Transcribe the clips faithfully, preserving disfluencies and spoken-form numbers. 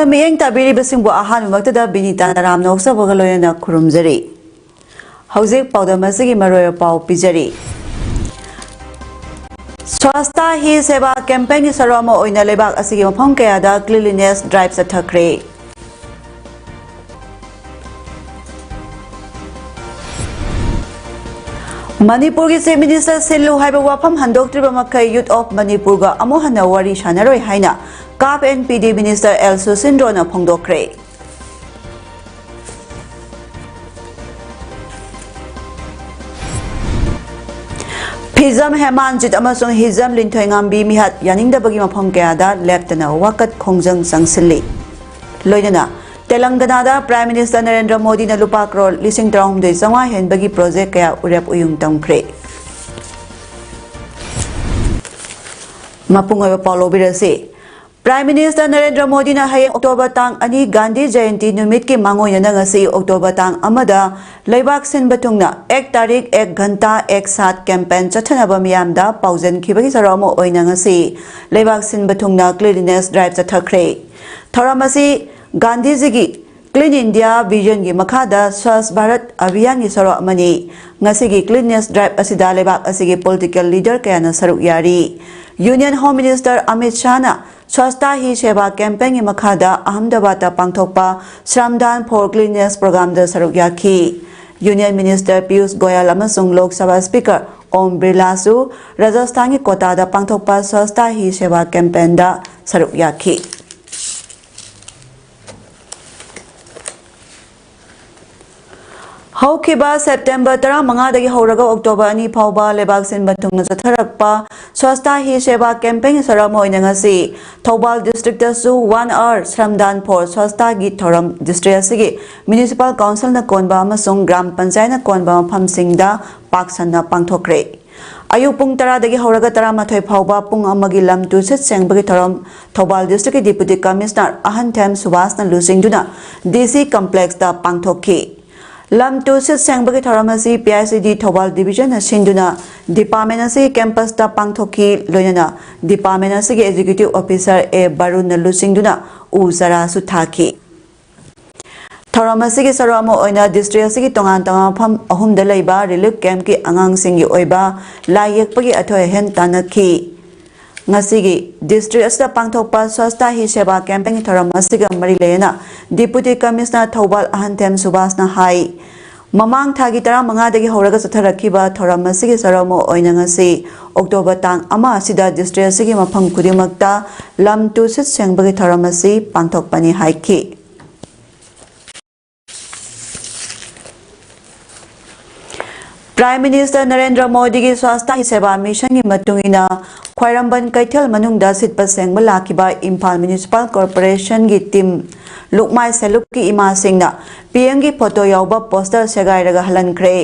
ꯃꯤꯠꯌꯦꯡ ꯇꯥꯕꯤꯔꯤꯕꯁꯤꯡꯕꯨ ꯑꯍꯥꯟꯕꯃꯛꯇꯗ ꯕꯤꯅꯤꯇꯥ ꯅꯔꯥꯝ ꯅꯣꯛꯆꯕꯒ ꯂꯣꯏꯅꯅ ꯈꯨꯔꯨꯝꯖꯔꯤ꯫ ꯍꯧꯖꯤꯛ ꯄꯥꯎꯗꯝ ꯑꯁꯤꯒꯤ ꯃꯔꯨꯑꯣꯏꯕ ꯄꯥꯎ ꯄꯤꯖꯔꯤ꯫ ꯁ꯭ꯋꯥꯁꯊ ꯍꯤ ꯁꯦꯕꯥ ꯀꯦꯝꯄꯦꯟꯒꯤ ꯁꯔꯨꯛ ꯑꯃ ꯑꯣꯏꯅ ꯂꯩꯕꯥꯛ ꯑꯁꯤꯒꯤ ꯃꯐꯝ ꯀꯌꯥꯗ cleanliness drive ꯆꯠꯊꯈ꯭ꯔꯦ꯫ ꯃꯅꯤꯄꯨꯔꯒꯤ Chief Minister ꯁꯤꯜꯂꯨ ꯍꯥꯏꯕ ꯋꯥꯐꯝ ꯍꯟꯗꯣꯛꯇ꯭ꯔꯤꯕ ꯃꯈꯩ Youth of ꯃꯅꯤꯄꯨꯔꯒ ꯑꯃꯨꯛ ꯍꯟꯅ ꯋꯥꯔꯤ ꯁꯥꯟꯅꯔꯣꯏ ꯍꯥꯏꯅ CAF and PD Minister L ꯁꯨꯁꯤꯟꯗ꯭ꯔꯣꯅ ꯐꯣꯡꯗꯣꯛꯈ꯭ꯔꯦ꯫ ꯐꯤꯖꯝ ꯍꯦꯃꯥꯟꯖꯤꯠ ꯑꯃꯁꯨꯡ ꯍꯤꯖꯝ ꯂꯤꯟꯊꯣꯏꯉꯥꯝꯕꯤ ꯃꯤꯍꯥꯠ ꯌꯥꯅꯤꯡꯗꯕꯒꯤ ꯃꯐꯝ ꯀꯌꯥꯗ ꯂꯦꯞꯇꯅ ꯋꯥꯀꯠ ꯈꯣꯡꯖꯪ ꯆꯪꯁꯤꯜꯂꯤ꯫ ꯂꯣꯏꯅꯅ ꯇꯦꯂꯪꯒꯅꯥꯗ Prime Minister ꯅꯔꯦꯟꯗ꯭ꯔ ꯃꯣꯗꯤꯅ ꯂꯨꯄꯥ ꯀ꯭ꯔꯣꯔ ꯂꯤꯁꯤꯡ ꯇꯔꯥꯍꯨꯝꯗꯣꯏ ꯆꯥꯝꯃꯉꯥ ꯍꯦꯟꯕꯒꯤ ꯄ꯭ꯔꯣꯖꯦꯛ ꯀꯌꯥ ꯎꯔꯦꯞ ꯎꯌꯨꯡ ꯇꯝꯈ꯭ꯔꯦ꯫ ꯃꯄꯨꯡ ꯑꯣꯏꯕ ꯄꯥꯎ ꯂꯧꯕꯤꯔꯁꯤ꯫ Prime Minister ꯅꯔꯦꯟꯗ꯭ꯔ ꯃꯣꯗꯤꯅ ꯍꯌꯦꯡ ꯑꯣꯛꯇꯣꯕꯔ ꯇꯥꯡ ꯑꯅꯤ ꯒꯥꯟꯙꯤ ꯖꯌꯟꯇꯤ ꯅꯨꯃꯤꯠꯀꯤ ꯃꯥꯡꯑꯣꯏꯅꯅ ꯉꯁꯤ ꯑꯣꯛꯇꯣꯕꯔ ꯇꯥꯡ ꯑꯃꯗ ꯂꯩꯕꯥꯛ ꯁꯤꯟꯕ ꯊꯨꯡꯅ "ꯑꯦꯛ ꯇꯥꯔꯤꯛ ꯑꯦꯛ ꯘꯟꯇꯥ ꯑꯦꯛ ꯁꯥꯊ" ꯀꯦꯝꯄꯦꯟ ꯆꯠꯊꯅꯕ ꯃꯤꯌꯥꯝꯗ ꯄꯥꯎꯖꯦꯜ ꯈꯤꯕꯒꯤ ꯁꯔꯨꯛ ꯑꯃ ꯑꯣꯏꯅ ꯉꯁꯤ ꯂꯩꯕꯥꯛ ꯁꯤꯟꯕ ꯊꯨꯡꯅ cleanliness drive ꯆꯠꯊꯈ꯭ꯔꯦ꯫ ꯊꯧꯔꯝ ꯑꯁꯤ ꯒꯥꯟꯙꯤꯖꯤꯒꯤ Clean India Vision ꯒꯤ ꯃꯈꯥꯗ ꯁ꯭ꯋꯥꯁ ꯚꯥꯔꯠ ꯑꯚꯤꯌꯥꯟꯒꯤ ꯁꯔꯨꯛ ꯑꯃꯅꯤ꯫ ꯉꯁꯤꯒꯤ cleanliness drive ꯑꯁꯤꯗ ꯂꯩꯕꯥꯛ ꯑꯁꯤꯒꯤ political leader ꯀꯌꯥꯅ ꯁꯔꯨꯛ ꯌꯥꯔꯤ꯫ Union Home Minister Amit ꯁꯥꯍꯅ Swasthya ꯍꯤ ꯁꯦꯕꯥ ꯀꯦꯝꯄꯦꯟꯒꯤ ꯃꯈꯥꯗ ꯑꯍꯃꯗꯕꯥꯗꯇ ꯄꯥꯡꯊꯣꯛꯄ Shramdan for Cleanliness programꯗ ꯁꯔꯨꯛ ꯌꯥꯈꯤ꯫ Union Minister ꯄꯤꯌꯨꯁ ꯒꯣꯌꯜ ꯑꯃꯁꯨꯡ ꯂꯣꯛ ꯁꯚꯥ Speaker ꯑꯣꯝ ꯕꯤꯔꯂꯥꯁꯨ ꯔꯥꯖꯁꯊꯥꯟꯒꯤ ꯀꯣꯇꯥꯗ ꯄꯥꯡꯊꯣꯛꯄ ꯁ꯭ꯋꯥꯁꯊ ꯍꯤ ꯁꯦꯕꯥ ꯀꯦꯝꯄꯦꯟꯗ ꯁꯔꯨꯛ ꯌꯥꯈꯤ꯫ ꯍꯧꯈꯤꯕ ꯁꯦꯞꯇꯦꯝꯕꯔ ꯇꯔꯥꯃꯉꯥꯗꯒꯤ ꯍꯧꯔꯒ ꯑꯣꯛꯇꯣꯕꯔ ꯑꯅꯤ ꯐꯥꯎꯕ ꯂꯩꯕꯥꯛ ꯁꯤꯟꯕ ꯊꯨꯡꯅ ꯆꯠꯊꯔꯛꯄ ꯁ꯭ꯋꯥꯁꯊ ꯍꯤ ꯁꯦꯕꯥ ꯀꯦꯝꯄꯦꯟꯒꯤ ꯁꯔꯨꯛ ꯑꯃ ꯑꯣꯏꯅ ꯉꯁꯤ Thoubal ꯗꯤꯁꯇ꯭ꯔꯤꯛꯇꯁꯨ One Hour Shramdan for Swachhataꯒꯤ ꯊꯧꯔꯝ ꯗꯤꯁꯇ꯭ꯔꯤꯛ ꯑꯁꯤꯒꯤ ꯃ꯭ꯌꯨꯅꯤꯁꯤꯄꯥꯜ ꯀꯥꯎꯟꯁꯤꯜꯅ ꯀꯣꯟꯕ ꯑꯃꯁꯨꯡ ꯒ꯭ꯔꯥꯝ ꯄꯟꯆꯥꯌꯠꯅ ꯀꯣꯟꯕ ꯃꯐꯝꯁꯤꯡꯗ ꯄꯥꯛ ꯁꯟꯅ ꯄꯥꯡꯊꯣꯛꯈ꯭ꯔꯦ꯫ ꯑꯌꯨꯛ ꯄꯨꯡ ꯇꯔꯥꯗꯒꯤ ꯍꯧꯔꯒ ꯇꯔꯥꯃꯥꯊꯣꯏ ꯐꯥꯎꯕ ꯄꯨꯡ ꯑꯃꯒꯤ ꯂꯝ ꯇꯨ ꯁꯤꯠ ꯁꯦꯡꯕꯒꯤ ꯊꯧꯔꯝ ꯊꯧꯕꯥꯜ ꯗꯤꯁꯇ꯭ꯔꯤꯛꯀꯤ Deputy Commissioner ꯑꯍꯟꯊꯦꯝ ꯁꯨꯕꯥꯁꯅ ꯂꯨꯆꯤꯡꯗꯨꯅ ꯗꯤ ꯁꯤ ꯀꯝꯄ꯭ꯂꯦꯛꯁꯇ ꯄꯥꯡꯊꯣꯛꯈꯤ꯫ ꯂꯝ ꯇꯨ ꯁꯤꯠ ꯁꯦꯡꯕꯒꯤ ꯊꯧꯔꯝ ꯑꯁꯤ ꯄꯤ ꯑꯥꯏ ꯁꯤ ꯗꯤ ꯊꯧꯕꯥꯜ ꯗꯤꯕꯤꯖꯟꯅ ꯁꯤꯟꯗꯨꯅ ꯗꯤꯄꯥꯔꯠꯃꯦꯟ ꯑꯁꯤꯒꯤ ꯀꯦꯝꯄꯁꯇ ꯄꯥꯡꯊꯣꯛꯈꯤ꯫ ꯂꯣꯏꯅꯅ ꯗꯤꯄꯥꯔꯠꯃꯦꯟ ꯑꯁꯤꯒꯤ ꯑꯦꯛꯖꯤꯀ꯭ꯌꯨꯇꯤꯚ ꯑꯣꯐꯤꯁꯥꯔ ꯑꯦ ꯕꯥꯔꯨꯟꯅ ꯂꯨꯆꯤꯡꯗꯨꯅ ꯎ ꯆꯥꯔꯥꯁꯨ ꯊꯥꯈꯤ꯫ ꯊꯧꯔꯝ ꯑꯁꯤꯒꯤ ꯁꯔꯨꯛ ꯑꯃ ꯑꯣꯏꯅ ꯗꯤꯁꯇ꯭ꯔꯤꯛ ꯑꯁꯤꯒꯤ ꯇꯣꯉꯥꯟ ꯇꯣꯉꯥꯟꯕ ꯃꯐꯝ ꯑꯍꯨꯝꯗ ꯂꯩꯕ ꯔꯤꯂꯤꯐ ꯀꯦꯝꯞꯀꯤ ꯑꯉꯥꯡꯁꯤꯡꯒꯤ ꯑꯣꯏꯕ ꯂꯥꯏ ꯌꯦꯛꯄꯒꯤ ꯑꯊꯣꯏ ꯑꯍꯦꯟ ꯇꯥꯟꯅꯈꯤ꯫ ꯉꯁꯤꯒꯤ ꯗꯤꯁꯇ꯭ꯔꯤꯛ ꯑꯁꯤꯗ ꯄꯥꯡꯊꯣꯛꯄ ꯁ꯭ꯋꯥꯁꯇ ꯍꯤ ꯁꯦꯕꯥ ꯀꯦꯝꯄꯦꯟꯒꯤ ꯊꯧꯔꯝ ꯑꯁꯤꯒ ꯃꯔꯤ ꯂꯩꯅꯅ ꯗꯤꯄꯨꯇꯤ ꯀꯃꯤꯁꯅꯔ ꯊꯧꯕꯥꯜ ꯑꯍꯟꯊꯦꯝ ꯁꯨꯕꯥꯁꯅ ꯍꯥꯏ, ꯃꯃꯥꯡ ꯊꯥꯒꯤ ꯇꯔꯥꯃꯉꯥꯗꯒꯤ ꯍꯧꯔꯒ ꯆꯠꯊꯔꯛꯈꯤꯕ ꯊꯧꯔꯝ ꯑꯁꯤꯒꯤ ꯁꯔꯨꯛ ꯑꯃ ꯑꯣꯏꯅ ꯉꯁꯤ ꯑꯣꯛꯇꯣꯕꯔ ꯇꯥꯡ ꯑꯃ ꯑꯁꯤꯗ ꯗꯤꯁꯇ꯭ꯔꯤꯛ ꯑꯁꯤꯒꯤ ꯃꯐꯝ ꯈꯨꯗꯤꯡꯃꯛꯇ ꯂꯝ ꯇꯨ ꯁꯤꯠ ꯁꯦꯡꯕꯒꯤ ꯊꯧꯔꯝ ꯑꯁꯤ ꯄꯥꯡꯊꯣꯛꯄꯅꯤ ꯍꯥꯏꯈꯤ꯫ ꯄ꯭ꯔꯥꯏꯝ ꯃꯤꯅꯤꯁꯇꯔ ꯅꯔꯦꯟꯗ꯭ꯔ ꯃꯣꯗꯤꯒꯤ ꯁ꯭ꯋꯥꯁꯇ ꯍꯤ ꯁꯦꯕꯥ ꯃꯤꯁꯟꯒꯤ ꯃꯇꯨꯡ ꯏꯟꯅ, ꯈ꯭ꯋꯥꯏꯔꯝꯕꯟ ꯀꯩꯊꯦꯜ ꯃꯅꯨꯡꯗ ꯁꯤꯠꯄ ꯁꯦꯡꯕ ꯂꯥꯛꯈꯤꯕ ꯏꯝꯐꯥꯜ ꯃ꯭ꯌꯨꯅꯤꯁꯤꯄꯥꯜ ꯀꯣꯔꯄꯣꯔꯦꯁꯟꯒꯤ ꯇꯤꯝ ꯂꯨꯛꯃꯥꯏ ꯁꯦꯂꯨꯛꯀꯤ ꯏꯃꯥꯁꯤꯡꯅ ꯄꯤ ꯑꯦꯝꯒꯤ ꯐꯣꯇꯣ ꯌꯥꯎꯕ ꯄꯣꯁꯇꯔ ꯁꯦꯒꯥꯏꯔꯒ ꯍꯜꯍꯟꯈ꯭ꯔꯦ꯫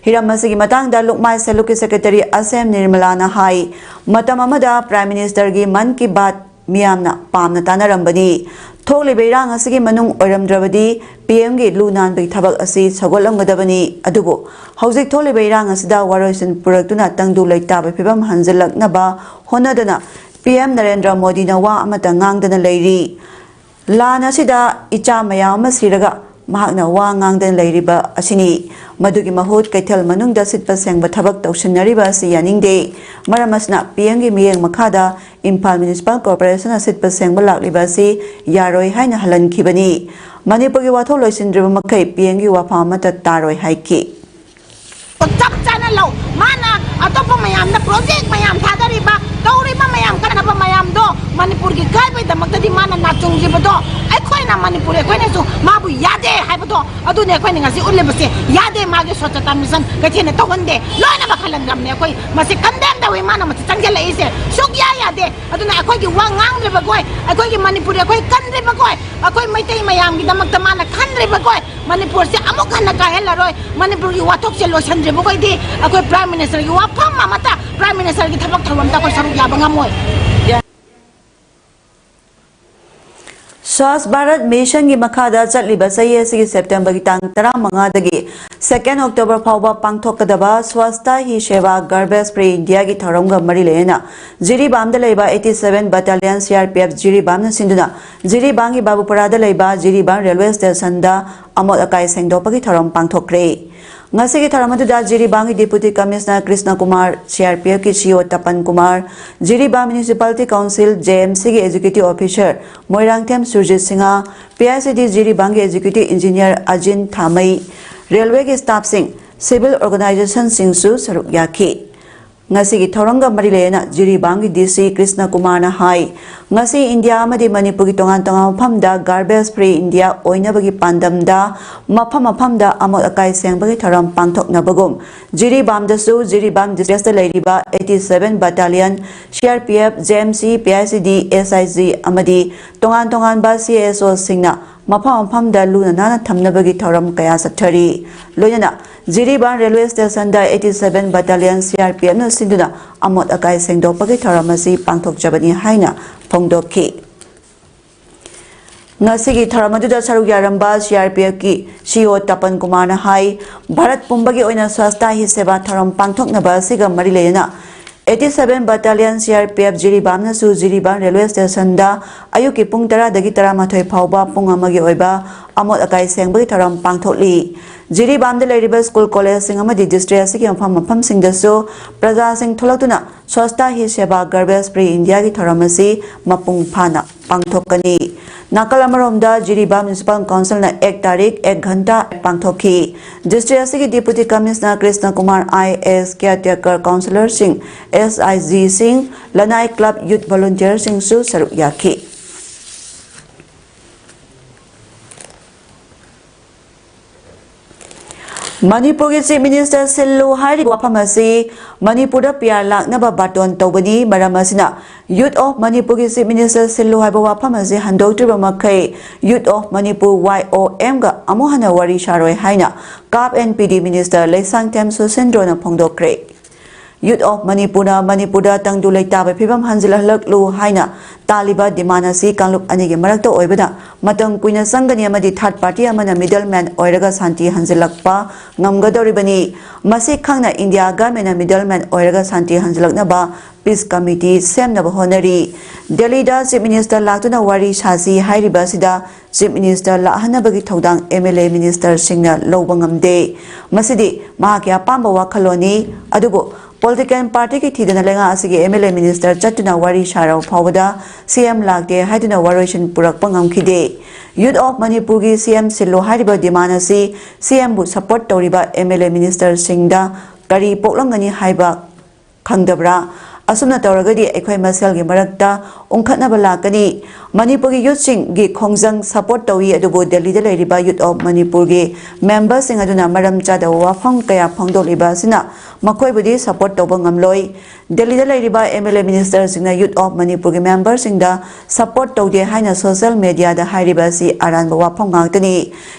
ꯍꯤꯔꯝ ꯑꯁꯤꯒꯤ ꯃꯇꯥꯡꯗ ꯂꯨꯛꯃꯥꯏ ꯁꯦꯂꯨꯛꯀꯤ ꯁꯦꯀ꯭ꯔꯦꯇꯔꯤ ꯑꯁ ꯑꯦꯝ ꯅꯤꯔꯃꯂꯥꯅ ꯍꯥꯏ, ꯃꯇꯝ ꯑꯃꯗ ꯄ꯭ꯔꯥꯏꯝ ꯃꯤꯅꯤꯁꯇꯔꯒꯤ ꯃꯟ ꯀꯤ ꯕꯥꯠ ꯃꯤꯌꯥꯝꯅ ꯄꯥꯝꯅ ꯇꯥꯅꯔꯝꯕꯅꯤ꯫ ꯊꯣꯛꯂꯤꯕ ꯏꯔꯥꯡ ꯑꯁꯤꯒꯤ ꯃꯅꯨꯡ ꯑꯣꯏꯔꯝꯗ꯭ꯔꯕꯗꯤ ꯄꯤ ꯑꯦꯝꯒꯤ ꯂꯨ ꯅꯥꯟꯕꯒꯤ ꯊꯕꯛ ꯑꯁꯤ ꯁꯧꯒꯠꯂꯝꯒꯗꯕꯅꯤ꯫ ꯑꯗꯨꯕꯨ ꯍꯧꯖꯤꯛ ꯊꯣꯛꯂꯤꯕ ꯏꯔꯥꯡ ꯑꯁꯤꯗ ꯋꯥꯔꯣꯏꯁꯤꯟ ꯄꯨꯔꯛꯇꯨꯅ ꯇꯪꯗꯨ ꯂꯩꯇꯥꯕ ꯐꯤꯕꯝ ꯍꯟꯖꯤꯜꯂꯛꯅꯕ ꯍꯣꯠꯅꯗꯅ ꯄꯤ ꯑꯦꯝ ꯅꯔꯦꯟꯗ꯭ꯔ ꯃꯣꯗꯤꯅ ꯋꯥ ꯑꯃꯠꯇ ꯉꯥꯡꯗꯅ ꯂꯩꯔꯤ꯫ ꯂꯥꯟ ꯑꯁꯤꯗ ꯏꯆꯥ ꯃꯌꯥꯝ ꯑꯃ ꯁꯤꯔꯒ ꯃꯍꯥꯛꯅ ꯋꯥ ꯉꯥꯡꯗꯅ ꯂꯩꯔꯤꯕ ꯑꯁꯤꯅꯤ꯫ ꯃꯗꯨꯒꯤ ꯃꯍꯨꯠ ꯀꯩꯊꯦꯜ ꯃꯅꯨꯡꯗ ꯁꯤꯠꯄ ꯁꯦꯡꯕ ꯊꯕꯛ ꯇꯧꯁꯤꯟꯅꯔꯤꯕ ꯑꯁꯤ ꯌꯥꯅꯤꯡꯗꯦ꯫ ꯃꯔꯝ ꯑꯁꯤꯅ ꯄꯤ ꯑꯦꯝꯒꯤ ꯃꯤꯠꯌꯦꯡ ꯃꯈꯥꯗ ꯏꯝꯐꯥꯜ ꯃ꯭ꯌꯨꯅꯤꯁꯤꯄꯥꯜ ꯀꯣꯔꯄꯣꯔꯦꯁꯟꯅ ꯁꯤꯠꯄ ꯁꯦꯡꯕ ꯂꯥꯛꯂꯤꯕ ꯑꯁꯤ ꯌꯥꯔꯣꯏ ꯍꯥꯏꯅ ꯍꯜꯍꯟꯈꯤꯕꯅꯤ꯫ ꯃꯅꯤꯄꯨꯔꯒꯤ ꯋꯥꯊꯣꯛ ꯂꯣꯏꯁꯤꯟꯗ꯭ꯔꯤꯕ ꯃꯈꯩ ꯄꯤ ꯑꯦꯝꯒꯤ ꯋꯥꯐꯝ ꯑꯃꯠꯇ ꯇꯥꯔꯣꯏ ꯍꯥꯏꯈꯤ꯫ ꯆꯞ ꯆꯥꯅ ꯂꯧ꯫ ꯃꯥꯅ ꯑꯇꯣꯞꯄ ꯃꯌꯥꯝꯗ ꯄ꯭ꯔꯣꯖꯦꯛ ꯃꯌꯥꯝ ꯊꯥꯗꯔꯤꯕ, ꯇꯧꯔꯤꯕ ꯃꯌꯥꯝ, ꯀꯥꯟꯅꯕ ꯃꯌꯥꯝꯗꯣ ꯃꯅꯤꯄꯨꯔꯒꯤ ꯀꯥꯏꯕꯒꯤꯗꯃꯛꯇꯗꯤ ꯃꯥꯅ ꯅꯥꯆꯨꯡꯂꯤꯕꯗꯣ, ꯑꯩꯈꯣꯏꯅ ꯃꯅꯤꯄꯨꯔ, ꯑꯩꯈꯣꯏꯅꯁꯨ ꯃꯥꯕꯨ ꯌꯥꯗꯦ ꯍꯥꯏꯕꯗꯣ, ꯑꯗꯨꯅꯦ ꯑꯩꯈꯣꯏꯅ ꯉꯁꯤ ꯎꯠꯂꯤꯕꯁꯦ꯫ ꯌꯥꯗꯦ, ꯃꯥꯒꯤ ꯁ꯭ꯋꯥꯆꯇꯥ ꯃꯤꯁꯟ ꯀꯩꯊꯦꯜꯅ ꯇꯧꯍꯟꯗꯦ, ꯂꯣꯏꯅꯃꯛ ꯍꯜꯍꯟꯈ꯭ꯔꯕꯅꯦ꯫ ꯑꯩꯈꯣꯏ ꯃꯁꯤ ꯀꯟꯗꯦꯝ ꯇꯧꯏ, ꯃꯥꯅ ꯃꯁꯤ ꯆꯪꯁꯤꯜꯂꯛꯏꯁꯦ ꯁꯨꯛꯌꯥ ꯌꯥꯗꯦ꯫ ꯑꯗꯨꯅ ꯑꯩꯈꯣꯏꯒꯤ ꯋꯥ ꯉꯥꯡꯗ꯭ꯔꯤꯕꯈꯣꯏ, ꯑꯩꯈꯣꯏꯒꯤ ꯃꯅꯤꯄꯨꯔꯤ ꯑꯩꯈꯣꯏ ꯀꯟꯗ꯭ꯔꯤꯕꯈꯣꯏ, ꯑꯩꯈꯣꯏ ꯃꯩꯇꯩ ꯃꯌꯥꯝꯒꯤꯗꯃꯛꯇ ꯃꯥꯅ ꯈꯟꯗ꯭ꯔꯤꯕꯈꯣꯏ, ꯃꯅꯤꯄꯨꯔꯁꯦ ꯑꯃꯨꯛ ꯍꯟꯅ ꯀꯥꯏꯍꯜꯂꯔꯣꯏ꯫ ꯃꯅꯤꯄꯨꯔꯒꯤ ꯋꯥꯊꯣꯛꯁꯦ ꯂꯣꯏꯁꯤꯟꯗ꯭ꯔꯤꯕꯈꯣꯏꯗꯤ ꯑꯩꯈꯣꯏ ꯄ꯭ꯔꯥꯏꯝ ꯃꯤꯅꯤꯁꯇꯔꯒꯤ ꯋꯥꯐꯝ ꯑꯃꯠꯇ ꯄ꯭ꯔꯥꯏꯝ ꯃꯤꯅꯤꯁꯇꯔꯒꯤ ꯊꯕꯛ ꯊꯧꯔꯝꯗ ꯑꯩꯈꯣꯏ ꯁꯔꯨꯛ ꯌꯥꯕ ꯉꯝꯃꯣꯏ꯫ ꯁ꯭ꯋꯥꯁ ꯚꯥꯔꯠ ꯃꯤꯁꯟꯒꯤ ꯃꯈꯥꯗ ꯆꯠꯂꯤꯕ ꯆꯍꯤ ꯑꯁꯤꯒꯤ ꯁꯦꯞꯇꯦꯝꯕꯔꯒꯤ ꯇꯥꯡ ꯇꯔꯥꯃꯉꯥꯗꯒꯤ second October ꯐꯥꯎꯕ ꯄꯥꯡꯊꯣꯛꯀꯗꯕ ꯁ꯭ꯋꯥꯁꯇ ꯍꯤ ꯁꯦꯕꯥ ꯒꯥꯔꯕꯦꯖ ꯐ꯭ꯔꯤ ꯏꯟꯗꯤꯌꯥꯒꯤ ꯊꯧꯔꯝꯒ ꯃꯔꯤ ꯂꯩꯅꯅ ꯖꯤꯔꯤꯕꯥꯝꯗ ꯂꯩꯕ eighty seven Battalion C R P F ꯖꯤꯔꯤꯕꯥꯝꯅ ꯁꯤꯟꯗꯨꯅ ꯖꯤꯔꯤꯕꯥꯝꯒꯤ ꯕꯥꯕꯨꯄꯨꯔꯥꯗ ꯂꯩꯕ ꯖꯤꯔꯤꯕꯥꯝ ꯔꯦꯜꯋꯦ ꯁ꯭ꯇꯦꯁꯟꯗ ꯑꯃꯣꯠ ꯑꯀꯥꯏ ꯁꯦꯡꯗꯣꯛꯄꯒꯤ ꯊꯧꯔꯝ ꯄꯥꯡꯊꯣꯛꯈ꯭ꯔꯦ꯫ ꯉꯁꯤꯒꯤ ꯊꯧꯔꯝ ꯑꯗꯨꯗ ꯖꯤꯔꯤꯕꯥꯝꯒꯤ Deputy Commissioner Krishna Kumar, C R P F ꯀꯤ C E O ꯇꯄꯟ Kumar, Jiribam Municipality Council J M C ꯒꯤ Executive Officer Moirangthem Surjit Singh, P I C D ꯖꯤꯔꯤꯕꯥꯝꯒꯤ Executive Engineer ꯑꯖꯤꯟ ꯊꯥꯃꯩ, ꯔꯦꯜꯋꯦꯒꯤ staff ꯁꯤꯡ, civil organization ꯁꯤꯡꯁꯨ ꯁꯔꯨꯛ ꯌꯥꯈꯤ꯫ ꯉꯁꯤꯒꯤ ꯊꯧꯔꯝꯒ ꯃꯔꯤ ꯂꯩꯅꯅ ꯖꯤꯔꯤꯕꯥꯝꯒꯤ D C ꯀ꯭ꯔꯤꯁꯅ ꯀꯨꯃꯥꯔꯅ ꯍꯥꯏ, ꯉꯁꯤ ꯏꯟꯗꯤꯌꯥ ꯑꯃꯗꯤ ꯃꯅꯤꯄꯨꯔꯒꯤ ꯇꯣꯉꯥꯟ ꯇꯣꯉꯥꯟꯕ ꯃꯐꯝꯗ garbage free ꯏꯟꯗꯤꯌꯥ ꯑꯣꯏꯅꯕꯒꯤ ꯄꯥꯟꯗꯝꯗ ꯃꯐꯝ ꯃꯐꯝꯗ ꯑꯃꯣꯠ ꯑꯀꯥꯏ ꯁꯦꯡꯕꯒꯤ ꯊꯧꯔꯝ ꯄꯥꯡꯊꯣꯛꯅꯕꯒꯨꯝ, ꯖꯤꯔꯤꯕꯥꯝꯗꯁꯨ ꯖꯤꯔꯤꯕꯥꯝ district ꯂꯩꯔꯤꯕ eighty seven Battalion, C R P F, J M C, P I C D, S I G ꯑꯃꯗꯤ ꯇꯣꯉꯥꯟ ꯇꯣꯉꯥꯟꯕ C S O ꯁꯤꯡꯅ ꯃꯐꯝ ꯃꯐꯝꯗ ꯂꯨꯅ ꯅꯥꯟꯅ ꯊꯝꯅꯕꯒꯤ ꯊꯧꯔꯝ ꯀꯌꯥ ꯆꯠꯊꯔꯤ꯫ ꯂꯣꯏꯅꯅ ꯖꯤꯔꯤꯕꯥꯝ ꯔꯦꯜꯋꯦ ꯁ꯭ꯇꯦꯁꯟꯗ eighty seven Battalion C R P F ꯅ ꯁꯤꯟꯗꯨꯅ ꯑꯃꯣꯠ ꯑꯀꯥꯏ ꯁꯦꯡꯗꯣꯛꯄꯒꯤ ꯊꯧꯔꯝ ꯑꯁꯤ ꯄꯥꯡꯊꯣꯛꯆꯕꯅꯤ ꯍꯥꯏꯅ ꯐꯣꯡꯗꯣꯛꯈꯤ꯫ ꯉꯁꯤꯒꯤ ꯊꯧꯔꯝ ꯑꯗꯨꯗ ꯁꯔꯨꯛ ꯌꯥꯔꯝꯕ C R P F ꯀꯤ C E O ꯇꯄꯟ ꯀꯨꯃꯥꯔꯅ ꯍꯥꯏ, ꯚꯥꯔꯠ ꯄꯨꯝꯕꯒꯤ ꯑꯣꯏꯅ ꯁ꯭ꯋꯥꯁꯇ ꯍꯤ ꯁꯦꯕꯥ ꯊꯧꯔꯝ ꯄꯥꯡꯊꯣꯛꯅꯕ ꯑꯁꯤꯒ ꯃꯔꯤ ꯂꯩꯅꯅ eighty seven Battalion C R P F ꯖꯤꯔꯤꯕꯥꯝꯅꯁꯨ ꯖꯤꯔꯤꯕꯥꯝ ꯔꯦꯜꯋꯦ ꯁ꯭ꯇꯦꯁꯟꯗ ꯑꯌꯨꯛꯀꯤ ꯄꯨꯡ ꯇꯔꯥꯗꯒꯤ ꯇꯔꯥꯃꯥꯊꯣꯏ ꯐꯥꯎꯕ ꯄꯨꯡ ꯑꯃꯒꯤ ꯑꯣꯏꯕ ꯑꯃꯣꯠ ꯑꯀꯥꯏ ꯁꯦꯡꯕꯒꯤ ꯊꯧꯔꯝ ꯄꯥꯡꯊꯣꯛꯂꯤ꯫ ꯖꯤꯔꯤꯕꯥꯝꯗ ꯂꯩꯔꯤꯕ ꯁ꯭ꯀꯨꯜ ꯀꯣꯂꯦꯖꯁꯤꯡ ꯑꯃꯗꯤ district ꯑꯁꯤꯒꯤ ꯃꯐꯝ ꯃꯐꯝꯁꯤꯡꯗꯁꯨ ꯄ꯭ꯔꯖꯥꯁꯤꯡ ꯊꯣꯛꯂꯛꯇꯨꯅ ꯁ꯭ꯋꯥꯁꯇ ꯍꯤ ꯁꯦꯕꯥ ꯒꯥꯔꯕꯦꯖ ꯐ꯭ꯔꯤ ꯏꯟꯗꯤꯌꯥꯒꯤ ꯊꯧꯔꯝ ꯑꯁꯤ ꯃꯄꯨꯡ ꯐꯥꯅ ꯄꯥꯡꯊꯣꯛꯀꯅꯤ꯫ ꯅꯥꯀꯜ ꯑꯃꯔꯣꯝꯗ ꯖꯤꯔꯤꯕꯥꯝ ꯃ꯭ꯌꯨꯅꯤꯁꯤꯄꯥꯜ ꯀꯥꯎꯟꯁꯤꯜꯅ ꯑꯦꯛ ꯇꯥꯔꯤꯛ ꯑꯦꯛ ꯘꯟꯇꯥ ꯄꯥꯡꯊꯣꯛꯈꯤ꯫ District ꯑꯁꯤꯒꯤ Deputy Commissioner Krishna Kumar I A S, caretaker councillorꯁꯤꯡ, S I G ꯁꯤꯡ, ꯂꯅꯥꯏ club youth volunteerꯁꯤꯡꯁꯨ ꯁꯔꯨꯛ ꯌꯥꯈꯤ꯫ ꯃꯅꯤꯄꯨꯔꯒꯤ Chief Minister ꯁꯤꯜꯂꯨ ꯍꯥꯏꯔꯤꯕ ꯋꯥꯐꯝ ꯑꯁꯤ ꯃꯅꯤꯄꯨꯔꯗ P R ꯂꯥꯛꯅꯕ ꯕꯥꯇꯣꯟ ꯇꯧꯕꯅꯤ꯫ ꯃꯔꯝ ꯑꯁꯤꯅ Youth of ꯃꯅꯤꯄꯨꯔꯒꯤ Chief Minister ꯁꯤꯜꯂꯨ ꯍꯥꯏꯕ ꯋꯥꯐꯝ ꯑꯁꯤ ꯍꯟꯗꯣꯛꯇ꯭ꯔꯤꯕ ꯃꯈꯩ Youth of Manipur, Y O M ꯒ ꯑꯃꯨꯛ ꯍꯟꯅ ꯋꯥꯔꯤ ꯁꯥꯔꯣꯏ ꯍꯥꯏꯅ CAF and P D Minister Leishangthem ꯁꯨꯁꯤꯟꯗ꯭ꯔꯣꯅ ꯐꯣꯡꯗꯣꯛꯈ꯭ꯔꯦ꯫ Youth of Manipurꯅ ꯃꯅꯤꯄꯨꯔꯗ ꯇꯪꯗꯨ ꯂꯩꯇꯥꯕ ꯐꯤꯕꯝ ꯍꯟꯖꯤꯜꯍꯜꯂꯛꯂꯨ ꯍꯥꯏꯅ ꯇꯥꯜꯂꯤꯕ demand ꯑꯁꯤ ꯀꯥꯡꯂꯨꯞ ꯑꯅꯤꯒꯤ ꯃꯔꯛꯇ ꯑꯣꯏꯕꯅ ꯃꯇꯝ ꯀꯨꯏꯅ ꯆꯪꯒꯅꯤ ꯑꯃꯗꯤ third party ꯑꯃꯅ middleman ꯑꯣꯏꯔꯒ ꯁꯥꯟꯇꯤ ꯍꯟꯖꯤꯜꯂꯛꯄ ꯉꯝꯒꯗꯧꯔꯤꯕꯅꯤ꯫ ꯃꯁꯤ ꯈꯪꯅ India governmentꯅ middleman ꯑꯣꯏꯔꯒ ꯁꯥꯟꯇꯤ ꯍꯟꯖꯤꯜꯂꯛꯅꯕ peace committee ꯁꯦꯝꯅꯕ ꯍꯣꯠꯅꯔꯤ꯫ ꯗꯦꯜꯂꯤꯗ Chief Minister ꯂꯥꯛꯇꯨꯅ ꯋꯥꯔꯤ ꯁꯥꯁꯤ ꯍꯥꯏꯔꯤꯕ ꯑꯁꯤꯗ Chief Minister ꯂꯥꯛꯍꯟꯅꯕꯒꯤ ꯊꯧꯗꯥꯡ MLA ministerꯁꯤꯡꯅ ꯂꯧꯕ ꯉꯝꯗꯦ꯫ ꯃꯁꯤꯗꯤ ꯃꯍꯥꯛꯀꯤ ꯑꯄꯥꯝꯕ ꯋꯥꯈꯜꯂꯣꯟꯅꯤ꯫ ꯑꯗꯨꯕꯨ political partyꯒꯤ ꯊꯤꯗꯅ ꯂꯩꯉꯥꯛ ꯑꯁꯤꯒꯤ MLA minister ꯆꯠꯇꯨꯅ ꯋꯥꯔꯤ ꯁꯥꯔꯕ ꯐꯥꯎꯕꯗ CM ꯂꯥꯛꯇꯦ ꯍꯥꯏꯗꯨꯅ ꯋꯥꯔꯣꯏꯁꯤꯟ ꯄꯨꯔꯛꯄ ꯉꯝꯈꯤꯗꯦ꯫ Youth of Manipurꯒꯤ CM ꯁꯤꯜꯂꯨ ꯍꯥꯏꯔꯤꯕ demand ꯑꯁꯤ CMꯕꯨ support ꯇꯧꯔꯤꯕ MLA ministerꯁꯤꯡꯗ ꯀꯔꯤ ꯄꯣꯛꯂꯝꯒꯅꯤ ꯍꯥꯏꯕ ꯈꯪꯗꯕ꯭ꯔꯥ? ꯑꯁꯨꯝꯅ ꯇꯧꯔꯒꯗꯤ ꯑꯩꯈꯣꯏ ꯃꯁꯦꯜꯒꯤ ꯃꯔꯛꯇ ꯎꯪꯈꯠꯅꯕ ꯂꯥꯛꯀꯅꯤ꯫ ꯃꯅꯤꯄꯨꯔꯒꯤ youthꯁꯤꯡꯒꯤ ꯈꯣꯡꯖꯪ support ꯇꯧꯏ, ꯑꯗꯨꯕꯨ ꯗꯦꯜꯂꯤꯗ ꯂꯩꯔꯤꯕ Youth of Manipurꯒꯤ memberꯁꯤꯡ ꯑꯗꯨꯅ ꯃꯔꯝ ꯆꯥꯗꯕ ꯋꯥꯐꯝ ꯀꯌꯥ ꯐꯣꯡꯗꯣꯛꯂꯤꯕ ꯑꯁꯤꯅ ꯃꯈꯣꯏꯕꯨꯗꯤ support ꯇꯧꯕ ꯉꯝꯂꯣꯏ꯫ ꯗꯦꯜꯂꯤꯗ ꯂꯩꯔꯤꯕ MLA ministerꯁꯤꯡꯅ Youth of Manipurꯒꯤ memberꯁꯤꯡꯗ support ꯇꯧꯗꯦ ꯍꯥꯏꯅ social mediaꯗ ꯍꯥꯏꯔꯤꯕ ꯑꯁꯤ ꯑꯔꯥꯟꯕ ꯋꯥꯐꯝ ꯉꯥꯛꯇꯅꯤ꯫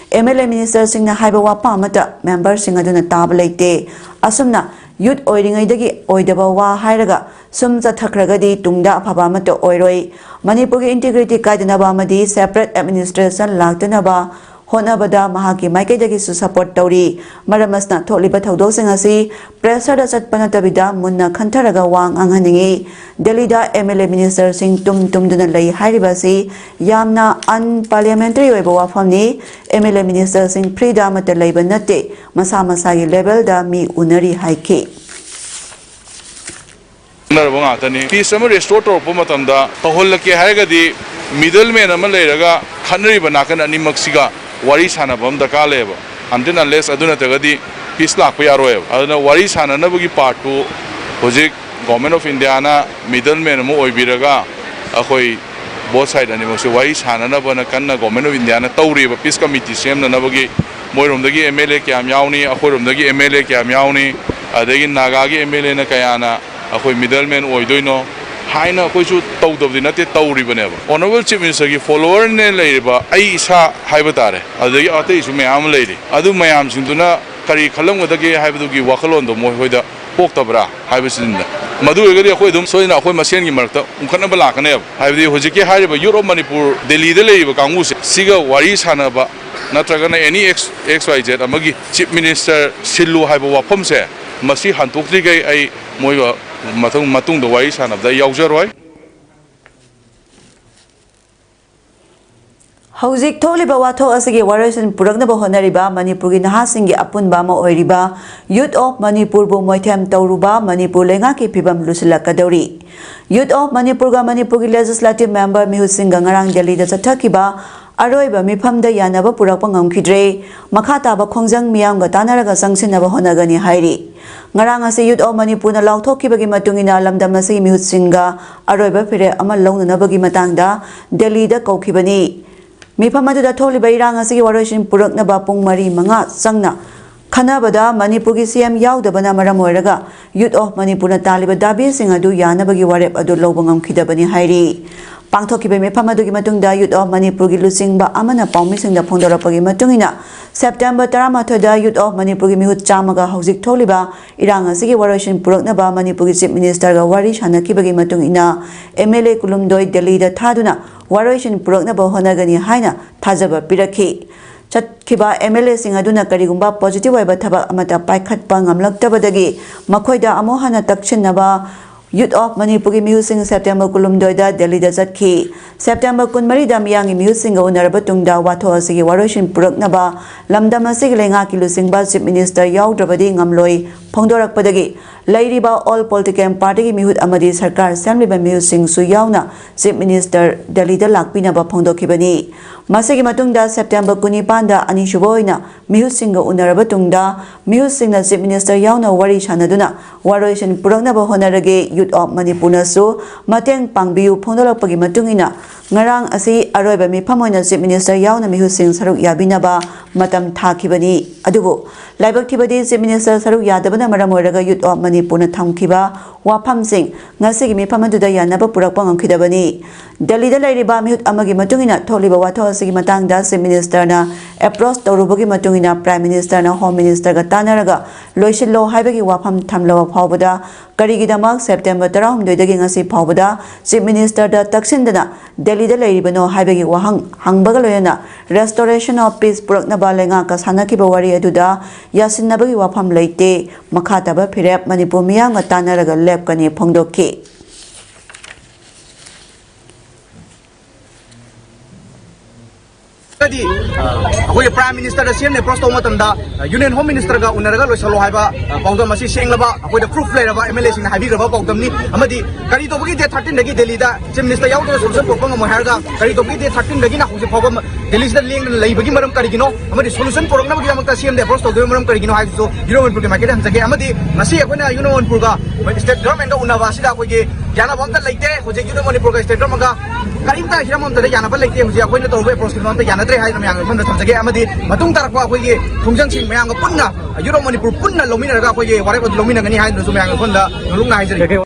MLA ministerꯁꯤꯡꯅ ꯍꯥꯏꯕ ꯋꯥꯐꯝ ꯑꯃꯠꯇ memberꯁꯤꯡ ꯑꯗꯨꯅ ꯇꯥꯕ ꯂꯩꯇꯦ꯫ ꯑꯁꯨꯝꯅ youth ꯑꯣꯏꯔꯤꯉꯩꯗꯒꯤ ꯑꯣꯏꯗꯕ ꯋꯥ ꯍꯥꯏꯔꯒ ꯁꯨꯝ ꯆꯠꯊꯈ꯭ꯔꯒꯗꯤ ꯇꯨꯡꯗ ꯑꯐꯕ ꯑꯃꯠꯇ ꯑꯣꯏꯔꯣꯏ꯫ ꯃꯅꯤꯄꯨꯔꯒꯤ integrity ꯀꯥꯏꯗꯅꯕ ꯑꯃꯗꯤ separate administration ꯂꯥꯛꯇꯅꯕ ꯍꯣꯠꯅꯕꯗ ꯃꯍꯥꯛꯀꯤ ꯃꯥꯏꯀꯩꯗꯒꯤꯁꯨ support ꯇꯧꯔꯤ꯫ ꯃꯔꯝ ꯑꯁꯤꯅ ꯊꯣꯛꯂꯤꯕ ꯊꯧꯗꯣꯛꯁꯤꯡ ꯑꯁꯤ pressureꯗ ꯆꯠꯄ ꯅꯠꯇꯕꯤꯗ ꯃꯨꯟꯅ ꯈꯟꯊꯔꯒ ꯋꯥ ꯉꯥꯡꯍꯟꯅꯤꯡꯏ꯫ ꯗꯦꯜꯂꯤꯗ MLA ministerꯁꯤꯡ ꯇꯨꯝ ꯇꯨꯝꯗꯨꯅ ꯂꯩ ꯍꯥꯏꯔꯤꯕ ꯑꯁꯤ ꯌꯥꯝꯅ unparliamentary ꯑꯣꯏꯕ ꯋꯥꯐꯝꯅꯤ꯫ MLA ministerꯁꯤꯡ freeꯗ ꯑꯃꯠꯇ ꯂꯩꯕ ꯅꯠꯇꯦ, ꯃꯁꯥ ꯃꯁꯥꯒꯤ levelꯗ ꯃꯤ ꯎꯅꯔꯤ ꯍꯥꯏꯈꯤ꯫ ꯈꯪꯅꯔꯕ ꯉꯥꯛꯇꯅꯤ꯫ Peace ꯑꯃ restore ꯇꯧꯔꯛꯄ ꯃꯇꯝꯗ ꯇꯧꯍꯜꯂꯛꯀꯦ ꯍꯥꯏꯔꯒꯗꯤ middleman ꯑꯃ ꯂꯩꯔꯒ ꯈꯠꯅꯔꯤꯕ ꯅꯥꯀꯟ ꯑꯅꯤꯃꯛꯁꯤꯒ ꯋꯥꯔꯤ ꯁꯥꯟꯅꯕ ꯑꯃ ꯗꯔꯀꯥꯔ ꯂꯩꯌꯦꯕ꯫ Until unless ꯑꯗꯨ ꯅꯠꯇ꯭ꯔꯒꯗꯤ peace ꯂꯥꯛꯄ ꯌꯥꯔꯣꯏꯕ꯫ ꯑꯗꯨꯅ ꯋꯥꯔꯤ ꯁꯥꯟꯅꯅꯕꯒꯤ partꯇꯨ ꯍꯧꯖꯤꯛ Government of Indiaꯅ middleman ꯑꯃ ꯑꯣꯏꯕꯤꯔꯒ ꯑꯩꯈꯣꯏ both side ꯑꯅꯤꯃꯛꯁꯦ ꯋꯥꯔꯤ ꯁꯥꯟꯅꯅꯕꯅ ꯀꯟꯅ Government of Indiaꯅ ꯇꯧꯔꯤꯕ peace committee ꯁꯦꯝꯅꯅꯕꯒꯤ꯫ ꯃꯣꯏꯔꯣꯝꯗꯒꯤ MLA ꯀꯌꯥꯝ ꯌꯥꯎꯅꯤ, ꯑꯩꯈꯣꯏꯔꯣꯝꯗꯒꯤ MLA ꯀꯌꯥꯝ ꯌꯥꯎꯅꯤ, ꯑꯗꯒꯤ ꯅꯥꯒꯥꯒꯤ MLAꯅ ꯀꯌꯥꯅ ꯑꯩꯈꯣꯏ middleman ꯑꯣꯏꯗꯣꯏꯅꯣ ꯍꯥꯏꯅ ꯑꯩꯈꯣꯏꯁꯨ ꯇꯧꯗꯕꯗꯤ ꯅꯠꯇꯦ, ꯇꯧꯔꯤꯕꯅꯦꯕ꯫ Honourable Chief Ministerꯒꯤ followerꯅꯦ ꯂꯩꯔꯤꯕ ꯑꯩ ꯏꯁꯥ ꯍꯥꯏꯕ ꯇꯥꯔꯦ, ꯑꯗꯨꯗꯒꯤ ꯑꯇꯩꯁꯨ ꯃꯌꯥꯝ ꯑꯃ ꯂꯩꯔꯤ꯫ ꯑꯗꯨ ꯃꯌꯥꯝꯁꯤꯡꯗꯨꯅ ꯀꯔꯤ ꯈꯜꯂꯝꯒꯗꯒꯦ ꯍꯥꯏꯕꯗꯨꯒꯤ ꯋꯥꯈꯜꯂꯣꯟꯗꯣ ꯃꯣꯏ ꯍꯣꯏꯗ ꯄꯣꯛꯇꯕ꯭ꯔꯥ ꯍꯥꯏꯕꯁꯤꯅꯤꯗ꯫ ꯃꯗꯨ ꯑꯣꯏꯔꯒꯗꯤ ꯑꯩꯈꯣꯏ ꯑꯗꯨꯝ ꯁꯣꯏꯗꯅ ꯑꯩꯈꯣꯏ ꯃꯁꯦꯟꯒꯤ ꯃꯔꯛꯇ ꯎꯪꯈꯠꯅꯕ ꯂꯥꯛꯀꯅꯦꯕ꯫ ꯍꯥꯏꯕꯗꯤ ꯍꯧꯖꯤꯛꯀꯤ ꯍꯥꯏꯔꯤꯕ Youth of Manipur ꯗꯦꯜꯂꯤꯗ ꯂꯩꯔꯤꯕ ꯀꯥꯡꯕꯨꯁꯦ ꯁꯤꯒ ꯋꯥꯔꯤ ꯁꯥꯟꯅꯕ ꯅꯠꯇ꯭ꯔꯒꯅ any X, X Y Z ꯑꯃꯒꯤ Chief Minister ꯁꯤꯜꯂꯨ ꯍꯥꯏꯕ ꯋꯥꯐꯝꯁꯦ, ꯃꯁꯤ ꯍꯟꯗꯣꯛꯇ꯭ꯔꯤꯈꯩ ꯑꯩ ꯃꯣꯏꯒ ꯃꯊꯪ, ꯃꯇꯨꯡꯗ ꯋꯥꯔꯤ ꯁꯥꯟꯅꯕꯗ ꯑꯩ ꯌꯥꯎꯖꯔꯣꯏ꯫ ꯍꯧꯖꯤꯛ ꯊꯣꯛꯂꯤꯕ ꯋꯥꯊꯣꯛ ꯑꯁꯤꯒꯤ ꯋꯥꯔꯣꯏꯁꯤꯟ ꯄꯨꯔꯛꯅꯕ ꯍꯣꯠꯅꯔꯤꯕ ꯃꯅꯤꯄꯨꯔꯒꯤ ꯅꯍꯥꯁꯤꯡꯒꯤ ꯑꯄꯨꯟꯕ ꯑꯃ ꯑꯣꯏꯔꯤꯕ Youth of ꯃꯅꯤꯄꯨꯔꯕꯨ ꯃꯣꯏꯊꯦꯝ ꯇꯧꯔꯨꯕ ꯃꯅꯤꯄꯨꯔ ꯂꯩꯉꯥꯛꯀꯤ ꯐꯤꯕꯝ ꯂꯨꯁꯤꯜꯂꯛꯀꯗꯧꯔꯤ꯫ Youth of ꯃꯅꯤꯄꯨꯔꯒ ꯃꯅꯤꯄꯨꯔꯒꯤ Legislative Member ꯃꯤꯍꯨꯠꯁꯤꯡꯒ ꯉꯔꯥꯡ ꯗꯦꯜꯂꯤꯗ ꯆꯠꯊꯈꯤꯕ ꯑꯔꯣꯏꯕ ꯃꯤꯐꯝꯗ ꯌꯥꯅꯕ ꯄꯨꯔꯛꯄ ꯉꯝꯈꯤꯗ꯭ꯔꯦ꯫ ꯃꯈꯥ ꯇꯥꯕ ꯈꯣꯡꯖꯪ ꯃꯤꯌꯥꯝꯒ ꯇꯥꯟꯅꯔꯒ ꯆꯪꯁꯤꯟꯅꯕ ꯍꯣꯠꯅꯒꯅꯤ ꯍꯥꯏꯔꯤ꯫ ꯉꯔꯥꯡ ꯑꯁꯤ Youth of ꯃꯅꯤꯄꯨꯔꯅ ꯂꯥꯎꯊꯣꯛꯈꯤꯕꯒꯤ ꯃꯇꯨꯡ ꯏꯟꯅ ꯂꯝꯗꯝ ꯑꯁꯤꯒꯤ ꯃꯤꯍꯨꯠꯁꯤꯡꯒ ꯑꯔꯣꯏꯕ ꯐꯤꯔꯦꯞ ꯑꯃ ꯂꯧꯅꯅꯕꯒꯤ ꯃꯇꯥꯡꯗ ꯗꯦꯜꯂꯤꯗ ꯀꯧꯈꯤꯕꯅꯤ꯫ ꯃꯤꯐꯝ ꯑꯗꯨꯗ ꯊꯣꯛꯂꯤꯕ ꯏꯔꯥꯡ ꯑꯁꯤꯒꯤ ꯋꯥꯔꯣꯏꯁꯤꯟ ꯄꯨꯔꯛꯅꯕ ꯄꯨꯡ ꯃꯔꯤ ꯃꯉꯥ ꯆꯪꯅ ꯈꯟꯅꯕꯗ ꯃꯅꯤꯄꯨꯔꯒꯤ C M ꯌꯥꯎꯗꯕꯅ ꯃꯔꯝ ꯑꯣꯏꯔꯒ Youth of ꯃꯅꯤꯄꯨꯔꯅ ꯇꯥꯜꯂꯤꯕ ꯗꯥꯕꯤꯁꯤꯡ ꯑꯗꯨ ꯌꯥꯅꯕꯒꯤ ꯋꯥꯔꯦꯞ ꯑꯗꯨ ꯂꯧꯕ ꯉꯝꯈꯤꯗꯕꯅꯤ ꯍꯥꯏꯔꯤ꯫ ꯄꯥꯡꯊꯣꯛꯈꯤꯕ ꯃꯤꯐꯝ ꯑꯗꯨꯒꯤ ꯃꯇꯨꯡꯗ Youth of ꯃꯅꯤꯄꯨꯔꯒꯤ ꯂꯨꯆꯤꯡꯕ ꯑꯃꯅ ꯄꯥꯎꯃꯤꯁꯤꯡꯗ ꯐꯣꯡꯗꯣꯔꯛꯄꯒꯤ ꯃꯇꯨꯡ ꯏꯟꯅ, ꯁꯦꯞꯇꯦꯝꯕꯔ ꯇꯔꯥꯃꯥꯊꯣꯏꯗ Youth of ꯃꯅꯤꯄꯨꯔꯒꯤ ꯃꯤꯍꯨꯠ ꯆꯥꯝꯃꯒ ꯍꯧꯖꯤꯛ ꯊꯣꯛꯂꯤꯕ ꯏꯔꯥꯡ ꯑꯁꯤꯒꯤ ꯋꯥꯔꯣꯏꯁꯤꯟ ꯄꯨꯔꯛꯅꯕ ꯃꯅꯤꯄꯨꯔꯒꯤ Chief Ministerꯒ ꯋꯥꯔꯤ ꯁꯥꯟꯅꯈꯤꯕꯒꯤ ꯃꯇꯨꯡ ꯏꯟꯅ, M L A ꯀꯨꯂꯨꯝꯗꯣꯏ ꯗꯦꯜꯂꯤꯗ ꯊꯥꯗꯨꯅ ꯋꯥꯔꯣꯏꯁꯤꯟ ꯄꯨꯔꯛꯅꯕ ꯍꯣꯠꯅꯒꯅꯤ ꯍꯥꯏꯅ ꯊꯥꯖꯕ ꯄꯤꯔꯛꯈꯤ꯫ ꯆꯠꯈꯤꯕ M L Aꯁꯤꯡ ꯑꯗꯨꯅ ꯀꯔꯤꯒꯨꯝꯕ positive ꯑꯣꯏꯕ ꯊꯕꯛ ꯑꯃꯠꯇ ꯄꯥꯏꯈꯠꯄ ꯉꯝꯂꯛꯇꯕꯗꯒꯤ ꯃꯈꯣꯏꯗ ꯑꯃꯨꯛ ꯍꯟꯅ ꯇꯛꯁꯤꯟꯅꯕ Youth of ꯃꯅꯤꯄꯨꯔꯒꯤ ꯃꯤꯍꯨꯠꯁꯤꯡ ꯁꯦꯞꯇꯦꯝꯕꯔ ꯀꯨꯟꯍꯨꯝꯗꯣꯏꯗ ꯗꯦꯜꯂꯤꯗ ꯆꯠꯈꯤ꯫ ꯁꯦꯞꯇꯦꯝꯕꯔ ꯀꯨꯟꯃꯔꯤꯗ ꯃꯤꯌꯥꯝꯒꯤ ꯃꯤꯍꯨꯠꯁꯤꯡꯒ ꯎꯅꯔꯕ ꯇꯨꯡꯗ ꯋꯥꯊꯣꯛ ꯑꯁꯤꯒꯤ ꯋꯥꯔꯣꯏꯁꯤꯟ ꯄꯨꯔꯛꯅꯕ ꯂꯝꯗꯝ ꯑꯁꯤꯒꯤ ꯂꯩꯉꯥꯛꯀꯤ ꯂꯨꯆꯤꯡꯕ Chief Minister ꯌꯥꯎꯗ꯭ꯔꯕꯗꯤ ꯉꯝꯂꯣꯏ ꯐꯣꯡꯗꯣꯔꯛꯄꯗꯒꯤ ꯂꯩꯔꯤꯕ all political partyꯒꯤ ꯃꯤꯍꯨꯠ ꯑꯃꯗꯤ ꯁꯔꯀꯥꯔ ꯁꯦꯝꯂꯤꯕ ꯃꯤꯍꯨꯠꯁꯤꯡꯁꯨ ꯌꯥꯎꯅ Chief Minister ꯗꯦꯜꯂꯤꯗ ꯂꯥꯛꯄꯤꯅꯕ ꯐꯣꯡꯗꯣꯛꯈꯤꯕꯅꯤ꯫ ꯃꯁꯤꯒꯤ ꯃꯇꯨꯡꯗ ꯁꯦꯞꯇꯦꯝꯕꯔ ꯀꯨꯟꯅꯤꯄꯥꯟꯗ ꯑꯅꯤꯁꯨꯕ ꯑꯣꯏꯅ ꯃꯤꯍꯨꯠꯁꯤꯡꯒ ꯎꯅꯔꯕ ꯇꯨꯡꯗ ꯃꯤꯍꯨꯠꯁꯤꯡꯅ Chief Minister ꯌꯥꯎꯅ ꯋꯥꯔꯤ ꯁꯥꯟꯅꯗꯨꯅ ꯋꯥꯔꯣꯏꯁꯤꯟ ꯄꯨꯔꯛꯅꯕ ꯍꯣꯠꯅꯔꯒꯦ, Youth of ꯃꯅꯤꯄꯨꯔꯅꯁꯨ ꯃꯇꯦꯡ ꯄꯥꯡꯕꯤꯌꯨ ꯐꯣꯡꯗꯣꯔꯛꯄꯒꯤ ꯃꯇꯨꯡ ꯏꯟꯅ ꯉꯔꯥꯡ ꯑꯁꯤ ꯑꯔꯣꯏꯕ ꯃꯤꯐꯝ ꯑꯣꯏꯅ Chief Minister ꯌꯥꯎꯅ ꯃꯤꯍꯨꯠꯁꯤꯡ ꯁꯔꯨꯛ ꯌꯥꯕꯤꯅꯕ ꯃꯇꯝ ꯊꯥꯈꯤꯕꯅꯤ꯫ ꯑꯗꯨꯕꯨ ꯂꯥꯏꯕꯛ ꯊꯤꯕꯗꯤ Chief Minister ꯁꯔꯨꯛ ꯌꯥꯗꯕꯅ ꯃꯔꯝ ꯑꯣꯏꯔꯒ Youth of ꯃꯅꯤꯄꯨꯔꯅ ꯊꯝꯈꯤꯕ ꯋꯥꯐꯝꯁꯤꯡ ꯉꯁꯤꯒꯤ ꯃꯤꯐꯝ ꯑꯗꯨꯗ ꯌꯥꯅꯕ ꯄꯨꯔꯛꯄ ꯉꯝꯈꯤꯗꯕꯅꯤ꯫ ꯗꯦꯜꯂꯤꯗ ꯂꯩꯔꯤꯕ ꯃꯤꯍꯨꯠ ꯑꯃꯒꯤ ꯃꯇꯨꯡ ꯏꯟꯅ ꯊꯣꯛꯂꯤꯕ ꯋꯥꯊꯣꯛ ꯑꯁꯤꯒꯤ ꯃꯇꯥꯡꯗ Chief Ministerꯅ ꯑꯦꯄ꯭ꯔꯣꯁ ꯇꯧꯔꯨꯕꯒꯤ ꯃꯇꯨꯡ ꯏꯟꯅ ꯄ꯭ꯔꯥꯏꯝ ꯃꯤꯅꯤꯁꯇꯔꯅ ꯍꯣꯝ ꯃꯤꯅꯤꯁꯇꯔꯒ ꯇꯥꯟꯅꯔꯒ ꯂꯣꯏꯁꯤꯜꯂꯣ ꯍꯥꯏꯕꯒꯤ ꯋꯥꯐꯝ ꯊꯝꯂꯕ ꯐꯥꯎꯕꯗ ꯀꯔꯤꯒꯤꯗꯃꯛ ꯁꯦꯞꯇꯦꯝꯕꯔ ꯇꯔꯥꯍꯨꯝꯗꯣꯏꯗꯒꯤ ꯉꯁꯤ ꯐꯥꯎꯕꯗ ꯆꯤꯐ ꯃꯤꯅꯤꯁꯇꯔꯗ ꯇꯛꯁꯤꯟꯗꯅ ꯗꯦꯜꯂꯤꯗ ꯂꯩꯔꯤꯕꯅꯣ ꯍꯥꯏꯕꯒꯤ ꯋꯥꯍꯪ ꯍꯪꯕꯒ ꯂꯣꯏꯅꯅ restoration of peace ꯄꯨꯔꯛꯅꯕ ꯂꯩꯉꯥꯛꯀ ꯁꯥꯟꯅꯈꯤꯕ ꯋꯥꯔꯤ ꯑꯗꯨꯗ ꯌꯥꯁꯤꯟꯅꯕꯒꯤ ꯋꯥꯐꯝ ꯂꯩꯇꯦ꯫ ꯃꯈꯥ ꯇꯥꯕ ꯐꯤꯔꯦꯞ ꯃꯅꯤꯄꯨꯔ ꯃꯤꯌꯥꯝꯒ ꯇꯥꯟꯅꯔꯒ ꯂꯦꯞꯀꯅꯤ ꯐꯣꯡꯗꯣꯛꯈꯤ꯫ ꯗꯤ ꯑꯩꯈꯣꯏꯒꯤ ꯄ꯭ꯔꯥꯏꯝ ꯃꯤꯅꯤꯁꯇꯔꯗ ꯁꯤ ꯑꯦꯝꯅ ꯑꯦꯄ꯭ꯔꯣꯁ ꯇꯧꯕ ꯃꯇꯝꯗ ꯌꯨꯅꯤꯌꯟ ꯍꯣꯝ ꯃꯤꯅꯤꯁꯇꯔꯒ ꯎꯅꯔꯒ ꯂꯣꯏꯁꯜꯂꯣ ꯍꯥꯏꯕ ꯄꯥꯎꯗꯝ ꯑꯁꯤ ꯁꯦꯡꯂꯕ ꯑꯩꯈꯣꯏꯗ ꯄ꯭ꯔꯨꯐ ꯂꯩꯔꯕ ꯑꯦꯝ ꯑꯦꯜ ꯑꯦꯁꯤꯡꯅ ꯍꯥꯏꯕꯤꯈ꯭ꯔꯕ ꯄꯥꯎꯗꯝꯅꯤ꯫ ꯑꯃꯗꯤ ꯀꯔꯤ ꯇꯧꯕꯒꯤ ꯗꯦꯠ ꯊꯥꯔꯇꯤꯟꯗꯒꯤ ꯗꯦꯜꯂꯤꯗ ꯆꯤꯐ ꯃꯤꯅꯤꯁꯇꯔ ꯌꯥꯎꯗꯅ ꯁꯣꯂꯨꯁꯟ ꯄꯨꯔꯛꯄ ꯉꯝꯃꯣꯏ ꯍꯥꯏꯔꯒ ꯀꯔꯤ ꯇꯧꯕꯒꯤ ꯗꯦꯠ ꯊꯥꯔꯇꯤꯟꯗꯒꯤꯅ ꯍꯧꯖꯤꯛ ꯐꯥꯎꯕ ꯗꯦꯜꯂꯤꯁꯤꯗ ꯂꯦꯡꯗꯅ ꯂꯩꯕꯒꯤ ꯃꯔꯝ ꯀꯔꯤꯒꯤꯅꯣ ꯑꯃꯗꯤ ꯁꯣꯂꯨꯁꯟ ꯄꯨꯔꯛꯅꯕꯒꯤꯗꯃꯛꯇ ꯁꯤ ꯑꯦꯝꯗ ꯑꯦꯄ꯭ꯔꯣꯁ ꯇꯧꯗꯣꯏꯕ ꯃꯔꯝ ꯀꯔꯤꯒꯤꯅꯣ ꯍꯥꯏꯕꯁꯨ ꯌꯨꯅꯤꯌꯟ ꯃꯅꯤꯄꯨꯔꯒꯤ ꯃꯥꯏꯀꯩꯗ ꯍꯪꯖꯒꯦ꯫ ꯑꯃꯗꯤ ꯉꯁꯤ ꯑꯩꯈꯣꯏꯅ ꯌꯨꯅꯤꯌꯟ ꯃꯅꯤꯄꯨꯔꯒ ꯁ꯭ꯇꯦꯠ ꯒꯚꯔꯟꯃꯦꯟꯠꯀ ꯎꯅꯕ ꯑꯁꯤꯗ ꯑꯩꯈꯣꯏꯒꯤ ꯌꯥꯅꯕ ꯑꯝꯇ ꯂꯩꯇꯦ꯫ ꯍꯧꯖꯤꯛ ꯌꯨꯅꯤꯌꯟ ꯃꯅꯤꯄꯨꯔꯒ ꯁ꯭ꯇꯦꯠ ꯒꯚꯔꯟꯃꯦꯟꯠꯀ ꯀꯔꯤꯝꯇ ꯍꯤꯔꯝ ꯑꯃꯠꯇꯗ ꯌꯥꯅꯕ ꯂꯩꯇꯦ꯫ ꯍꯧꯖꯤꯛ ꯑꯩꯈꯣꯏꯅ ꯇꯧꯔꯨꯕ ꯑꯦꯄ꯭ꯔꯣꯁꯇꯨ ꯑꯝꯇ ꯌꯥꯅꯗ꯭ꯔꯦ ꯍꯥꯏꯗꯅ ꯃꯌꯥꯝꯒꯤ ꯃꯐꯝꯗ ꯊꯝꯖꯒꯦ꯫ ꯑꯃꯗꯤ ꯃꯇꯨꯡ ꯇꯥꯔꯛꯄ ꯑꯩꯈꯣꯏꯒꯤ ꯈꯣꯡꯖꯪꯁꯤꯡ ꯃꯌꯥꯝꯒ ꯄꯨꯟꯅ ꯌꯨꯅꯤꯌꯟ ꯃꯅꯤꯄꯨꯔ ꯄꯨꯟꯅ ꯂꯧꯃꯤꯟꯅꯔꯒ ꯑꯩꯈꯣꯏꯒꯤ ꯋꯥꯔꯦꯞ ꯑꯗꯨ ꯂꯧꯃꯤꯟꯅꯒꯅꯤ ꯍꯥꯏꯗꯨꯅꯁꯨ ꯃꯌꯥꯝꯒꯤ ꯃꯐꯝꯗ ꯅꯣꯂꯨꯛꯅ ꯍꯥꯏꯖꯔꯤ꯫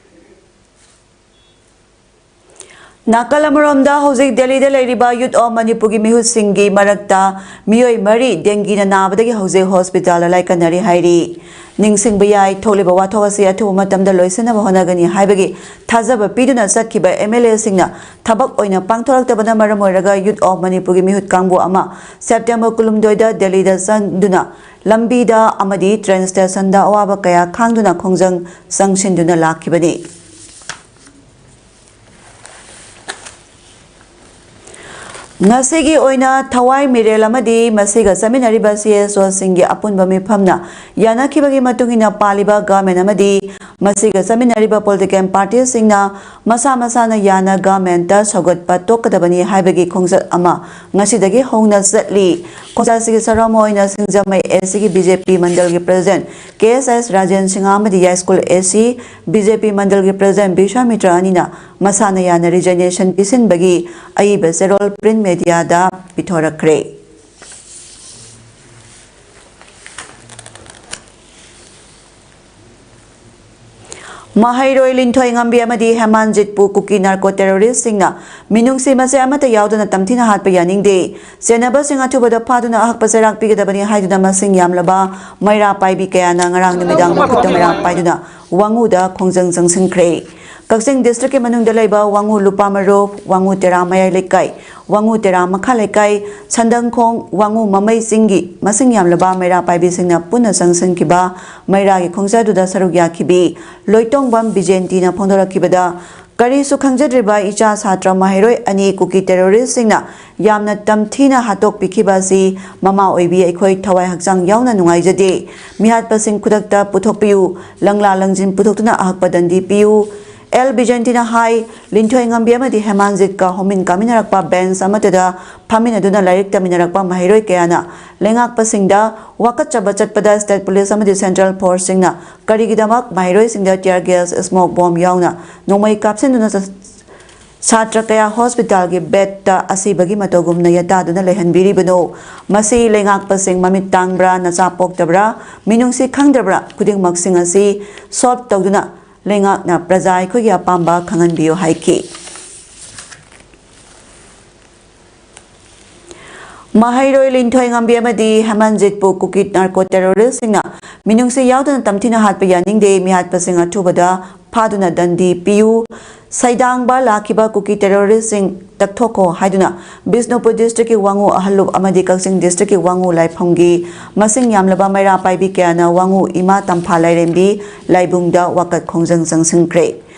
ꯅꯥꯀꯜ ꯑꯃꯔꯣꯝꯗ ꯍꯧꯖꯤꯛ ꯗꯦꯜꯂꯤꯗ ꯂꯩꯔꯤꯕ ꯌꯨꯠ ꯑꯣꯐ ꯃꯅꯤꯄꯨꯔꯒꯤ ꯃꯤꯍꯨꯠꯁꯤꯡꯒꯤ ꯃꯔꯛꯇ ꯃꯤꯑꯣꯏ ꯃꯔꯤ ꯗꯦꯡꯒꯤꯅ ꯅꯥꯕꯗꯒꯤ ꯍꯧꯖꯤꯛ ꯍꯣꯁꯄꯤꯇꯥꯜꯗ ꯂꯥꯏꯀꯠꯅꯔꯤ ꯍꯥꯏꯔꯤ꯫ ꯅꯤꯡꯁꯤꯡꯕ ꯌꯥꯏ, ꯊꯣꯛꯂꯤꯕ ꯋꯥꯊꯣꯛ ꯑꯁꯤ ꯑꯊꯨꯕ ꯃꯇꯝꯗ ꯂꯣꯏꯁꯤꯟꯅꯕ ꯍꯣꯠꯅꯒꯅꯤ ꯍꯥꯏꯕꯒꯤ ꯊꯥꯖꯕ ꯄꯤꯗꯨꯅ ꯆꯠꯈꯤꯕ ꯑꯦꯝ ꯑꯦꯜ ꯑꯦꯁꯤꯡꯅ ꯊꯕꯛ ꯑꯣꯏꯅ ꯄꯥꯡꯊꯣꯔꯛꯇꯕꯅ ꯃꯔꯝ ꯑꯣꯏꯔꯒ ꯌꯨꯠ ꯑꯣꯐ ꯃꯅꯤꯄꯨꯔꯒꯤ ꯃꯤꯍꯨꯠ ꯀꯥꯡꯕꯨ ꯑꯃ ꯁꯦꯞꯇꯦꯝꯕꯔ ꯀꯨꯟꯍꯨꯝꯗꯣꯏꯗ ꯗꯦꯜꯂꯤꯗ ꯆꯪꯗꯨꯅ ꯂꯝꯕꯤꯗ ꯑꯃꯗꯤ ꯇ꯭ꯔꯦꯟ ꯁ꯭ꯇꯦꯁꯟꯗ ꯑꯋꯥꯕ ꯀꯌꯥ ꯈꯥꯡꯗꯨꯅ ꯈꯣꯡꯖꯪ ꯆꯪꯁꯤꯟꯗꯨꯅ ꯂꯥꯛꯈꯤꯕꯅꯤ꯫ ꯉꯁꯤꯒꯤ ꯑꯣꯏꯅ ꯊꯋꯥꯏ ꯃꯤꯔꯦꯜ ꯑꯃꯗꯤ ꯃꯁꯤꯒ ꯆꯠꯃꯤꯟꯅꯔꯤꯕ ꯁꯤ ꯑꯦꯁ ꯑꯣꯁꯤꯡꯒꯤ ꯑꯄꯨꯟꯕ ꯃꯤꯐꯝꯅ ꯌꯥꯅꯈꯤꯕꯒꯤ ꯃꯇꯨꯡ ꯏꯟꯅ ꯄꯥꯜꯂꯤꯕ ꯒꯚꯔꯟꯃꯦꯟꯠ ꯑꯃꯗꯤ ꯃꯁꯤꯒ ꯆꯠꯃꯤꯟꯅꯔꯤꯕ ꯄꯣꯂꯤꯇꯤꯀꯦꯜ ꯄꯥꯔꯇꯤꯁꯤꯡꯅ ꯃꯁꯥ ꯃꯁꯥꯅ ꯌꯥꯅ ꯒꯚꯔꯟꯃꯦꯟꯠꯇ ꯁꯧꯒꯠꯄ ꯇꯣꯛꯀꯗꯕꯅꯤ ꯍꯥꯏꯕꯒꯤ ꯈꯣꯡꯆꯠ ꯑꯃ ꯉꯁꯤꯗꯒꯤ ꯍꯧꯅ ꯆꯠꯂꯤ꯫ ꯈꯣꯡꯆꯠ ꯑꯁꯤꯒꯤ ꯁꯔꯨꯛ ꯑꯃ ꯑꯣꯏꯅ ꯁꯤꯡꯖꯃꯩ ꯑꯦ ꯁꯤꯒꯤ ꯕꯤ ꯖꯦ ꯄꯤ ꯃꯟꯗꯜꯒꯤ ꯄ꯭ꯔꯦꯁꯤꯗꯦꯟꯠ ꯀꯦ ꯑꯦꯁ ꯑꯦꯁ ꯔꯥꯖꯦꯟ ꯁꯤꯡꯍ ꯑꯃꯗꯤ ꯌꯥꯏꯁ꯭ꯀꯨꯜ ꯑꯦ ꯁꯤ ꯕꯤ ꯖꯦ ꯄꯤ ꯃꯟꯗꯜꯒꯤ ꯄ꯭ꯔꯦꯁꯤꯗꯦꯟꯠ ꯕꯤꯁ꯭ꯋꯥꯃꯤꯇ꯭ꯔ ꯑꯅꯤꯅ ꯃꯁꯥꯅ ꯌꯥꯅ ꯔꯤꯖꯥꯏꯅꯦꯁꯟ ꯄꯤꯁꯤꯟꯕꯒꯤ ꯑꯏꯕ ꯆꯦꯔꯣꯜ ꯄ꯭ꯔꯤꯟꯠ ꯃꯦꯗꯤꯌꯥꯗ ꯄꯤꯊꯣꯔꯛꯈ꯭ꯔꯦ꯫ ꯃꯍꯩꯔꯣꯏ ꯂꯤꯟꯊꯣꯏ ꯉꯝꯕꯤ ꯑꯃꯗꯤ ꯍꯦꯃꯥꯟꯖꯤꯠꯄꯨ ꯀꯨꯀꯤ ꯅꯥꯔꯀꯣ ꯇꯦꯔꯣꯔꯤꯁꯁꯤꯡꯅ ꯃꯤꯅꯨꯡꯁꯤ ꯃꯆꯦꯠ ꯑꯃꯠꯇ ꯌꯥꯎꯗꯅ ꯇꯝꯊꯤꯅ ꯍꯥꯠꯄ ꯌꯥꯅꯤꯡꯗꯦ꯫ ꯆꯦꯟꯅꯕꯁꯤꯡ ꯑꯊꯨꯕꯗ ꯐꯥꯗꯨꯅ ꯑꯍꯛꯄ ꯆꯩꯔꯥꯛ ꯄꯤꯒꯗꯕꯅꯤ ꯍꯥꯏꯗꯨꯅ ꯃꯁꯤꯡ ꯌꯥꯝꯂꯕ ꯃꯩꯔꯥ ꯄꯥꯏꯕꯤ ꯀꯌꯥꯅ ꯉꯔꯥꯡ ꯅꯨꯃꯤꯗꯥꯡ ꯃꯈꯨꯠꯇ ꯃꯩꯔꯥ ꯄꯥꯏꯗꯨꯅ ꯋꯥꯉꯨꯗ ꯈꯣꯡꯖꯪ ꯆꯪꯁꯤꯟꯈ꯭ꯔꯦ꯫ ꯀꯛꯆꯤꯡ ꯗꯤꯁꯇ꯭ꯔꯤꯛꯀꯤ ꯃꯅꯨꯡꯗ ꯂꯩꯕ ꯋꯥꯉꯨ ꯂꯨꯄꯥ ꯃꯔꯨꯞ, ꯋꯥꯉꯨ ꯇꯦꯔꯥ ꯃꯌꯥꯏ ꯂꯩꯀꯥꯏ, ꯋꯥꯉꯨ ꯇꯦꯔꯥ ꯃꯈꯥ ꯂꯩꯀꯥꯏ, ꯁꯟꯗꯪꯈꯣꯡ, ꯋꯥꯉꯨ ꯃꯃꯩ ꯆꯤꯡꯒꯤ ꯃꯁꯤꯡ ꯌꯥꯝꯂꯕ ꯃꯩꯔꯥ ꯄꯥꯏꯕꯤꯁꯤꯡꯅ ꯄꯨꯟꯅ ꯆꯪꯁꯤꯟꯈꯤꯕ ꯃꯩꯔꯥꯒꯤ ꯈꯣꯡꯆꯠ ꯑꯗꯨꯗ ꯁꯔꯨꯛ ꯌꯥꯈꯤꯕꯤ ꯂꯣꯏꯇꯣꯡꯕꯝ ꯕꯤꯖꯦꯟꯇꯤꯅ ꯐꯣꯡꯗꯣꯔꯛꯈꯤꯕꯗ, ꯀꯔꯤꯁꯨ ꯈꯪꯖꯗ꯭ꯔꯤꯕ ꯏꯆꯥ ꯁꯥꯇ꯭ꯔ ꯃꯍꯩꯔꯣꯏ ꯑꯅꯤ ꯀꯨꯀꯤ ꯇꯦꯔꯣꯔꯤꯁꯁꯤꯡꯅ ꯌꯥꯝꯅ ꯇꯝꯊꯤꯅ ꯍꯥꯠꯇꯣꯛꯄꯤꯈꯤꯕ ꯑꯁꯤ ꯃꯃꯥ ꯑꯣꯏꯕꯤ ꯑꯩꯈꯣꯏ ꯊꯋꯥꯏ ꯍꯛꯆꯥꯡ ꯌꯥꯎꯅ ꯅꯨꯡꯉꯥꯏꯖꯗꯦ꯫ ꯃꯤꯍꯥꯠꯄꯁꯤꯡ ꯈꯨꯗꯛꯇ ꯄꯨꯊꯣꯛꯄꯤꯌꯨ, ꯂꯪꯂꯥ ꯂꯪꯖꯤꯟ ꯄꯨꯊꯣꯛꯇꯨꯅ ꯑꯍꯛꯄ ꯗꯟꯗꯤ ꯄꯤꯌꯨ꯫ ꯑꯦꯜ ꯕꯤꯖꯦꯟꯇꯤꯅ ꯍꯥꯏ, ꯂꯤꯟꯊꯣꯏ ꯉꯝꯕꯤ ꯑꯃꯗꯤ ꯍꯦꯃꯥꯟꯖꯤꯠꯀ ꯍꯣꯃꯤꯟ ꯀꯥꯃꯤꯟꯅꯔꯛꯄ ꯕꯦꯟꯁ ꯑꯃꯠꯇꯗ ꯐꯝꯃꯤꯟꯅꯗꯨꯅ ꯂꯥꯏꯔꯤꯛ ꯇꯝꯃꯤꯟꯅꯔꯛꯄ ꯃꯍꯩꯔꯣꯏ ꯀꯌꯥꯅ ꯂꯩꯉꯥꯛꯄꯁꯤꯡꯗ ꯋꯥꯀꯠꯆꯕ ꯆꯠꯄꯗ ꯁ꯭ꯇꯦꯠ ꯄꯨꯂꯤꯁ ꯑꯃꯗꯤ ꯁꯦꯟꯇ꯭ꯔꯦꯜ ꯐꯣꯔꯁꯁꯤꯡꯅ ꯀꯔꯤꯒꯤꯗꯃꯛ ꯃꯍꯩꯔꯣꯏꯁꯤꯡꯗ tear gas, smoke bomb ꯌꯥꯎꯅ ꯅꯣꯡꯃꯩ ꯀꯥꯞꯁꯤꯟꯗꯨꯅ ꯆ-, ꯁꯥꯇ꯭ꯔ ꯀꯌꯥ ꯍꯣꯁꯄꯤꯇꯥꯜꯒꯤ ꯕꯦꯗꯇ ꯑꯁꯤꯕꯒꯤ ꯃꯇꯧꯒꯨꯝꯅ ꯌꯦꯇꯥꯗꯨꯅ ꯂꯩꯍꯟꯕꯤꯔꯤꯕꯅꯣ? ꯃꯁꯤ ꯂꯩꯉꯥꯛꯄꯁꯤꯡ ꯃꯃꯤꯠ ꯇꯥꯡꯕ꯭ꯔꯥ, ꯅꯆꯥ ꯄꯣꯛꯇꯕ꯭ꯔꯥ, ꯃꯤꯅꯨꯡꯁꯤ ꯈꯪꯗꯕ꯭ꯔꯥ? ꯈꯨꯗꯤꯡꯃꯛꯁꯤꯡ ꯑꯁꯤ solve ꯇꯧꯗꯨꯅ ꯂꯩꯉꯥꯛꯅ ꯄ꯭ꯔꯖꯥ ꯑꯩꯈꯣꯏꯒꯤ ꯑꯄꯥꯝꯕ ꯈꯪꯍꯟꯕꯤꯌꯨ ꯍꯥꯏꯈꯤ꯫ ꯃꯍꯩꯔꯣꯏ ꯂꯤꯟꯊꯣꯏ ꯉꯝꯕꯤ ꯑꯃꯗꯤ ꯍꯦꯃꯟꯖꯤꯠꯄꯨ ꯀꯨꯀꯤ ꯅꯥꯔꯀꯣ ꯇꯦꯔꯣꯔꯤꯁꯁꯤꯡꯅ ꯃꯤꯅꯨꯡꯁꯤ ꯌꯥꯎꯗꯅ ꯇꯝꯊꯤꯅ ꯍꯥꯠꯄ ꯌꯥꯅꯤꯡꯗꯦ꯫ ꯃꯤꯍꯥꯠꯄꯁꯤꯡ ꯑꯊꯨꯕꯗ ꯐꯥꯗꯨꯅ ꯗꯟꯗꯤ ꯄꯤꯌꯨ꯫ ꯁꯩꯗꯥꯡꯕ ꯂꯥꯛꯈꯤꯕ ꯀꯨꯀꯤ ꯇꯦꯔꯣꯔꯤꯁꯁꯤꯡ ꯇꯛꯊꯣꯛꯈꯣ ꯍꯥꯏꯗꯨꯅ ꯕꯤꯁꯅꯨꯄꯨꯔ ꯗꯤꯁꯇ꯭ꯔꯤꯛꯀꯤ ꯋꯥꯉꯨ ꯑꯍꯜꯂꯨꯞ ꯑꯃꯗꯤ ꯀꯛꯆꯤꯡ ꯗꯤꯁꯇ꯭ꯔꯤꯛꯀꯤ ꯋꯥꯉꯨ ꯂꯥꯏꯐꯝꯒꯤ ꯃꯁꯤꯡ ꯌꯥꯝꯂꯕ ꯃꯩꯔꯥ ꯄꯥꯏꯕꯤ ꯀꯌꯥꯅ ꯋꯥꯉꯨ ꯏꯃꯥ ꯇꯝꯐꯥ ꯂꯥꯏꯔꯦꯝꯕꯤ ꯂꯥꯏꯕꯨꯡꯗ ꯋꯥꯀꯠ ꯈꯣꯡꯖꯪ ꯆꯪꯁꯤꯟꯈ꯭ꯔꯦ꯫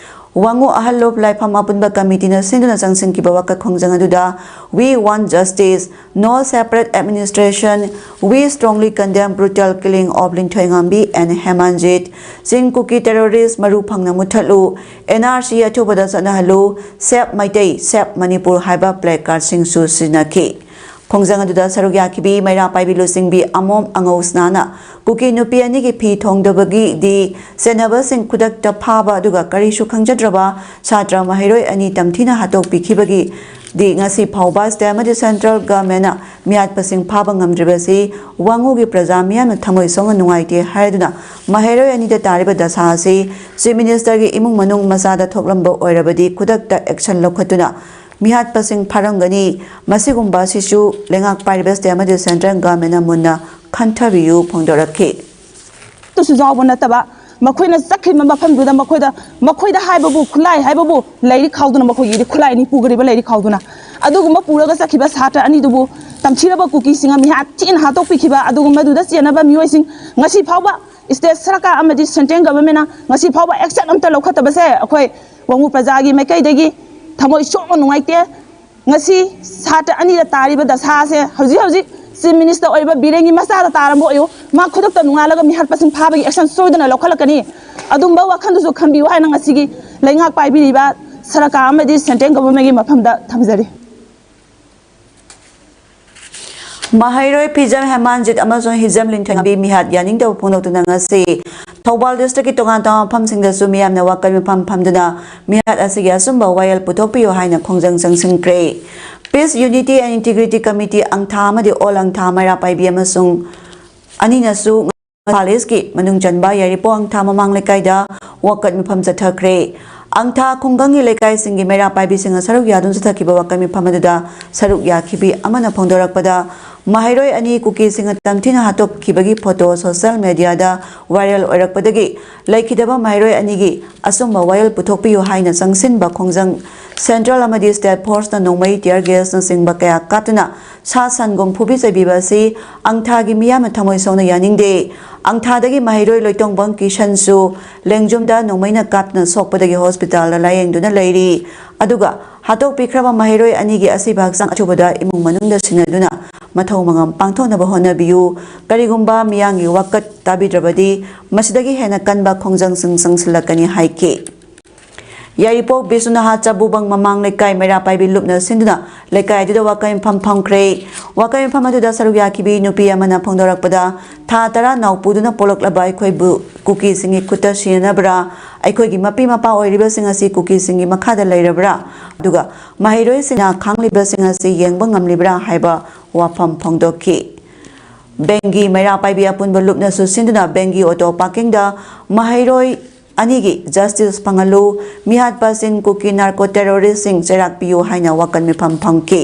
ꯋꯥꯉꯨ ꯑꯍꯜꯂꯨꯞ ꯂꯥꯏꯐꯝ ꯑꯄꯨꯟꯕ ꯀꯃꯤꯇꯤꯅ ꯁꯤꯟꯗꯨꯅ ꯆꯪꯁꯤꯟꯈꯤꯕ ꯋꯥꯀꯠ ꯈꯣꯡꯖꯪ ꯑꯗꯨꯗ "We want justice, no separate administration, we strongly condemn brutal killing of ꯂꯤꯟꯊꯣꯏꯉꯝꯕꯤ and ꯍꯦꯃꯥꯟꯖꯤꯠ, ꯆꯤꯡ ꯀꯨꯀꯤ terrorist ꯃꯔꯨ ꯐꯪꯅ ꯃꯨꯠꯊꯠꯂꯨ, N R C ꯑꯊꯨꯕꯗ ꯆꯠꯅꯍꯜꯂꯨ, Save ꯃꯩꯇꯩ, Save ꯃꯅꯤꯄꯨꯔ" ꯍꯥꯏꯕ placardꯁꯤꯡꯁꯨ ꯁꯤꯖꯤꯟꯅꯈꯤ꯫ ꯈꯣꯡꯖꯪ ꯑꯗꯨꯗ ꯁꯔꯨꯛ ꯌꯥꯈꯤꯕꯤ ꯃꯩꯔꯥ ꯄꯥꯏꯕꯤ ꯂꯨꯆꯤꯡꯕꯤ ꯑꯃꯣꯝ ꯑꯉꯧꯁꯅꯥꯅ ꯀꯨꯀꯤ ꯅꯨꯄꯤ ꯑꯅꯤꯒꯤ ꯐꯤ ꯊꯣꯡꯗꯕꯒꯤꯗꯤ ꯆꯦꯟꯅꯕꯁꯤꯡ ꯈꯨꯗꯛꯇ ꯐꯥꯕ ꯑꯗꯨꯒ ꯀꯔꯤꯁꯨ ꯈꯪꯖꯗ꯭ꯔꯕ ꯁꯥꯇ꯭ꯔ ꯃꯍꯩꯔꯣꯏ ꯑꯅꯤ ꯇꯝꯊꯤꯅ ꯍꯥꯠꯇꯣꯛꯄꯤꯈꯤꯕꯒꯤ ꯗꯤ ꯉꯁꯤ ꯐꯥꯎꯕ state ꯑꯃꯗꯤ central governmentꯅ ꯃꯤꯍꯥꯠꯄꯁꯤꯡ ꯐꯥꯕ ꯉꯝꯗ꯭ꯔꯤꯕꯁꯤ ꯋꯥꯉꯨꯒꯤ ꯄ꯭ꯔꯖꯥ ꯃꯤꯌꯥꯝꯅ ꯊꯃꯣꯏ ꯁꯣꯛꯅ ꯅꯨꯡꯉꯥꯏꯇꯦ ꯍꯥꯏꯗꯨꯅ ꯃꯍꯩꯔꯣꯏ ꯑꯅꯤꯗ ꯇꯥꯔꯤꯕ ꯗꯁꯥ ꯑꯁꯤ Chief Ministerꯒꯤ ꯏꯃꯨꯡ ꯃꯅꯨꯡ ꯃꯆꯥꯗ ꯊꯣꯛꯂꯝꯕ ꯑꯣꯏꯔꯕꯗꯤ ꯈꯨꯗꯛꯇ action ꯂꯧꯈꯠꯇꯨꯅ ꯃꯤꯍꯥꯠꯄꯁꯤꯡ ꯐꯥꯔꯝꯒꯅꯤ꯫ ꯃꯁꯤꯒꯨꯝꯕ ꯑꯁꯤꯁꯨ ꯂꯩꯉꯥꯛ ꯄꯥꯏꯔꯤꯕ state ꯑꯃꯗꯤ central governmentꯅ ꯃꯨꯟꯅ ꯈꯟꯊꯕꯤꯌꯨ ꯐꯣꯡꯗꯣꯔꯛꯈꯤ꯫ ꯇꯨꯁꯨ ꯌꯥꯎꯕ ꯅꯠꯇꯕ ꯃꯈꯣꯏꯅ ꯆꯠꯈꯤꯕ ꯃꯐꯝꯗꯨꯗ ꯃꯈꯣꯏꯗ ꯃꯈꯣꯏꯗ ꯍꯥꯏꯕꯕꯨ ꯈꯨꯠꯂꯥꯏ ꯍꯥꯏꯕꯕꯨ ꯂꯥꯏꯔꯤꯛ ꯈꯥꯎꯗꯨꯅ ꯃꯈꯣꯏꯒꯤꯗꯤ ꯈꯨꯠꯂꯥꯏ ꯑꯅꯤ ꯄꯨꯈ꯭ꯔꯤꯕ ꯂꯥꯏꯔꯤꯛ ꯈꯥꯎꯗꯨꯅ ꯑꯗꯨꯒꯨꯝꯕ ꯄꯨꯔꯒ ꯆꯠꯈꯤꯕ ꯁꯥꯇ꯭ꯔ ꯑꯅꯤꯗꯨꯕꯨ ꯇꯝꯊꯤꯔꯕ ꯀꯨꯀꯤꯁꯤꯡꯅ ꯃꯤꯍꯥꯠ ꯊꯤꯅ ꯍꯥꯠꯇꯣꯛꯄꯤꯈꯤꯕ ꯑꯗꯨꯒ ꯃꯗꯨꯗ ꯆꯦꯟꯅꯕ ꯃꯤꯑꯣꯏꯁꯤꯡ ꯉꯁꯤ ꯐꯥꯎꯕ state ꯁꯔꯀꯥꯔ ꯑꯃꯗꯤ central governmentꯅ ꯉꯁꯤ ꯐꯥꯎꯕ action ꯑꯝꯇ ꯂꯧꯈꯠꯇꯕꯁꯦ ꯑꯩꯈꯣꯏ ꯋꯥꯉꯨ ꯄ꯭ꯔꯖꯥꯒꯤ ꯃꯥꯏꯀꯩꯗꯒꯤ ꯊꯃꯣꯏ ꯁꯣꯛꯅ ꯅꯨꯡꯉꯥꯏꯇꯦ꯫ ꯉꯁꯤ ꯁꯥꯇ꯭ꯔ ꯑꯅꯤꯗ ꯇꯥꯔꯤꯕ ꯗꯁꯥ ꯑꯁꯦ ꯍꯧꯖꯤꯛ ꯍꯧꯖꯤꯛ Chief Minister ꯑꯣꯏꯔꯤꯕ ꯕꯤꯔꯦꯟꯒꯤ ꯃꯆꯥꯗ ꯇꯥꯔꯝꯕ ꯑꯣꯏꯌꯨ꯫ ꯃꯥ ꯈꯨꯗꯛꯇ ꯅꯣꯡꯉꯥꯜꯂꯒ ꯃꯤꯍꯥꯠꯄꯁꯤꯡ ꯐꯥꯕꯒꯤ action ꯁꯣꯏꯗꯅ ꯂꯧꯈꯠꯂꯛꯀꯅꯤ꯫ ꯑꯗꯨꯝꯕ ꯋꯥꯈꯜꯗꯨꯁꯨ ꯈꯟꯕꯤꯌꯨ ꯍꯥꯏꯅ ꯉꯁꯤꯒꯤ ꯂꯩꯉꯥꯛ ꯄꯥꯏꯕꯤꯔꯤꯕ ꯁꯔꯀꯥꯔ ꯑꯃꯗꯤ central governmentꯒꯤ ꯃꯐꯝꯗ ꯊꯝꯖꯔꯤ꯫ ꯃꯍꯩꯔꯣꯏ ꯐꯤꯖꯝ ꯍꯦꯃꯥꯟꯖꯤꯠ ꯑꯃꯁꯨꯡ ꯍꯤꯖꯝ ꯂꯤꯟꯊꯣꯏꯉꯝꯕꯤ ꯃꯤꯍꯥꯠ ꯌꯥꯅꯤꯡꯗꯕ ꯐꯣꯡꯗꯣꯛꯇꯨꯅ ꯉꯁꯤ ꯊꯧꯕꯥꯜ districtꯀꯤ ꯇꯣꯉꯥꯟ ꯇꯣꯉꯥꯟꯕ ꯃꯐꯝꯁꯤꯡꯗꯁꯨ ꯃꯤꯌꯥꯝꯅ ꯋꯥꯀꯠ ꯃꯤꯐꯝ ꯐꯝꯗꯨꯅ ꯃꯤꯍꯥꯠ ꯑꯁꯤꯒꯤ ꯑꯆꯨꯝꯕ ꯋꯥꯌꯦꯜ ꯄꯨꯊꯣꯛꯄꯤꯌꯨ ꯍꯥꯏꯅ ꯈꯣꯡꯖꯪ ꯆꯪꯁꯤꯟꯈ꯭ꯔꯦ꯫ Peace, Unity and Integrity Committee ꯑꯪꯊꯥ ꯑꯃꯗꯤ All ꯑꯪꯊꯥ ꯃꯩꯔꯥ ꯄꯥꯏꯕꯤ ꯑꯃꯁꯨꯡ ꯑꯅꯤꯅꯁꯨ ꯄꯥꯂꯦꯁꯀꯤ ꯃꯅꯨꯡ ꯆꯟꯕ ꯌꯥꯏꯔꯤꯄꯣꯛ ꯑꯪꯊꯥ ꯃꯃꯥꯡ ꯂꯩꯀꯥꯏꯗ ꯋꯥꯀꯠ ꯃꯤꯐꯝ ꯆꯠꯊꯈ꯭ꯔꯦ꯫ ꯑꯪꯊꯥ ꯈꯨꯡꯒꯪꯒꯤ ꯂꯩꯀꯥꯏꯁꯤꯡꯒꯤ ꯃꯩꯔꯥ ꯄꯥꯏꯕꯤꯁꯤꯡꯅ ꯁꯔꯨꯛ ꯌꯥꯗꯨꯅ ꯆꯠꯊꯈꯤꯕ ꯋꯥꯀꯠ ꯃꯤꯐꯝ ꯑꯗꯨꯗ ꯁꯔꯨꯛ ꯌꯥꯈꯤꯕꯤ ꯑꯃꯅ ꯐꯣꯡꯗꯣꯔꯛꯄꯗ, ꯃꯍꯩꯔꯣꯏ ꯑꯅꯤ ꯀꯨꯀꯤꯁꯤꯡꯅ ꯇꯝꯊꯤꯅ ꯍꯥꯠꯇꯣꯛꯈꯤꯕꯒꯤ photo social mediaꯗ viral ꯑꯣꯏꯔꯛꯄꯗꯒꯤ ꯂꯩꯈꯤꯗꯕ ꯃꯍꯩꯔꯣꯏ ꯑꯅꯤꯒꯤ ꯑꯆꯨꯝꯕ ꯋꯥꯌꯦꯜ ꯄꯨꯊꯣꯛꯄꯤꯌꯨ ꯍꯥꯏꯅ ꯆꯪꯁꯤꯟꯕ ꯈꯣꯡꯖꯪ central ꯑꯃꯗꯤ state forceꯅ ꯅꯣꯡꯃꯩ, tear gasꯅꯆꯤꯡꯕ ꯀꯌꯥ ꯀꯥꯞꯇꯨꯅ ꯁꯥ ꯁꯟꯒꯨꯝ ꯐꯨꯕꯤ ꯆꯩꯕꯤꯕ ꯑꯁꯤ ꯑꯪꯊꯥꯒꯤ ꯃꯤꯌꯥꯝꯅ ꯊꯃꯣꯏ ꯁꯣꯛꯅ ꯌꯥꯅꯤꯡꯗꯦ꯫ ꯑꯪꯊꯥꯗꯒꯤ ꯃꯍꯩꯔꯣꯏ ꯂꯣꯏꯇꯣꯡꯕꯝ ꯀꯤꯁꯟꯁꯨ ꯂꯦꯡꯖꯨꯝꯗ ꯅꯣꯡꯃꯩꯅ ꯀꯥꯞꯇꯨꯅ ꯁꯣꯛꯄꯗꯒꯤ hospitalꯗ ꯂꯥꯌꯦꯡꯗꯨꯅ ꯂꯩꯔꯤ꯫ ꯑꯗꯨꯒ ꯍꯥꯠꯇꯣꯛꯄꯤꯈ꯭ꯔꯕ ꯃꯍꯩꯔꯣꯏ ꯑꯅꯤꯒꯤ ꯑꯁꯤꯕ ꯍꯛꯆꯥꯡ ꯑꯊꯨꯕꯗ ꯏꯃꯨꯡ ꯃꯅꯨꯡꯗ ꯁꯤꯟꯅꯗꯨꯅ ꯃꯊꯧ ꯃꯉꯝ ꯄꯥꯡꯊꯣꯛꯅꯕ ꯍꯣꯠꯅꯕꯤꯌꯨ꯫ ꯀꯔꯤꯒꯨꯝꯕ ꯃꯤꯌꯥꯝꯒꯤ ꯋꯥꯀꯠ ꯇꯥꯕꯤꯗ꯭ꯔꯕꯗꯤ ꯃꯁꯤꯗꯒꯤ ꯍꯦꯟꯅ ꯀꯟꯕ ꯈꯣꯡꯖꯪꯁꯤꯡ ꯆꯪꯁꯤꯜꯂꯛꯀꯅꯤ ꯍꯥꯏꯈꯤ꯫ ꯌꯥꯏꯔꯤꯄꯣꯛ ꯕꯤꯁ꯭ꯋꯅꯥꯊ ꯆꯥꯕꯨꯕꯪ ꯃꯃꯥꯡ ꯂꯩꯀꯥꯏ ꯃꯩꯔꯥ ꯄꯥꯏꯕꯤ ꯂꯨꯞꯅ ꯁꯤꯟꯗꯨꯅ ꯂꯩꯀꯥꯏ ꯑꯗꯨꯗ ꯋꯥꯀꯠ ꯃꯤꯐꯝ ꯐꯝꯈ꯭ꯔꯦ꯫ ꯋꯥꯀꯠ ꯃꯤꯐꯝ ꯑꯗꯨꯗ ꯁꯔꯨꯛ ꯌꯥꯈꯤꯕꯤ ꯅꯨꯄꯤ ꯑꯃꯅ ꯐꯣꯡꯗꯣꯔꯛꯄꯗ, ꯊꯥ ꯇꯔꯥ ꯅꯥꯎꯄꯨꯗꯨꯅ ꯄꯣꯛꯂꯛꯂꯕ ꯑꯩꯈꯣꯏꯕꯨ ꯀꯨꯀꯤꯁꯤꯡꯒꯤ ꯈꯨꯠꯇ ꯁꯤꯟꯅꯅꯕ꯭ꯔꯥ? ꯑꯩꯈꯣꯏꯒꯤ ꯃꯄꯤ ꯃꯄꯥ ꯑꯣꯏꯔꯤꯕꯁꯤꯡ ꯑꯁꯤ ꯀꯨꯀꯤꯁꯤꯡꯒꯤ ꯃꯈꯥꯗ ꯂꯩꯔꯕ꯭ꯔꯥ? ꯑꯗꯨꯒ ꯃꯍꯩꯔꯣꯏꯁꯤꯡꯅ ꯈꯥꯡꯂꯤꯕꯁꯤꯡ ꯑꯁꯤ ꯌꯦꯡꯕ ꯉꯝꯂꯤꯕ꯭ꯔꯥ ꯍꯥꯏꯕ ꯋꯥꯐꯝ ꯐꯣꯡꯗꯣꯛꯈꯤ꯫ ꯕꯦꯡꯒꯤ ꯃꯩꯔꯥ ꯄꯥꯏꯕꯤ ꯑꯄꯨꯟꯕ ꯂꯨꯞꯅꯁꯨ ꯁꯤꯟꯗꯨꯅ ꯕꯦꯡꯒꯤ ꯑꯣꯇꯣ ꯄꯥꯔꯀꯤꯡꯗ ꯃꯍꯩꯔꯣꯏ ꯑꯅꯤꯒꯤ ꯖꯁꯇꯤꯁ ꯐꯪꯍꯜꯂꯨ, ꯃꯤꯍꯥꯠꯄꯁꯤꯡ ꯀꯨꯀꯤ ꯅꯥꯔꯀꯣ ꯇꯦꯔꯣꯔꯤꯁꯁꯤꯡ ꯆꯩꯔꯥꯛ ꯄꯤꯌꯨ ꯍꯥꯏꯅ ꯋꯥꯀꯠ ꯃꯤꯐꯝ ꯐꯝꯈꯤ꯫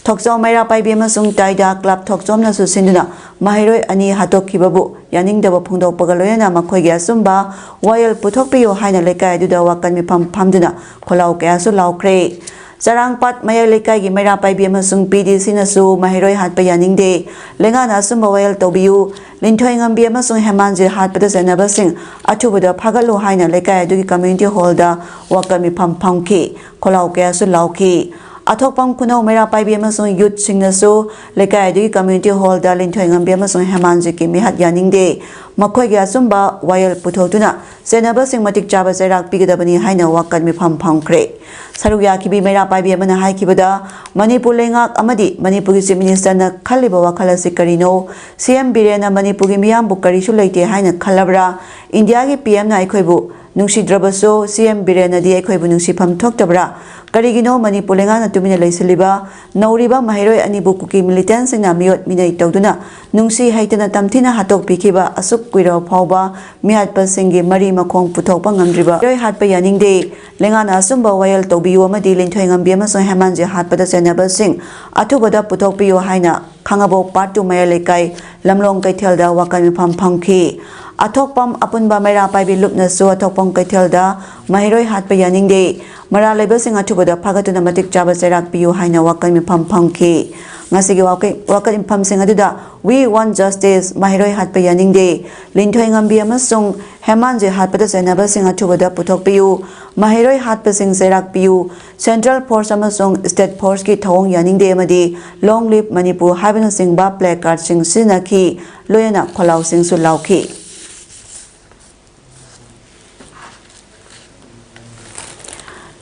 ꯊꯣꯛꯆꯣꯝ ꯃꯩꯔꯥ ꯄꯥꯏꯕꯤ ꯑꯃꯁꯨꯡ ꯇꯥꯏꯗꯥ ꯀ꯭ꯂꯕ ꯊꯣꯛꯆꯣꯝꯅꯁꯨ ꯁꯤꯟꯗꯨꯅ ꯃꯍꯩꯔꯣꯏ ꯑꯅꯤ ꯍꯥꯠꯇꯣꯛꯈꯤꯕꯕꯨ ꯌꯥꯅꯤꯡꯗꯕ ꯐꯣꯡꯗꯣꯛꯄꯒ ꯂꯣꯏꯅꯅ ꯃꯈꯣꯏꯒꯤ ꯑꯆꯨꯝꯕ ꯋꯥꯌꯦꯜ ꯄꯨꯊꯣꯛꯄꯤꯌꯨ ꯍꯥꯏꯅ ꯂꯩꯀꯥꯏ ꯑꯗꯨꯗ ꯋꯥꯀꯠ ꯃꯤꯐꯝ ꯐꯝꯗꯨꯅ ꯈꯣꯜꯂꯥꯎ ꯀꯌꯥꯁꯨ ꯂꯥꯎꯈ꯭ꯔꯦ꯫ ꯆꯔꯥꯡꯄꯥꯠ ꯃꯌꯥꯏ ꯂꯩꯀꯥꯏꯒꯤ ꯃꯩꯔꯥ ꯄꯥꯏꯕꯤ ꯑꯃꯁꯨꯡ ꯄꯤ ꯗꯤ ꯁꯤꯅꯁꯨ ꯃꯍꯩꯔꯣꯏ ꯍꯥꯠꯄ ꯌꯥꯅꯤꯡꯗꯦ, ꯂꯩꯉꯥꯛꯅ ꯑꯆꯨꯝꯕ ꯋꯥꯌꯦꯜ ꯇꯧꯕꯤꯌꯨ, ꯂꯤꯟꯊꯣꯏꯉꯝꯕꯤ ꯑꯃꯁꯨꯡ ꯍꯦꯃꯥꯟꯖꯤꯠ ꯍꯥꯠꯄꯗ ꯆꯦꯟꯅꯕꯁꯤꯡ ꯑꯊꯨꯕꯗ ꯐꯥꯒꯠꯂꯨ ꯍꯥꯏꯅ ꯂꯩꯀꯥꯏ ꯑꯗꯨꯒꯤ ꯀꯝꯃ꯭ꯌꯨꯅꯤꯇꯤ ꯍꯣꯜꯗ ꯋꯥꯀꯠ ꯃꯤꯐꯝ ꯐꯝꯈꯤ꯫ ꯈꯣꯜꯂꯥꯎ ꯀꯌꯥꯁꯨ ꯂꯥꯎꯈꯤ꯫ ꯑꯊꯣꯛꯄꯝ ꯈꯨꯅꯧ ꯃꯩꯔꯥ ꯄꯥꯏꯕꯤ ꯑꯃꯁꯨꯡ ꯌꯨꯠꯁꯤꯡꯅꯁꯨ ꯂꯩꯀꯥꯏ ꯑꯗꯨꯒꯤ ꯀꯝꯃ꯭ꯌꯨꯅꯤꯇꯤ ꯍꯣꯜꯗ ꯂꯤꯟꯊꯣꯏꯉꯝꯕꯤ ꯑꯃꯁꯨꯡ ꯍꯦꯃꯥꯟꯖꯤꯠꯀꯤ ꯃꯤꯍꯥꯠ ꯌꯥꯅꯤꯡꯗꯦ, ꯃꯈꯣꯏꯒꯤ ꯑꯆꯨꯝꯕ ꯋꯥꯌꯦꯜ ꯄꯨꯊꯣꯛꯇꯨꯅ ꯆꯦꯟꯅꯕꯁꯤꯡ ꯃꯇꯤꯛ ꯆꯥꯕ ꯆꯩꯔꯥꯛ ꯄꯤꯒꯗꯕꯅꯤ ꯍꯥꯏꯅ ꯋꯥꯀꯠ ꯃꯤꯐꯝ ꯐꯝꯈ꯭ꯔꯦ꯫ ꯁꯔꯨꯛ ꯌꯥꯈꯤꯕꯤ ꯃꯩꯔꯥ ꯄꯥꯏꯕꯤ ꯑꯃꯅ ꯍꯥꯏꯈꯤꯕꯗ, ꯃꯅꯤꯄꯨꯔ ꯂꯩꯉꯥꯛ ꯑꯃꯗꯤ ꯃꯅꯤꯄꯨꯔꯒꯤ ꯆꯤꯐ ꯃꯤꯅꯤꯁꯇꯔꯅ ꯈꯜꯂꯤꯕ ꯋꯥꯈꯜ ꯑꯁꯤ ꯀꯔꯤꯅꯣ? ꯁꯤ ꯑꯦꯝ ꯕꯤꯔꯦꯟꯅ ꯃꯅꯤꯄꯨꯔꯒꯤ ꯃꯤꯌꯥꯝꯕꯨ ꯀꯔꯤꯁꯨ ꯂꯩꯇꯦ ꯍꯥꯏꯅ ꯈꯜꯂꯕ꯭ꯔꯥ? ꯏꯟꯗꯤꯌꯥꯒꯤ ꯄꯤ ꯑꯦꯝꯅ ꯑꯩꯈꯣꯏꯕꯨ ꯅꯨꯡꯁꯤꯗ꯭ꯔꯕꯁꯨ ꯁꯤ ꯑꯦꯝ ꯕꯤꯔꯦꯟꯅꯗꯤ ꯑꯩꯈꯣꯏꯕꯨ ꯅꯨꯡꯁꯤꯐꯝ ꯊꯣꯛꯇꯕ꯭ꯔꯥ? ꯀꯔꯤꯒꯤꯅꯣ ꯃꯅꯤꯄꯨꯔ ꯂꯩꯉꯥꯛꯅ ꯇꯨꯃꯤꯟꯅ ꯂꯩꯁꯤꯜꯂꯤꯕ? ꯅꯧꯔꯤꯕ ꯃꯍꯩꯔꯣꯏ ꯑꯅꯤꯕꯨ ꯀꯨꯀꯤ ꯃꯤꯂꯤꯇꯦꯟꯁꯤꯡꯅ ꯃꯤꯑꯣꯠ ꯃꯤꯅꯩ ꯇꯧꯗꯨꯅ ꯅꯨꯡꯁꯤ ꯍꯩꯇꯅ ꯇꯝꯊꯤꯅ ꯍꯥꯠꯇꯣꯛꯄꯤꯈꯤꯕ ꯑꯁꯨꯛ ꯀꯨꯏꯔꯕ ꯐꯥꯎꯕ ꯃꯤꯍꯥꯠꯄꯁꯤꯡꯒꯤ ꯃꯔꯤ ꯃꯈꯣꯡ ꯄꯨꯊꯣꯛꯄ ꯉꯝꯗ꯭ꯔꯤꯕ ꯃꯍꯩꯔꯣꯏ ꯍꯥꯠꯄ ꯌꯥꯅꯤꯡꯗꯦ꯫ ꯂꯩꯉꯥꯛꯅ ꯑꯆꯨꯝꯕ ꯋꯥꯌꯦꯜ ꯇꯧꯕꯤꯌꯨ ꯑꯃꯗꯤ ꯂꯤꯟꯊꯣꯏꯉꯝꯕꯤ ꯑꯃꯁꯨꯡ ꯍꯦꯃꯥꯟꯖꯤꯠ ꯍꯥꯠꯄꯗ ꯆꯦꯟꯅꯕꯁꯤꯡ ꯑꯊꯨꯕꯗ ꯄꯨꯊꯣꯛꯄꯤꯌꯨ ꯍꯥꯏꯅ ꯈꯥꯡꯉꯕꯣꯛ ꯄꯥꯔꯠ ꯇꯨ ꯃꯌꯥꯏ ꯂꯩꯀꯥꯏ ꯂꯝꯂꯣꯡ ꯀꯩꯊꯦꯜꯗ ꯋꯥꯀꯠ ꯃꯤꯐꯝ ꯐꯝꯈꯤ꯫ ꯑꯊꯣꯛꯄꯝ ꯑꯄꯨꯟꯕ ꯃꯩꯔꯥ ꯄꯥꯏꯕꯤ ꯂꯨꯞꯅꯁꯨ ꯑꯊꯣꯛꯄꯝ ꯀꯩꯊꯦꯜꯗ ꯃꯍꯩꯔꯣꯏ ꯍꯥꯠꯄ ꯌꯥꯅꯤꯡꯗꯦ, ꯃꯔꯥꯜ ꯂꯩꯕꯁꯤꯡ ꯑꯊꯨꯕꯗ ꯐꯥꯒꯠꯇꯨꯅ ꯃꯇꯤꯛ ꯆꯥꯕ ꯆꯩꯔꯥꯛ ꯄꯤꯌꯨ ꯍꯥꯏꯅ ꯋꯥꯀꯠ ꯃꯤꯐꯝ ꯐꯝꯈꯤ꯫ ꯉꯁꯤꯒꯤ ꯋꯥꯀꯠ-, ꯋꯥꯀꯠ ꯃꯤꯐꯝꯁꯤꯡ ꯑꯗꯨꯗ "We want justice", ꯃꯍꯩꯔꯣꯏ ꯍꯥꯠꯄ ꯌꯥꯅꯤꯡꯗꯦ, ꯂꯤꯟꯊꯣꯏꯉꯝꯕꯤ ꯑꯃꯁꯨꯡ ꯍꯦꯃꯥꯟꯖꯤꯠ ꯍꯥꯠꯄꯗ ꯆꯦꯟꯅꯕꯁꯤꯡ ꯑꯊꯨꯕꯗ ꯄꯨꯊꯣꯛꯄꯤꯌꯨ, ꯃꯍꯩꯔꯣꯏ ꯍꯥꯠꯄꯁꯤꯡ ꯆꯩꯔꯥꯛ ꯄꯤꯌꯨ, ꯁꯦꯟꯇ꯭ꯔꯦꯜ ꯐꯣꯔꯁ ꯑꯃꯁꯨꯡ ꯁ꯭ꯇꯦꯠ ꯐꯣꯔꯁꯀꯤ ꯊꯧꯑꯣꯡ ꯌꯥꯅꯤꯡꯗꯦ ꯑꯃꯗꯤ "Long live Manipur" ꯍꯥꯏꯕꯅꯆꯤꯡꯕ ꯄ꯭ꯂꯦ ꯀꯥꯔꯗꯁꯤꯡ ꯁꯤꯖꯤꯟꯅꯈꯤ, ꯂꯣꯏꯅꯅ ꯈꯣꯜꯂꯥꯎꯁꯤꯡꯁꯨ ꯂꯥꯎꯈꯤ꯫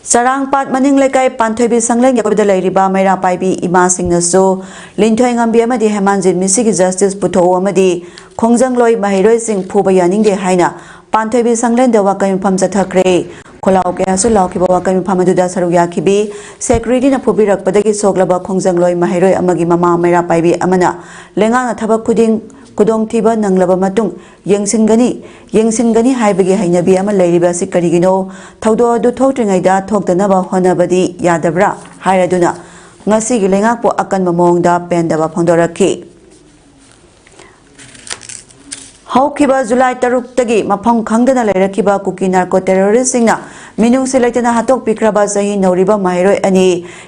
ꯆꯔꯥꯡꯄꯥꯠ ꯃꯅꯤꯡ ꯂꯩꯀꯥꯏ ꯄꯥꯟꯊꯣꯏꯕꯤ ꯁꯪꯂꯦꯟꯒꯤ ꯑꯀꯣꯏꯕꯗ ꯂꯩꯔꯤꯕ ꯃꯩꯔꯥ ꯄꯥꯏꯕꯤ ꯏꯃꯥꯁꯤꯡꯅꯁꯨ ꯂꯤꯟꯊꯣꯏ ꯉꯝꯕꯤ ꯑꯃꯗꯤ ꯍꯦꯃꯥꯟꯖꯤꯠ ꯃꯤꯁꯤꯒꯤ ꯖꯁꯇꯤꯁ ꯄꯨꯊꯣꯛꯎ ꯑꯃꯗꯤ ꯈꯣꯡꯖꯪꯂꯣꯏ ꯃꯍꯩꯔꯣꯏꯁꯤꯡ ꯐꯨꯕ ꯌꯥꯅꯤꯡꯗꯦ ꯍꯥꯏꯅ ꯄꯥꯟꯊꯣꯏꯕꯤ ꯁꯪꯂꯦꯟꯗ ꯋꯥꯀꯩ ꯃꯐꯝ ꯆꯠꯊꯈ꯭ꯔꯦ꯫ ꯈꯣꯜꯂꯥꯎ ꯀꯌꯥꯁꯨ ꯂꯥꯎꯈꯤꯕ ꯋꯥꯀꯩ ꯃꯐꯝ ꯑꯗꯨꯗ ꯁꯔꯨꯛ ꯌꯥꯈꯤꯕꯤ ꯁꯦꯀ꯭ꯌꯨꯔꯤꯇꯤꯅ ꯐꯨꯕꯤꯔꯛꯄꯗꯒꯤ ꯁꯣꯛꯂꯕ ꯈꯣꯡꯖꯪꯂꯣꯏ ꯃꯍꯩꯔꯣꯏ ꯑꯃꯒꯤ ꯃꯃꯥ ꯃꯩꯔꯥ ꯄꯥꯏꯕꯤ ꯑꯃꯅ ꯂꯩꯉꯥꯛꯅ ꯊꯕꯛ ꯈꯨꯗꯤꯡ ꯈꯨꯗꯣꯡꯊꯤꯕ ꯅꯪꯂꯕ ꯃꯇꯨꯡ ꯌꯦꯡꯁꯤꯟꯒꯅꯤ, ꯌꯦꯡꯁꯤꯟꯒꯅꯤ ꯍꯥꯏꯕꯒꯤ ꯍꯩꯅꯕꯤ ꯑꯃ ꯂꯩꯔꯤꯕ ꯑꯁꯤ ꯀꯔꯤꯒꯤꯅꯣ? ꯊꯧꯗꯣꯛ ꯑꯗꯨ ꯊꯣꯛꯇ꯭ꯔꯤꯉꯩꯗ ꯊꯣꯛꯇꯅꯕ ꯍꯣꯠꯅꯕꯗꯤ ꯌꯥꯗꯕ꯭ꯔꯥ ꯍꯥꯏꯔꯗꯨꯅ ꯉꯁꯤꯒꯤ ꯂꯩꯉꯥꯛꯄꯨ ꯑꯀꯟꯕ ꯃꯑꯣꯡꯗ ꯄꯦꯟꯗꯕ ꯐꯣꯡꯗꯣꯔꯛꯈꯤ꯫ ꯍꯧꯈꯤꯕ ꯖꯨꯂꯥꯏ ꯇꯔꯨꯛꯇꯒꯤ ꯃꯐꯝ ꯈꯪꯗꯅ ꯂꯩꯔꯛꯈꯤꯕ ꯀꯨꯀꯤ ꯅꯥꯔꯀꯣ ꯇꯦꯔꯣꯔꯤꯁꯁꯤꯡꯅ ꯃꯤꯅꯨꯡꯁꯤ ꯂꯩꯇꯅ ꯍꯥꯠꯇꯣꯛꯄꯤꯈ꯭ꯔꯕ ꯆꯍꯤ ꯅꯧꯔꯤꯕ ꯃꯍꯩꯔꯣꯏ ꯑꯅꯤ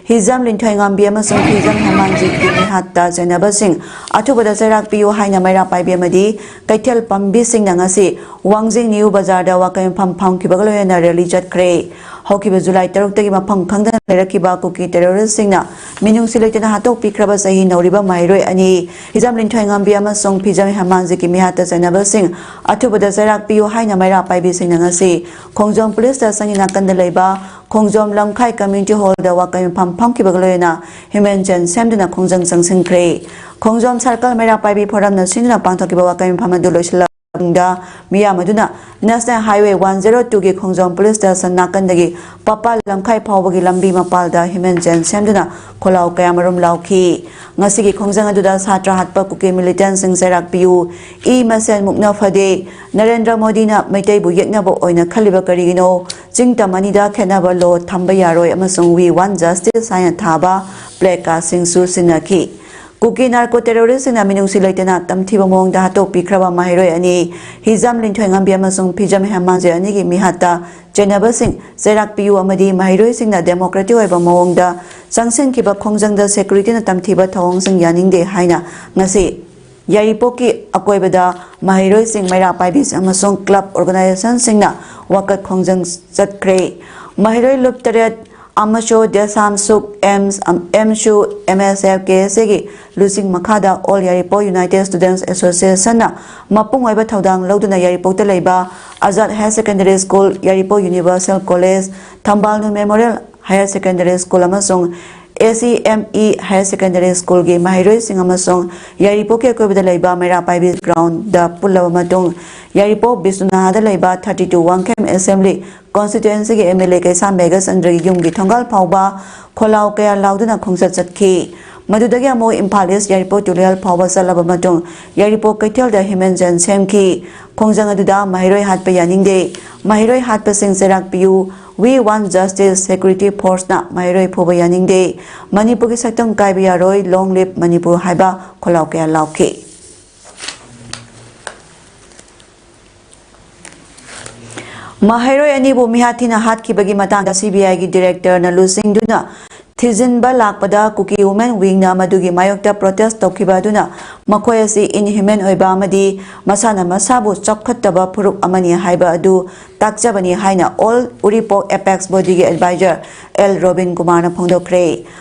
ꯍꯤꯖꯝ ꯂꯤꯟꯊꯣꯏꯉꯝꯕꯤ ꯑꯃꯁꯨꯡ ꯐꯤꯖꯝ ꯍꯦꯃꯥꯟꯖꯤꯠꯀꯤ ꯃꯤꯍꯥꯠꯇ ꯆꯩꯅꯕꯁꯤꯡ ꯑꯊꯨꯕꯗ ꯆꯩꯔꯥꯛ ꯄꯤꯌꯨ ꯍꯥꯏꯅ ꯃꯩꯔꯥ ꯄꯥꯏꯕꯤ ꯑꯃꯗꯤ ꯀꯩꯊꯦꯜ ꯄꯥꯝꯕꯤꯁꯤꯡꯅ ꯉꯁꯤ ꯋꯥꯡꯖꯤꯡ ꯅ꯭ꯌꯨ ꯕꯖꯥꯔꯗ ꯋꯥꯀꯩ ꯃꯐꯝ ꯐꯝꯈꯤꯕꯒ ꯂꯣꯏꯅꯅ ꯔꯦꯂꯤ ꯆꯠꯈ꯭ꯔꯦ꯫ ꯍꯧꯈꯤꯕ ꯖꯨꯂꯥꯏ ꯇꯔꯨꯛꯇꯒꯤ ꯃꯐꯝ ꯈꯪꯗꯅ ꯂꯩꯔꯛꯈꯤꯕ ꯀꯨꯀꯤ ꯇꯦꯔꯣꯔꯤꯁꯁꯤꯡꯅ ꯃꯤꯅꯨꯡꯁꯤ ꯂꯩꯇꯅ ꯍꯥꯠꯇꯣꯛꯄꯤꯈ꯭ꯔꯕ ꯆꯍꯤ ꯅꯧꯔꯤꯕ ꯃꯍꯩꯔꯣꯏ ꯑꯅꯤ ꯍꯤꯖꯝ ꯂꯤꯟꯊꯣꯏꯉꯝꯕꯤ ꯑꯃꯁꯨꯡ ꯐꯤꯖꯝ ꯍꯦꯃꯥꯟꯖꯤꯠꯀꯤ ꯃꯤꯍꯥꯠꯇ ꯆꯩꯅꯕꯁꯤꯡ ꯑꯊꯨꯕꯗ ꯆꯩꯔꯥꯛ ꯄꯤꯌꯨ ꯍꯥꯏꯅ ꯃꯩꯔꯥ ꯄꯥꯏꯕꯤꯁꯤꯡꯅ ꯉꯁꯤ ꯈꯣꯡꯖꯣꯝ ꯄꯨꯂꯤꯁ ꯁ꯭ꯇꯦꯁꯟꯒꯤ ꯅꯥꯀꯟꯗ ꯂꯩꯕ ꯈꯣꯡꯖꯣꯝ ꯂꯝꯈꯥꯏ ꯀꯝꯃ꯭ꯌꯨꯅꯤꯇꯤ ꯍꯣꯜꯗ ꯋꯥꯀꯩ ꯃꯐꯝ ꯐꯝꯈꯤꯕꯒ ꯂꯣꯏꯅꯅ ꯍ꯭ꯌꯨꯃꯦꯟ ꯆꯦꯟ ꯁꯦꯝꯗꯨꯅ ꯈꯣꯡꯖꯪ ꯆꯪꯁꯤꯟꯈ꯭ꯔꯦ꯫ ꯈꯣꯡꯖꯣꯝ ꯁꯥꯔꯀꯜ ꯃꯩꯔꯥ ꯄꯥꯏꯕꯤ ꯐꯣꯔꯝꯅ ꯁꯤꯟꯗꯨꯅ ꯄꯥꯡꯊꯣꯛꯈꯤꯕ ꯋꯥꯀꯩ ꯃꯐꯝ ꯑꯗꯨ ꯂꯣꯏꯁꯤꯜꯂꯛꯄ ꯃꯇꯨꯡꯗ ꯃꯤꯌꯥꯝ ꯑꯗꯨꯅ ꯅꯦꯁꯅꯦꯜ ꯍꯥꯏꯋꯦ ꯋꯥꯟ ꯖꯦꯔꯣ ꯇꯨꯒꯤ ꯈꯣꯡꯖꯣꯝ ꯄꯨꯂꯤꯁ ꯁ꯭ꯇꯦꯁꯟ ꯅꯥꯀꯟꯗꯒꯤ ꯄꯥꯄꯥ ꯂꯝꯈꯥꯏ ꯐꯥꯎꯕꯒꯤ ꯂꯝꯕꯤ ꯃꯄꯥꯜꯗ ꯍ꯭ꯌꯨꯃꯦꯟ ꯆꯦꯟ ꯁꯦꯝꯗꯨꯅ ꯈꯣꯜꯂꯥꯎ ꯀꯌꯥꯃꯔꯨꯝ ꯂꯥꯎꯈꯤ꯫ ꯉꯁꯤꯒꯤ ꯈꯣꯡꯖꯪ ꯑꯗꯨꯗ ꯁꯥꯇ꯭ꯔ ꯍꯥꯠꯄ ꯀꯨꯀꯤ ꯃꯤꯂꯤꯇꯦꯟꯠꯁꯤꯡ ꯆꯩꯔꯥꯛ ꯄꯤꯌꯨ, ꯏ ꯃꯁꯦꯟ ꯃꯨꯛꯅ ꯐꯗꯦ, ꯅꯔꯦꯟꯗ꯭ꯔ ꯃꯣꯗꯤꯅ ꯃꯩꯇꯩꯕꯨ ꯌꯦꯛꯅꯕ ꯑꯣꯏꯅ ꯈꯜꯂꯤꯕ ꯀꯔꯤꯒꯤꯅꯣ, ꯆꯤꯡ ꯇꯝ ꯑꯅꯤꯗ ꯈꯦꯠꯅꯕ ꯂꯣ ꯊꯝꯕ ꯌꯥꯔꯣꯏ ꯑꯃꯁꯨꯡ We Want Justice ꯍꯥꯏꯅ ꯊꯥꯕ ꯄ꯭ꯂꯦ ꯀꯥꯔꯗꯁꯤꯡꯁꯨ ꯁꯤꯟꯅꯈꯤ꯫ ꯀꯨꯀꯤ ꯅꯥꯔꯀꯣ ꯇꯦꯔꯣꯔꯤꯁꯁꯤꯡꯅ ꯃꯤꯅꯨꯡꯁꯤ ꯂꯩꯇꯅ ꯇꯝꯊꯤꯕ ꯃꯑꯣꯡꯗ ꯍꯥꯠꯇꯣꯛꯄꯤꯈ꯭ꯔꯕ ꯃꯍꯩꯔꯣꯏ ꯑꯅꯤ ꯍꯤꯖꯥꯝ ꯂꯤꯟꯊꯣꯏꯉꯝꯕꯤ ꯑꯃꯁꯨꯡ ꯐꯤꯖꯝ ꯍꯦꯃꯥꯟꯖꯦ ꯑꯅꯤꯒꯤ ꯃꯤꯍꯥꯠꯇ ꯆꯩꯅꯕꯁꯤꯡ ꯆꯩꯔꯥꯛ ꯄꯤꯌꯨ ꯑꯃꯗꯤ ꯃꯍꯩꯔꯣꯏꯁꯤꯡꯅ ꯗꯦꯃꯣꯀ꯭ꯔꯦꯇꯤꯛ ꯑꯣꯏꯕ ꯃꯑꯣꯡꯗ ꯆꯪꯁꯤꯟꯈꯤꯕ ꯈꯣꯡꯖꯪꯗ ꯁꯦꯀ꯭ꯌꯨꯔꯤꯇꯤꯅ ꯇꯝꯊꯤꯕ ꯊꯧꯑꯣꯡꯁꯤꯡ ꯌꯥꯅꯤꯡꯗꯦ ꯍꯥꯏꯅ ꯉꯁꯤ ꯌꯥꯏꯔꯤꯄꯣꯛꯀꯤ ꯑꯀꯣꯏꯕꯗ ꯃꯍꯩꯔꯣꯏꯁꯤꯡ ꯃꯩꯔꯥ ꯄꯥꯏꯕꯤ ꯑꯃꯁꯨꯡ ꯀ꯭ꯂꯕ ꯑꯣꯔꯒꯅꯥꯏꯖꯦꯁꯟꯁꯤꯡꯅ ꯋꯥꯀꯠ ꯈꯣꯡꯖꯪ ꯆꯠꯈ꯭ꯔꯦ꯫ ꯃꯍꯩꯔꯣꯏ ꯂꯨꯞ ꯇꯔꯦꯠ ꯑꯃꯁꯨ ꯗꯦꯁꯥꯝ ꯁꯨꯛ ꯑꯦꯝꯁ, ꯑꯦꯝꯁꯨ, ꯑꯦꯝ ꯑꯦꯁ ꯑꯦꯐ, ꯀꯦ ꯑꯦꯁ ꯑꯦꯒꯤ ꯂꯨꯆꯤꯡ ꯃꯈꯥꯗ ꯑꯣꯜ ꯌꯥꯏꯔꯤꯄꯣꯛ ꯌꯨꯅꯥꯏꯇꯦꯗ ꯁ꯭ꯇꯨꯗꯦꯟꯠꯁ ꯑꯦꯁꯣꯁꯤꯌꯦꯁꯟꯅ ꯃꯄꯨꯡ ꯑꯣꯏꯕ ꯊꯧꯗꯥꯡ ꯂꯧꯗꯨꯅ ꯌꯥꯏꯔꯤꯄꯣꯛꯇ ꯂꯩꯕ Azad higher secondary school, Yairipok universal college, Thambalnu memorial higher secondary school ꯑꯃꯁꯨꯡ ꯑꯦ ꯁꯤ ꯑꯦꯝ ꯏ ꯍꯥꯌꯔ ꯁꯦꯀꯦꯟꯗꯔꯤ ꯁ꯭ꯀꯨꯜꯒꯤ ꯃꯍꯩꯔꯣꯏꯁꯤꯡ ꯑꯃꯁꯨꯡ ꯌꯥꯏꯔꯤꯄꯣꯛꯀꯤ ꯑꯀꯣꯏꯕꯗ ꯂꯩꯕ ꯃꯩꯔꯥ ꯄꯥꯏꯕꯤ ꯒ꯭ꯔꯥꯎꯟꯗ ꯄꯨꯜꯂꯕ ꯃꯇꯨꯡ, ꯌꯥꯏꯔꯤꯄꯣꯛ ꯕꯤꯁ꯭ꯅꯨꯅꯥꯊꯗ ꯂꯩꯕ thirty two ꯋꯥꯡꯈꯦꯝ ꯑꯦꯁꯦꯝꯕ꯭ꯂꯤ ꯀꯣꯟꯁꯇꯤꯇ꯭ꯋꯦꯟꯁꯤꯒꯤ ꯑꯦꯝ ꯑꯦꯜ ꯑꯦ ꯀꯩꯁꯥꯝ ꯃꯦꯘꯆꯟꯗ꯭ꯔꯒꯤ ꯌꯨꯝꯒꯤ ꯊꯣꯡꯒꯥꯜ ꯐꯥꯎꯕ ꯈꯣꯜꯂꯥꯎ ꯀꯌꯥ ꯂꯥꯎꯗꯨꯅ ꯈꯣꯡꯆꯠ ꯆꯠꯈꯤ꯫ ꯃꯗꯨꯗꯒꯤ ꯑꯃꯨꯛ ꯏꯝꯐꯥꯜ ꯏꯁ꯭ꯠ ꯌꯥꯏꯔꯤꯄꯣꯛ ꯇꯨꯔꯦꯜ ꯐꯥꯎꯕ ꯆꯠꯂꯕ ꯃꯇꯨꯡ, ꯌꯥꯏꯔꯤꯄꯣꯛ ꯀꯩꯊꯦꯜꯗ ꯍ꯭ꯌꯨꯃꯦꯟ ꯆꯦꯟ ꯁꯦꯝꯈꯤ꯫ ꯈꯣꯡꯖꯪ ꯑꯗꯨꯗ ꯃꯍꯩꯔꯣꯏ ꯍꯥꯠꯄ ꯌꯥꯅꯤꯡꯗꯦ, ꯃꯍꯩꯔꯣꯏ ꯍꯥꯠꯄꯁꯤꯡ ꯆꯩꯔꯥꯛ ꯄꯤꯌꯨ, We want justice, security forceꯅ ꯃꯍꯩꯔꯣꯏ ꯐꯨꯕ ꯌꯥꯅꯤꯡꯗꯦ, ꯃꯅꯤꯄꯨꯔꯒꯤ ꯁꯛꯇꯝ ꯀꯥꯏꯕ ꯌꯥꯔꯣꯏ, Long live ꯃꯅꯤꯄꯨꯔ ꯍꯥꯏꯕ ꯈꯣꯜꯂꯥꯎ ꯀꯌꯥ ꯂꯥꯎꯈꯤ꯫ ꯃꯍꯩꯔꯣꯏ ꯑꯅꯤꯕꯨ ꯃꯤꯍꯥꯠ ꯊꯤꯅ ꯍꯥꯠꯈꯤꯕꯒꯤ ꯃꯇꯥꯡꯗ ꯁꯤ ꯕꯤ ꯑꯥꯏꯒꯤ ꯗꯤꯔꯦꯛꯇꯔꯅ ꯂꯨꯆꯤꯡꯗꯨꯅ ꯊꯤꯖꯤꯟꯕ ꯂꯥꯛꯄꯗ ꯀꯨꯀꯤ ꯋꯨꯃꯦꯟ ꯋꯤꯡꯅ ꯃꯗꯨꯒꯤ ꯃꯥꯌꯣꯛꯇ ꯄ꯭ꯔꯣꯇꯦꯁ ꯇꯧꯈꯤꯕ ꯑꯗꯨꯅ ꯃꯈꯣꯏ ꯑꯁꯤ inhuman ꯑꯣꯏꯕ ꯑꯃꯗꯤ ꯃꯁꯥꯅ ꯃꯁꯥꯕꯨ ꯆꯥꯎꯈꯠꯇꯕ ꯐꯨꯔꯨꯞ ꯑꯃꯅꯤ ꯍꯥꯏꯕ ꯑꯗꯨ ꯇꯥꯛꯆꯕꯅꯤ ꯍꯥꯏꯅ ꯑꯣꯜ ꯎꯔꯤꯄꯣꯛ ꯑꯦꯄꯦꯛꯁ ꯕꯣꯗꯤꯒꯤ ꯑꯦꯗꯚꯥꯏꯖꯔ ꯑꯦꯜ ꯔꯣꯕꯤꯟ ꯀꯨꯃꯥꯔꯅ ꯐꯣꯡꯗꯣꯛꯈ꯭ꯔꯦ꯫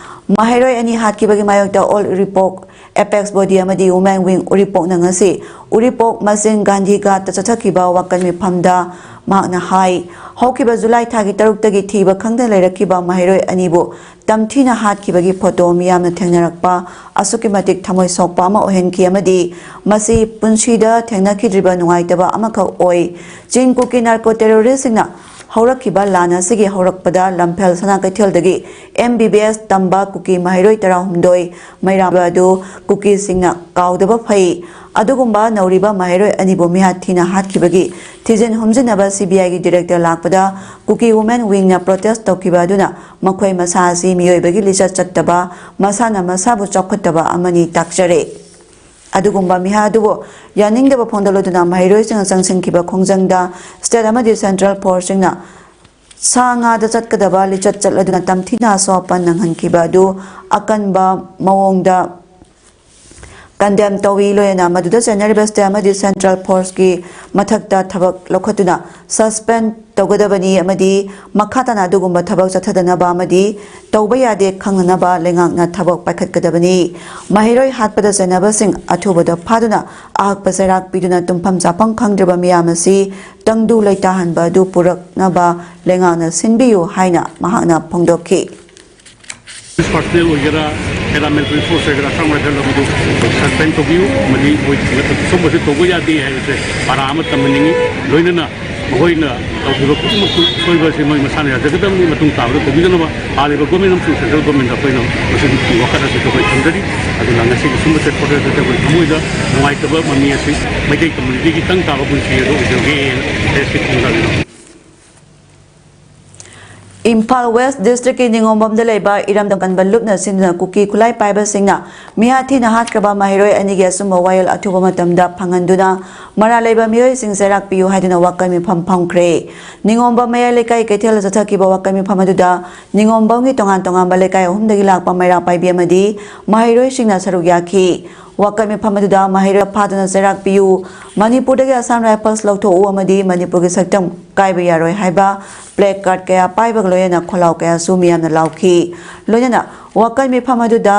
ꯃꯍꯩꯔꯣꯏ ꯑꯅꯤ ꯍꯥꯠꯈꯤꯕꯒꯤ ꯃꯥꯌꯣꯛꯇ ꯑꯣꯜ ꯎꯔꯤꯄꯣꯛ ꯑꯦꯄꯦꯛꯁ ꯕꯣꯗꯤ ꯑꯃꯗꯤ ꯋꯨꯃꯦꯟ ꯋꯤꯡ ꯎꯔꯤꯄꯣꯛꯅ ꯉꯁꯤ ꯎꯔꯤꯄꯣꯛ ꯃꯆꯤꯟ ꯒꯥꯟꯙꯤ ꯘꯥꯠꯇ ꯆꯠꯊꯈꯤꯕ ꯋꯥꯀꯠ ꯃꯤꯐꯝꯗ ꯃꯍꯥꯛꯅ ꯍꯥꯏ, ꯍꯧꯈꯤꯕ ꯖꯨꯂꯥꯏ ꯊꯥꯒꯤ ꯇꯔꯨꯛꯇꯒꯤ ꯊꯤꯕ ꯈꯪꯗꯅ ꯂꯩꯔꯛꯈꯤꯕ ꯃꯍꯩꯔꯣꯏ ꯑꯅꯤꯕꯨ ꯇꯝꯊꯤꯅ ꯍꯥꯠꯈꯤꯕꯒꯤ ꯐꯣꯇꯣ ꯃꯤꯌꯥꯝꯅ ꯊꯦꯡꯅꯔꯛꯄ ꯑꯁꯨꯛꯀꯤ ꯃꯇꯤꯛ ꯊꯃꯣꯏ ꯁꯣꯛꯄ ꯑꯃ ꯑꯣꯏꯍꯟꯈꯤ ꯑꯃꯗꯤ ꯃꯁꯤ ꯄꯨꯟꯁꯤꯗ ꯊꯦꯡꯅꯈꯤꯗ꯭ꯔꯤꯕ ꯅꯨꯡꯉꯥꯏꯇꯕ ꯑꯃꯈꯛ ꯑꯣꯏ꯫ ꯆꯤꯡ ꯀꯨꯀꯤ ꯅꯥꯔꯀꯣ ꯇꯦꯔꯣꯔꯤꯁꯁꯤꯡꯅ ꯍꯧꯔꯛꯈꯤꯕ ꯂꯥꯟ ꯑꯁꯤꯒꯤ ꯍꯧꯔꯛꯄꯗ ꯂꯝꯐꯦꯜ ꯁꯅꯥ ꯀꯩꯊꯦꯜꯗꯒꯤ ꯑꯦꯝ ꯕꯤ ꯕꯤ ꯑꯦꯁ ꯇꯝꯕ ꯀꯨꯀꯤ ꯃꯍꯩꯔꯣꯏ ꯇꯔꯥꯍꯨꯝꯗꯣꯏ ꯃꯩꯔꯥꯕ ꯑꯗꯨ ꯀꯨꯀꯤꯁꯤꯡꯅ ꯀꯥꯎꯗꯕ ꯐꯩ꯫ ꯑꯗꯨꯒꯨꯝꯕ ꯅꯧꯔꯤꯕ ꯃꯍꯩꯔꯣꯏ ꯑꯅꯤꯕꯨ ꯃꯤꯍꯥꯠ ꯊꯤꯅ ꯍꯥꯠꯈꯤꯕꯒꯤ ꯊꯤꯖꯤꯟ ꯍꯨꯝꯖꯤꯟꯅꯕ ꯁꯤ ꯕꯤ ꯑꯥꯏꯒꯤ ꯗꯤꯔꯦꯛꯇꯔ ꯂꯥꯛꯄꯗ ꯀꯨꯀꯤ ꯋꯨꯃꯦꯟ ꯋꯤꯡꯅ ꯄ꯭ꯔꯣꯇꯦꯁ ꯇꯧꯈꯤꯕ ꯑꯗꯨꯅ ꯃꯈꯣꯏ ꯃꯁꯥ ꯑꯁꯤ ꯃꯤꯑꯣꯏꯕꯒꯤ ꯂꯤꯆꯠ ꯆꯠꯇꯕ, ꯃꯁꯥꯅ ꯃꯁꯥꯕꯨ ꯆꯥꯎꯈꯠꯇꯕ ꯑꯃꯅꯤ ꯇꯥꯛꯆꯔꯦ꯫ ꯑꯗꯨꯒꯨꯝꯕ ꯃꯤꯍꯥꯠ ꯑꯗꯨꯕꯨ ꯌꯥꯅꯤꯡꯗꯕ ꯐꯣꯡꯗꯣꯛꯂꯗꯨꯅ ꯃꯍꯩꯔꯣꯏꯁꯤꯡꯅ ꯆꯪꯁꯤꯟꯈꯤꯕ ꯈꯣꯡꯖꯪꯗ ꯁ꯭ꯇꯦꯠ ꯑꯃꯗꯤ ꯁꯦꯟꯇ꯭ꯔꯦꯜ ꯐꯣꯔꯁꯁꯤꯡꯅ ꯁꯥ ꯉꯥꯗ ꯆꯠꯀꯗꯕ ꯂꯤꯆꯠ ꯆꯠꯂꯗꯨꯅ ꯇꯝꯊꯤꯅ ꯑꯁꯣꯛ ꯑꯄꯟ ꯅꯪꯍꯟꯈꯤꯕ ꯑꯗꯨ ꯑꯀꯟꯕ ꯃꯑꯣꯡꯗ condemn ꯇꯧꯏ꯫ ꯂꯣꯏꯅꯅ ꯃꯗꯨꯗ ꯆꯦꯟꯅꯔꯤꯕ state ꯑꯃꯗꯤ central forceꯀꯤ ꯃꯊꯛꯇ ꯊꯕꯛ ꯂꯧꯈꯠꯇꯨꯅ suspend ꯇꯧꯒꯗꯕꯅꯤ ꯑꯃꯗꯤ ꯃꯈꯥ ꯇꯥꯅ ꯑꯗꯨꯒꯨꯝꯕ ꯊꯕꯛ ꯆꯠꯊꯗꯅꯕ ꯑꯃꯗꯤ ꯇꯧꯕ ꯌꯥꯗꯦ ꯈꯪꯅꯅꯕ ꯂꯩꯉꯥꯛꯅ ꯊꯕꯛ ꯄꯥꯏꯈꯠꯀꯗꯕꯅꯤ꯫ ꯃꯍꯩꯔꯣꯏ ꯍꯥꯠꯄꯗ ꯆꯦꯟꯅꯕꯁꯤꯡ ꯑꯊꯨꯕꯗ ꯐꯥꯗꯨꯅ ꯑꯍꯛꯄ ꯆꯩꯔꯥꯛ ꯄꯤꯗꯨꯅ ꯇꯨꯝꯐꯝ ꯆꯥꯐꯝ ꯈꯪꯗ꯭ꯔꯕ ꯃꯤꯌꯥꯝ ꯑꯁꯤ ꯇꯪꯗꯨ ꯂꯩꯇꯥꯍꯟꯕ ꯑꯗꯨ ꯄꯨꯔꯛꯅꯕ ꯂꯩꯉꯥꯛꯅ ꯁꯤꯟꯕꯤꯌꯨ ꯍꯥꯏꯅ ꯃꯍꯥꯛꯅ ꯐꯣꯡꯗꯣꯛꯈꯤ꯫ ꯄꯔꯁꯅꯦꯜ ꯑꯣꯏꯒꯦꯔꯥ, paramilitary force ꯑꯣꯏꯒꯦꯔꯥ, ꯁꯝ ꯔꯥꯏꯐꯜ ꯑꯃꯗꯨ suspend ꯇꯧꯕꯤꯌꯨ ꯑꯃꯗꯤ ꯃꯣꯏ ꯁꯨꯝꯕꯁꯤ ꯇꯧꯕ ꯌꯥꯗꯦ ꯍꯥꯏꯕꯁꯦ ꯄꯥꯔꯥ ꯑꯃ ꯇꯝꯍꯟꯅꯤꯡꯏ꯫ ꯂꯣꯏꯅꯅ ꯃꯈꯣꯏꯅ ꯇꯧꯈꯤꯕ ꯈꯨꯗꯤꯡꯃꯛꯇꯨ ꯁꯣꯏꯕ ꯑꯁꯤ ꯃꯣꯏ ꯃꯁꯥꯅ ꯌꯥꯖꯒꯗꯕꯅꯤ꯫ ꯃꯇꯨꯡ ꯇꯥꯕꯗ ꯇꯧꯕꯤꯗꯅꯕ ꯍꯥꯟꯅ ꯒꯣꯔꯃꯦꯟ ꯑꯃꯁꯨꯡ ꯁꯦꯟꯇ꯭ꯔꯦꯜ ꯒꯣꯔꯃꯦꯟꯗ ꯑꯩꯈꯣꯏꯅ ꯃꯁꯤꯒꯤ ꯋꯥꯈꯜ ꯑꯁꯤ ꯑꯩꯈꯣꯏ ꯊꯝꯖꯔꯤ꯫ ꯑꯗꯨꯅ ꯉꯁꯤꯒꯤ ꯁꯨꯝꯕꯁꯦ ꯄ꯭ꯔꯣꯇꯦꯁ ꯑꯁꯤ ꯑꯩꯈꯣꯏ ꯊꯃꯣꯏꯗ ꯅꯨꯡꯉꯥꯏꯇꯕ ꯃꯃꯤ ꯑꯁꯤ ꯃꯩꯇꯩ ꯀꯝꯃ꯭ꯌꯨꯅꯤꯇꯤꯒꯤ ꯇꯪ ꯇꯥꯕ ꯄꯨꯟꯁꯤ ꯑꯗꯨ ꯑꯣꯏꯖꯔꯒꯦꯅ ꯄ꯭ꯔꯦꯁꯀꯤ ꯊꯝꯖꯔꯤꯕ꯫ ꯏꯝꯐꯥꯜ ꯋꯦꯁ ꯗꯤꯁꯇ꯭ꯔꯤꯛꯀꯤ ꯅꯤꯉꯣꯝꯕꯝꯗ ꯂꯩꯕ ꯏꯔꯝꯗꯝ ꯀꯟꯕ ꯂꯨꯞꯅ ꯁꯤꯟꯗꯨꯅ ꯀꯨꯀꯤ ꯈꯨꯠꯂꯥꯏ ꯄꯥꯏꯕꯁꯤꯡꯅ ꯃꯤꯍꯥꯠ ꯊꯤꯅ ꯍꯥꯠꯈ꯭ꯔꯕ ꯃꯍꯩꯔꯣꯏ ꯑꯅꯤꯒꯤ ꯑꯆꯨꯝꯕ ꯋꯥꯌꯦꯜ ꯑꯊꯨꯕ ꯃꯇꯝꯗ ꯐꯪꯍꯟꯗꯨꯅ ꯃꯔꯥꯜ ꯂꯩꯕ ꯃꯤꯑꯣꯏꯁꯤꯡ ꯆꯩꯔꯥꯛ ꯄꯤꯌꯨ ꯍꯥꯏꯗꯨꯅ ꯋꯥꯀꯠ ꯃꯤꯐꯝ ꯐꯝꯈ꯭ꯔꯦ꯫ ꯅꯤꯉꯣꯝꯕꯝ ꯃꯌꯥꯏ ꯂꯩꯀꯥꯏ ꯀꯩꯊꯦꯜꯗ ꯆꯠꯊꯈꯤꯕ ꯋꯥꯀꯠ ꯃꯤꯐꯝ ꯑꯗꯨꯗ ꯅꯤꯉꯣꯝꯕꯝꯒꯤ ꯇꯣꯉꯥꯟ ꯇꯣꯉꯥꯟꯕ ꯂꯩꯀꯥꯏ ꯑꯍꯨꯝꯗꯒꯤ ꯂꯥꯛꯄ ꯃꯩꯔꯥ ꯄꯥꯏꯕꯤ ꯑꯃꯗꯤ ꯃꯍꯩꯔꯣꯏꯁꯤꯡꯅ ꯁꯔꯨꯛ ꯌꯥꯈꯤ꯫ ꯋꯥꯀꯠ ꯃꯤꯐꯝ ꯑꯗꯨꯗ ꯃꯍꯩꯔꯣꯏ ꯐꯥꯗꯨꯅ ꯆꯩꯔꯥꯛ ꯄꯤꯌꯨ, ꯃꯅꯤꯄꯨꯔꯗꯒꯤ ꯑꯁꯥꯝ ꯔꯥꯏꯐꯜꯁ ꯂꯧꯊꯣꯛꯎ ꯑꯃꯗꯤ ꯃꯅꯤꯄꯨꯔꯒꯤ ꯁꯛꯇꯝ ꯀꯥꯏꯕ ꯌꯥꯔꯣꯏ ꯍꯥꯏꯕ ꯄ꯭ꯂꯦ ꯀꯥꯔꯗ ꯀꯌꯥ ꯄꯥꯏꯕꯒ ꯂꯣꯏꯅꯅ ꯈꯣꯜꯂꯥꯎ ꯀꯌꯥꯁꯨ ꯃꯤꯌꯥꯝꯅ ꯂꯥꯎꯈꯤ꯫ ꯂꯣꯏꯅꯅ ꯋꯥꯀꯠ ꯃꯤꯐꯝ ꯑꯗꯨꯗ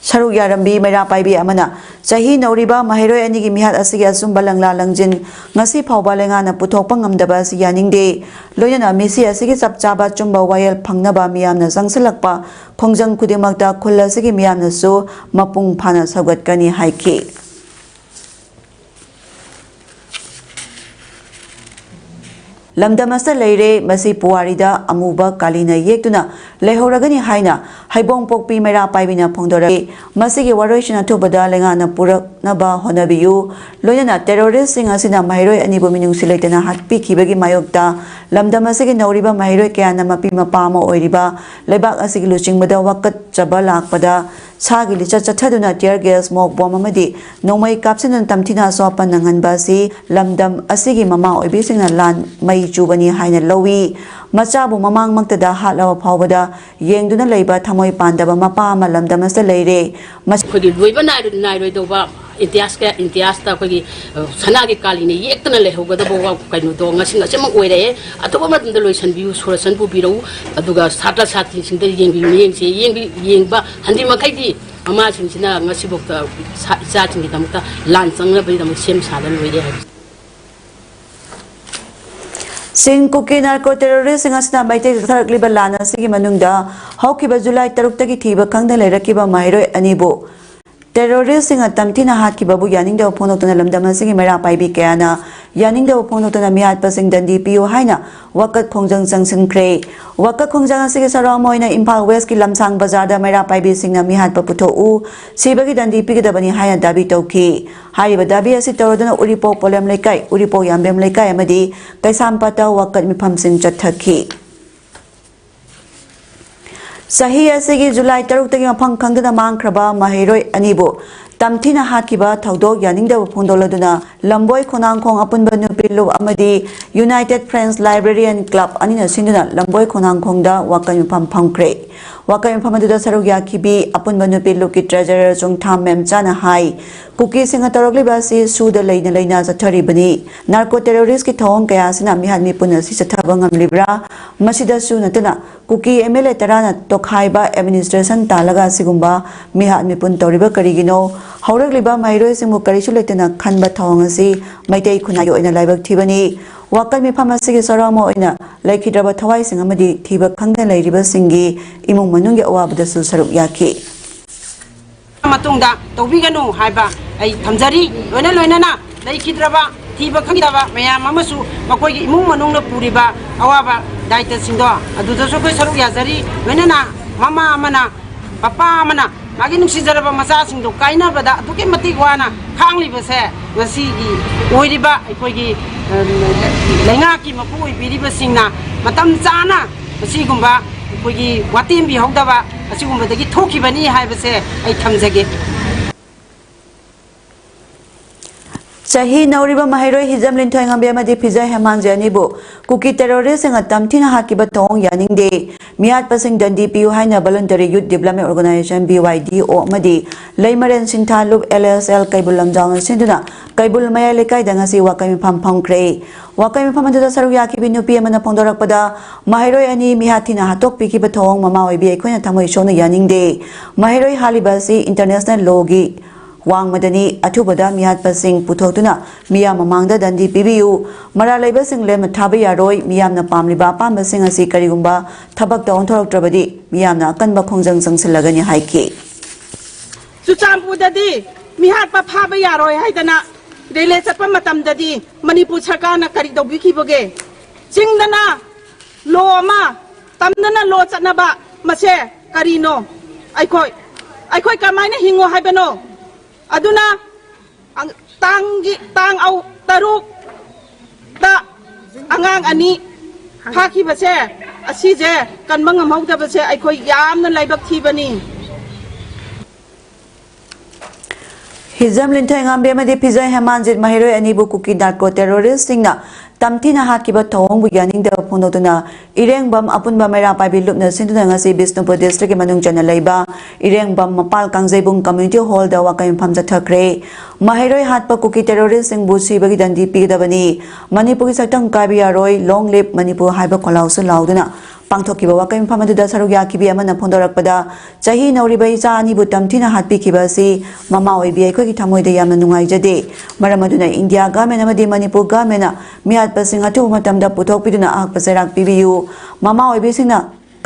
ꯁꯔꯨꯛ ꯌꯥꯔꯝꯕꯤ ꯃꯩꯔꯥ ꯄꯥꯏꯕꯤ ꯑꯃꯅ ꯆꯍꯤ ꯅꯧꯔꯤꯕ ꯃꯍꯩꯔꯣꯏ ꯑꯅꯤꯒꯤ ꯃꯤꯍꯥꯠ ꯑꯁꯤꯒꯤ ꯑꯆꯨꯝꯕ ꯂꯪꯂꯥ ꯂꯪꯖꯤꯟ ꯉꯁꯤ ꯐꯥꯎꯕ ꯂꯩꯉꯥꯛꯅ ꯄꯨꯊꯣꯛꯄ ꯉꯝꯗꯕ ꯑꯁꯤ ꯌꯥꯅꯤꯡꯗꯦ꯫ ꯂꯣꯏꯅꯅ ꯃꯤꯁꯤ ꯑꯁꯤꯒꯤ ꯆꯞ ꯆꯥꯕ ꯑꯆꯨꯝꯕ ꯋꯥꯌꯦꯜ ꯐꯪꯅꯕ ꯃꯤꯌꯥꯝꯅ ꯆꯪꯁꯤꯜꯂꯛꯄ ꯈꯣꯡꯖꯪ ꯈꯨꯗꯤꯡꯃꯛꯇ ꯈꯨꯜ ꯑꯁꯤꯒꯤ ꯃꯤꯌꯥꯝꯅꯁꯨ ꯃꯄꯨꯡ ꯐꯥꯅ ꯁꯧꯒꯠꯀꯅꯤ ꯍꯥꯏꯈꯤ꯫ ꯂꯝꯗꯝ ꯑꯁꯤꯗ ꯂꯩꯔꯦ, ꯃꯁꯤ ꯄꯨꯋꯥꯔꯤꯗ ꯑꯃꯨꯕ ꯀꯥꯂꯤꯅ ꯌꯦꯛꯇꯨꯅ ꯂꯩꯍꯧꯔꯒꯅꯤ ꯍꯥꯏꯅ ꯍꯩꯕꯣꯡ ꯄꯣꯛꯄꯤ ꯃꯩꯔꯥ ꯄꯥꯏꯕꯤꯅ ꯐꯣꯡꯗꯣꯔꯛꯏ꯫ ꯃꯁꯤꯒꯤ ꯋꯥꯔꯣꯏꯁꯤꯟ ꯑꯊꯨꯕꯗ ꯂꯩꯉꯥꯛꯅ ꯄꯨꯔꯛꯅꯕ ꯍꯣꯠꯅꯕꯤꯌꯨ꯫ ꯂꯣꯏꯅꯅ ꯇꯦꯔꯣꯔꯤꯁꯁꯤꯡ ꯑꯁꯤꯅ ꯃꯍꯩꯔꯣꯏ ꯑꯅꯤꯕꯨ ꯃꯤꯅꯨꯡꯁꯤ ꯂꯩꯇꯅ ꯍꯥꯠꯄꯤꯈꯤꯕꯒꯤ ꯃꯥꯌꯣꯛꯇ ꯂꯝꯗꯝ ꯑꯁꯤꯒꯤ ꯅꯧꯔꯤꯕ ꯃꯍꯩꯔꯣꯏ ꯀꯌꯥꯅ ꯃꯄꯤ ꯃꯄꯥ ꯑꯃ ꯑꯣꯏꯔꯤꯕ ꯂꯩꯕꯥꯛ ꯑꯁꯤꯒꯤ ꯂꯨꯆꯤꯡꯕꯗ ꯋꯥꯀꯠꯆꯕ ꯂꯥꯛꯄꯗ ꯁꯥꯒꯤ ꯂꯤꯆꯠ ꯆꯠꯊꯗꯨꯅ tear gas, smoke bomb ꯑꯃꯗꯤ ꯅꯣꯡꯃꯩ ꯀꯥꯞꯁꯤꯟꯗꯨꯅ ꯇꯝꯊꯤꯅ ꯑꯁꯣꯛ ꯑꯄꯟ ꯅꯪꯍꯟꯕ ꯑꯁꯤ ꯂꯝꯗꯝ ꯑꯁꯤꯒꯤ ꯃꯃꯥ ꯑꯣꯏꯕꯤꯁꯤꯡꯅ ꯂꯥꯟ ꯃꯩ ꯆꯨꯕꯅꯤ ꯍꯥꯏꯅ ꯂꯧꯏ꯫ ꯃꯆꯥꯕꯨ ꯃꯃꯥꯡꯃꯛꯇꯗ ꯍꯥꯠꯂꯕ ꯐꯥꯎꯕꯗ ꯌꯦꯡꯗꯨꯅ ꯂꯩꯕ ꯊꯃꯣꯏ ꯄꯥꯟꯗꯕ ꯃꯄꯥ ꯑꯃ ꯂꯝꯗꯝ ꯑꯁꯤꯗ ꯂꯩꯔꯦ꯫ ꯃꯁꯤ ꯑꯩꯈꯣꯏꯒꯤ ꯂꯣꯏꯕ ꯅꯥꯏꯔꯣꯏ-, ꯅꯥꯏꯔꯣꯏꯗꯧꯕ ꯏꯇꯤꯍꯥꯁꯀ, ꯏꯇꯤꯍꯥꯁꯇ ꯑꯩꯈꯣꯏꯒꯤ, ꯑ, ꯁꯅꯥꯒꯤ ꯀꯥꯂꯤꯅ ꯌꯦꯛꯇꯅ ꯂꯩꯍꯧꯒꯗꯕ ꯋꯥ-, ꯀꯩꯅꯣꯗꯣ ꯉꯁꯤ, ꯉꯁꯤꯃꯛ ꯑꯣꯏꯔꯛꯑꯦ꯫ ꯑꯊꯨꯕ ꯃꯇꯝꯗ ꯂꯣꯏꯁꯤꯟꯕꯤꯌꯨ, ꯁꯣꯂꯨꯁꯟ ꯄꯨꯕꯤꯔꯛꯎ꯫ ꯑꯗꯨꯒ ꯁꯥꯇ꯭ꯔ ꯁꯥꯇ꯭ꯔꯤꯁꯤꯡꯗ ꯌꯦꯡꯕꯤꯌꯨ, ꯌꯦꯡꯁꯦ, ꯌꯦꯡꯕꯤ-, ꯌꯦꯡꯕ ꯍꯟꯗꯤ ꯃꯈꯩꯗꯤ ꯃꯃꯥꯁꯤꯡꯁꯤꯅ ꯉꯁꯤꯐꯥꯎꯗ ꯁꯥ-, ꯏꯆꯥꯁꯤꯡꯒꯤꯗꯃꯛꯇ ꯂꯥꯟ ꯆꯪꯅꯕꯒꯤꯗꯃꯛ ꯁꯦꯝ ꯁꯥꯗꯅ ꯂꯣꯏꯔꯦ ꯍꯥꯏꯕꯁꯦ꯫ ꯆꯤꯡ ꯀꯨꯀꯤ narco terroristꯁꯤꯡ ꯑꯁꯤꯅ ꯃꯩꯇꯩ ꯆꯠꯊꯔꯛꯂꯤꯕ ꯂꯥꯟ ꯑꯁꯤꯒꯤ ꯃꯅꯨꯡꯗ ꯍꯧꯈꯤꯕ ꯖꯨꯂꯥꯏ ꯇꯔꯨꯛꯇꯒꯤ ꯊꯤꯕ ꯈꯪꯗꯅ ꯂꯩꯔꯛꯈꯤꯕ ꯃꯍꯩꯔꯣꯏ ꯑꯅꯤꯕꯨ terroristꯁꯤꯡꯅ ꯇꯝꯊꯤꯅ ꯍꯥꯠꯈꯤꯕꯕꯨ ꯌꯥꯅꯤꯡꯗꯕ ꯐꯣꯡꯗꯣꯛꯇꯨꯅ ꯂꯝꯗꯝ ꯑꯁꯤꯒꯤ ꯃꯩꯔꯥ ꯄꯥꯏꯕꯤ ꯀꯌꯥꯅ ꯌꯥꯅꯤꯡꯗꯕ ꯐꯣꯡꯗꯣꯛꯇꯨꯅ ꯃꯤꯍꯥꯠꯄꯁꯤꯡ ꯗꯟꯗꯤ ꯄꯤꯌꯨ ꯍꯥꯏꯅ ꯋꯥꯀꯠ ꯈꯣꯡꯖꯪ ꯆꯪꯁꯤꯟꯈ꯭ꯔꯦ꯫ ꯋꯥꯀꯠ ꯈꯣꯡꯖꯪ ꯑꯁꯤꯒꯤ ꯁꯔꯨꯛ ꯑꯃ ꯑꯣꯏꯅ ꯏꯝꯐꯥꯜ Westꯀꯤ ꯂꯝꯁꯥꯡ ꯕꯖꯥꯔꯗ ꯃꯩꯔꯥ ꯄꯥꯏꯕꯤꯁꯤꯡꯅ ꯃꯤꯍꯥꯠꯄ ꯄꯨꯊꯣꯛꯎ, ꯁꯤꯕꯒꯤ ꯗꯟꯗꯤ ꯄꯤꯒꯗꯕꯅꯤ ꯍꯥꯏꯅ ꯗꯥꯕꯤ ꯇꯧꯈꯤ꯫ ꯍꯥꯏꯔꯤꯕ ꯗꯥꯕꯤ ꯑꯁꯤ ꯇꯧꯔꯗꯨꯅ ꯎꯔꯤꯄꯣꯛ ꯄꯣꯂꯦꯝ ꯂꯩꯀꯥꯏ, ꯎꯔꯤꯄꯣꯛ ꯌꯥꯝꯕꯦꯝ ꯂꯩꯀꯥꯏ ꯑꯃꯗꯤ ꯀꯩꯁꯥꯝꯄꯥꯠꯇ ꯋꯥꯀꯠ ꯃꯤꯐꯝꯁꯤꯡ ꯆꯠꯊꯈꯤ꯫ ꯆꯍꯤ ꯑꯁꯤꯒꯤ ꯖꯨꯂꯥꯏ ꯇꯔꯨꯛꯇꯒꯤ ꯃꯐꯝ ꯈꯪꯗꯅ ꯃꯥꯡꯈ꯭ꯔꯕ ꯃꯍꯩꯔꯣꯏ ꯑꯅꯤꯕꯨ ꯇꯝꯊꯤꯅ ꯍꯥꯠꯈꯤꯕ ꯊꯧꯗꯣꯛ ꯌꯥꯅꯤꯡꯗꯕ ꯐꯣꯡꯗꯣꯛꯂꯗꯨꯅ ꯂꯝꯕꯣꯏ ꯈꯣꯡꯅꯥꯡꯈꯣꯡ ꯑꯄꯨꯟꯕ ꯅꯨꯄꯤ ꯂꯨꯞ ꯑꯃꯗꯤ United Friends Librarian Club ꯑꯅꯤꯅ ꯁꯤꯟꯗꯨꯅ ꯂꯝꯕꯣꯏ ꯈꯣꯡꯅꯥꯡꯈꯣꯡꯗ ꯋꯥꯀꯠ ꯃꯤꯐꯝ ꯐꯝꯈ꯭ꯔꯦ꯫ ꯋꯥꯀꯠ ꯃꯤꯐꯝ ꯑꯗꯨꯗ ꯁꯔꯨꯛ ꯌꯥꯈꯤꯕꯤ ꯑꯄꯨꯟꯕ ꯅꯨꯄꯤ ꯂꯨꯞꯀꯤ treasurer ꯆꯨꯡꯊꯥꯝ ꯃꯦꯝꯆꯥꯅ ꯍꯥꯏ, ꯀꯨꯀꯤꯁꯤꯡꯅ ꯇꯧꯔꯛꯂꯤꯕ ꯑꯁꯤ ꯁꯨꯗ ꯂꯩꯅ ꯂꯩꯅ ꯆꯠꯊꯔꯤꯕꯅꯤ꯫ Narco terroristꯀꯤ ꯊꯧꯑꯣꯡ ꯀꯌꯥ ꯑꯁꯤꯅ ꯃꯤꯍꯥꯠ ꯃꯤꯄꯨꯟ ꯑꯁꯤ ꯆꯠꯊꯕ ꯉꯝꯂꯤꯕ꯭ꯔꯥ? ꯃꯁꯤꯗꯁꯨ ꯅꯠꯇꯅ ꯀꯨꯀꯤ MLA ꯇꯔꯥꯅ ꯇꯣꯈꯥꯏꯕ administration ꯇꯥꯜꯂꯒ ꯑꯁꯤꯒꯨꯝꯕ ꯃꯤꯍꯥꯠ ꯃꯤꯄꯨꯟ ꯇꯧꯔꯤꯕ ꯀꯔꯤꯒꯤꯅꯣ? ꯍꯧꯔꯛꯂꯤꯕ ꯃꯍꯩꯔꯣꯏꯁꯤꯡꯕꯨ ꯀꯔꯤꯁꯨ ꯂꯩꯇꯅ ꯈꯟꯕ ꯊꯧꯑꯣꯡ ꯑꯁꯤ ꯃꯩꯇꯩ ꯈꯨꯟꯅꯥꯏꯒꯤ ꯑꯣꯏꯅ ꯂꯥꯏꯕꯛ ꯊꯤꯕꯅꯤ꯫ ꯋꯥꯀꯠ ꯃꯤꯐꯝ ꯑꯁꯤꯒꯤ ꯁꯔꯨꯛ ꯑꯃ ꯑꯣꯏꯅ ꯂꯩꯈꯤꯗ꯭ꯔꯕ ꯊꯋꯥꯏꯁꯤꯡ ꯑꯃꯗꯤ ꯊꯤꯕ ꯈꯪꯗꯅ ꯂꯩꯔꯤꯕꯁꯤꯡꯒꯤ ꯏꯃꯨꯡ ꯃꯅꯨꯡꯒꯤ ꯑꯋꯥꯕꯗꯁꯨ ꯁꯔꯨꯛ ꯌꯥꯈꯤ꯫ ꯃꯇꯨꯡꯗ ꯇꯧꯕꯤꯒꯅꯨ ꯍꯥꯏꯕ ꯑꯩ ꯊꯝꯖꯔꯤ꯫ ꯂꯣꯏꯅ ꯂꯣꯏꯅꯅ ꯂꯩꯈꯤꯗ꯭ꯔꯕ, ꯊꯤꯕ ꯈꯪꯈꯤꯗꯕ ꯃꯌꯥꯝ ꯑꯃꯁꯨ ꯃꯈꯣꯏꯒꯤ ꯏꯃꯨꯡ ꯃꯅꯨꯡꯅ ꯄꯨꯔꯤꯕ ꯑꯋꯥꯕ ꯗꯥꯏꯇꯁꯤꯡꯗꯣ ꯑꯗꯨꯗꯁꯨ ꯑꯩꯈꯣꯏ ꯁꯔꯨꯛ ꯌꯥꯖꯔꯤ꯫ ꯂꯣꯏꯅꯅ ꯃꯃꯥ ꯑꯃꯅ, ꯄꯄꯥ ꯑꯃꯅ ꯃꯥꯒꯤ ꯅꯨꯡꯁꯤꯖꯔꯕ ꯃꯆꯥꯁꯤꯡꯗꯣ ꯀꯥꯏꯅꯕꯗ ꯑꯗꯨꯛꯀꯤ ꯃꯇꯤꯛ ꯋꯥꯅ ꯈꯥꯡꯂꯤꯕꯁꯦ ꯉꯁꯤꯒꯤ ꯑꯣꯏꯔꯤꯕ ꯑꯩꯈꯣꯏꯒꯤ, ꯑ, ꯂꯩꯉꯥꯛꯀꯤ ꯃꯄꯨ ꯑꯣꯏꯕꯤꯔꯤꯕꯁꯤꯡꯅ ꯃꯇꯝ ꯆꯥꯅ ꯃꯁꯤꯒꯨꯝꯕ ꯑꯩꯈꯣꯏꯒꯤ ꯋꯥꯇꯦꯝꯕꯤꯍꯧꯗꯕ ꯑꯁꯤꯒꯨꯝꯕꯗꯒꯤ ꯊꯣꯛꯈꯤꯕꯅꯤ ꯍꯥꯏꯕꯁꯦ ꯑꯩ ꯊꯝꯖꯒꯦ꯫ ꯆꯍꯤ ꯅꯧꯔꯤꯕ ꯃꯍꯩꯔꯣꯏ ꯍꯤꯖꯝ ꯂꯤꯟꯊꯣꯏꯉꯝꯕꯤ ꯑꯃꯗꯤ ꯐꯤꯖꯣꯏ ꯍꯦꯃꯥꯟꯖꯦ ꯑꯅꯤꯕꯨ ꯀꯨꯀꯤ ꯇꯦꯔꯣꯔꯤꯁꯁꯤꯡꯅ ꯇꯝꯊꯤꯅ ꯍꯥꯠꯈꯤꯕ ꯊꯧꯑꯣꯡ ꯌꯥꯅꯤꯡꯗꯦ꯫ ꯃꯤꯍꯥꯠꯄꯁꯤꯡ ꯗꯟꯗꯤ ꯄꯤꯌꯨ ꯍꯥꯏꯅ Voluntary Youth Development Organization, B Y D O, ꯑꯃꯗꯤ ꯂꯩꯃꯔꯦꯟ ꯁꯤꯟꯊꯥ ꯂꯨꯞ L S L ꯀꯩꯕꯨꯜ ꯂꯝꯖꯥꯎꯅ ꯁꯤꯟꯗꯨꯅ ꯀꯩꯕꯨꯜ ꯃꯌꯥꯏ ꯂꯩꯀꯥꯏꯗ ꯉꯁꯤ ꯋꯥꯀꯩ ꯃꯤꯐꯝ ꯐꯝꯈ꯭ꯔꯦ꯫ ꯋꯥꯀꯩ ꯃꯤꯐꯝ ꯑꯗꯨꯗ ꯁꯔꯨꯛ ꯌꯥꯈꯤꯕꯤ ꯅꯨꯄꯤ ꯑꯃꯅ ꯐꯣꯡꯗꯣꯔꯛꯄꯗ, ꯃꯍꯩꯔꯣꯏ ꯑꯅꯤ ꯃꯤꯍꯥꯠ ꯊꯤꯅ ꯍꯥꯠꯇꯣꯛꯄꯤꯈꯤꯕ ꯊꯧꯑꯣꯡ ꯃꯃꯥ ꯑꯣꯏꯕꯤ ꯑꯩꯈꯣꯏꯅ ꯊꯃꯣꯏ ꯁꯣꯛꯅ ꯌꯥꯅꯤꯡꯗꯦ꯫ ꯃꯍꯩꯔꯣꯏ ꯍꯥꯠꯂꯤꯕ ꯑꯁꯤ international law ꯒꯤ ꯋꯥꯡꯃꯗꯅꯤ꯫ ꯑꯊꯨꯕꯗ ꯃꯤꯍꯥꯠꯄꯁꯤꯡ ꯄꯨꯊꯣꯛꯇꯨꯅ ꯃꯤꯌꯥꯝ ꯃꯃꯥꯡꯗ ꯗꯟꯗꯤ ꯄꯤꯕꯤꯌꯨ꯫ ꯃꯔꯥꯜ ꯂꯩꯕꯁꯤꯡ ꯂꯦꯝꯅ ꯊꯥꯕ ꯌꯥꯔꯣꯏ꯫ ꯃꯤꯌꯥꯝꯅ ꯄꯥꯝꯂꯤꯕ ꯑꯄꯥꯝꯕꯁꯤꯡ ꯑꯁꯤ ꯀꯔꯤꯒꯨꯝꯕ ꯊꯕꯛꯇ ꯑꯣꯟꯊꯣꯔꯛꯇ꯭ꯔꯕꯗꯤ ꯃꯤꯌꯥꯝꯅ ꯑꯀꯟꯕ ꯈꯣꯡꯖꯪ ꯆꯪꯁꯤꯜꯂꯒꯅꯤ ꯍꯥꯏꯈꯤ꯫ ꯆꯨꯔꯆꯥꯟꯄꯨꯔꯗꯗꯤ ꯃꯤꯍꯥꯠꯄ ꯐꯥꯕ ꯌꯥꯔꯣꯏ ꯍꯥꯏꯗꯅ ꯔꯦꯂꯦ ꯆꯠꯄ ꯃꯇꯝꯗꯗꯤ ꯃꯅꯤꯄꯨꯔ ꯁꯔꯀꯥꯔꯅ ꯀꯔꯤ ꯇꯧꯕꯤꯈꯤꯕꯒꯦ? ꯆꯤꯡꯗꯅ ꯂꯣ ꯑꯃ, ꯇꯝꯗꯅ ꯂꯣ ꯆꯠꯅꯕ, ꯃꯁꯦ ꯀꯔꯤꯅꯣ? ꯑꯩꯈꯣꯏ, ꯑꯩꯈꯣꯏ ꯀꯃꯥꯏꯅ ꯍꯤꯡꯉꯣ ꯍꯥꯏꯕꯅꯣ? ꯑꯗꯨꯅ ꯑꯪ-, ꯇꯥꯡꯒꯤ, ꯇꯥꯡ ꯑꯧ-, ꯇꯔꯨꯛꯇ ꯑꯉꯥꯡ ꯑꯅꯤ ꯐꯥꯈꯤꯕꯁꯦ, ꯑꯁꯤꯁꯦ ꯀꯟꯕ ꯉꯝꯍꯧꯗꯕꯁꯦ ꯑꯩꯈꯣꯏ ꯌꯥꯝꯅ ꯂꯥꯏꯕꯛ ꯊꯤꯕꯅꯤ꯫ ꯍꯤꯖꯝ ꯂꯤꯟꯊꯣꯏꯉꯥꯝꯕꯤ ꯑꯃꯗꯤ ꯐꯤꯖꯣꯏ ꯍꯦꯃꯥꯟꯖꯤꯠ ꯃꯍꯩꯔꯣꯏ ꯑꯅꯤꯕꯨ ꯀꯨꯀꯤ narco terrorist ꯁꯤꯡꯅ ꯇꯝꯊꯤꯅ ꯍꯥꯠꯈꯤꯕ ꯊꯧꯑꯣꯡꯕꯨ ꯌꯥꯅꯤꯡꯗꯕ ꯐꯣꯡꯗꯣꯛꯇꯨꯅ ꯏꯔꯦꯡꯕꯝ ꯑꯄꯨꯟꯕ ꯃꯩꯔꯥ ꯄꯥꯏꯕꯤ ꯂꯨꯞꯅ ꯁꯤꯟꯗꯨꯅ ꯉꯁꯤ ꯕꯤꯁꯅꯨꯄꯨꯔ district ꯀꯤ ꯃꯅꯨꯡ ꯆꯟꯅ ꯂꯩꯕ ꯏꯔꯦꯡꯕꯝ ꯃꯄꯥꯜ ꯀꯥꯡꯖꯩꯕꯨꯡ community hall ꯗ ꯋꯥꯀꯩ ꯃꯤꯐꯝ ꯆꯠꯊꯈ꯭ꯔꯦ꯫ ꯃꯍꯩꯔꯣꯏ ꯍꯥꯠꯄ ꯀꯨꯀꯤ terrorist ꯁꯤꯡꯕꯨ ꯁꯤꯕꯒꯤ ꯗꯟꯗꯤ ꯄꯤꯒꯗꯕꯅꯤ꯫ ꯃꯅꯤꯄꯨꯔꯒꯤ ꯁꯛꯇꯝ ꯀꯥꯏꯕ ꯌꯥꯔꯣꯏ꯫ Long live ꯃꯅꯤꯄꯨꯔ ꯍꯥꯏꯕ ꯈꯣꯜꯂꯥꯎꯁꯨ ꯂꯥꯎꯗꯨꯅ ꯄꯥꯡꯊꯣꯛꯈꯤꯕ ꯋꯥꯀꯩ ꯃꯤꯐꯝ ꯑꯗꯨꯗ ꯁꯔꯨꯛ ꯌꯥꯈꯤꯕꯤ ꯑꯃꯅ ꯐꯣꯡꯗꯣꯔꯛꯄꯗ, ꯆꯍꯤ ꯅꯧꯔꯤꯕ ꯏꯆꯥ ꯑꯅꯤꯕꯨ ꯇꯝꯊꯤꯅ ꯍꯥꯠꯄꯤꯈꯤꯕ ꯑꯁꯤ ꯃꯃꯥ ꯑꯣꯏꯕꯤ ꯑꯩꯈꯣꯏꯒꯤ ꯊꯃꯣꯏꯗ ꯌꯥꯝꯅ ꯅꯨꯡꯉꯥꯏꯖꯗꯦ꯫ ꯃꯔꯝ ꯑꯗꯨꯅ India government ꯑꯃꯗꯤ ꯃꯅꯤꯄꯨꯔ government ꯅ ꯃꯤꯍꯥꯠꯄꯁꯤꯡ ꯑꯊꯨꯕ ꯃꯇꯝꯗ ꯄꯨꯊꯣꯛꯄꯤꯗꯨꯅ ꯑꯍꯛꯄ ꯆꯩꯔꯥꯛ ꯄꯤꯕꯤꯌꯨ꯫ ꯃꯃꯥ ꯑꯣꯏꯕꯤꯁꯤꯡꯅ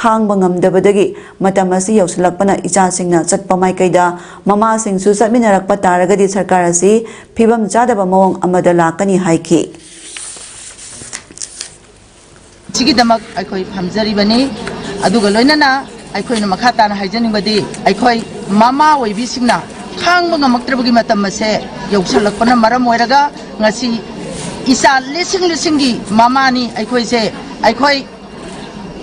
ꯈꯥꯡꯕ ꯉꯝꯗꯕꯗꯒꯤ ꯃꯇꯝ ꯑꯁꯤ ꯌꯧꯁꯤꯜꯂꯛꯄꯅ ꯏꯆꯥꯁꯤꯡꯅ ꯆꯠꯄ ꯃꯥꯏꯀꯩꯗ ꯃꯃꯥꯁꯤꯡꯁꯨ ꯆꯠꯃꯤꯟꯅꯔꯛꯄ ꯇꯥꯔꯒꯗꯤ ꯁꯔꯀꯥꯔ ꯑꯁꯤ ꯐꯤꯕꯝ ꯆꯥꯗꯕ ꯃꯑꯣꯡ ꯑꯃꯗ ꯂꯥꯛꯀꯅꯤ ꯍꯥꯏꯈꯤ꯫ ꯁꯤꯒꯤꯗꯃꯛ ꯑꯩꯈꯣꯏ ꯐꯝꯖꯔꯤꯕꯅꯤ꯫ ꯑꯗꯨꯒ ꯂꯣꯏꯅꯅ ꯑꯩꯈꯣꯏꯅ ꯃꯈꯥ ꯇꯥꯅ ꯍꯥꯏꯖꯅꯤꯡꯕꯗꯤ, ꯑꯩꯈꯣꯏ ꯃꯃꯥ ꯑꯣꯏꯕꯤꯁꯤꯡꯅ ꯈꯥꯡꯕ ꯉꯝꯃꯛꯇ꯭ꯔꯕꯒꯤ ꯃꯇꯝ ꯑꯁꯦ ꯌꯧꯁꯜꯂꯛꯄꯅ ꯃꯔꯝ ꯑꯣꯏꯔꯒ ꯉꯁꯤ ꯏꯆꯥ ꯂꯤꯁꯤꯡ ꯂꯤꯁꯤꯡꯒꯤ ꯃꯃꯥꯅꯤ ꯑꯩꯈꯣꯏꯁꯦ꯫ ꯑꯩꯈꯣꯏ,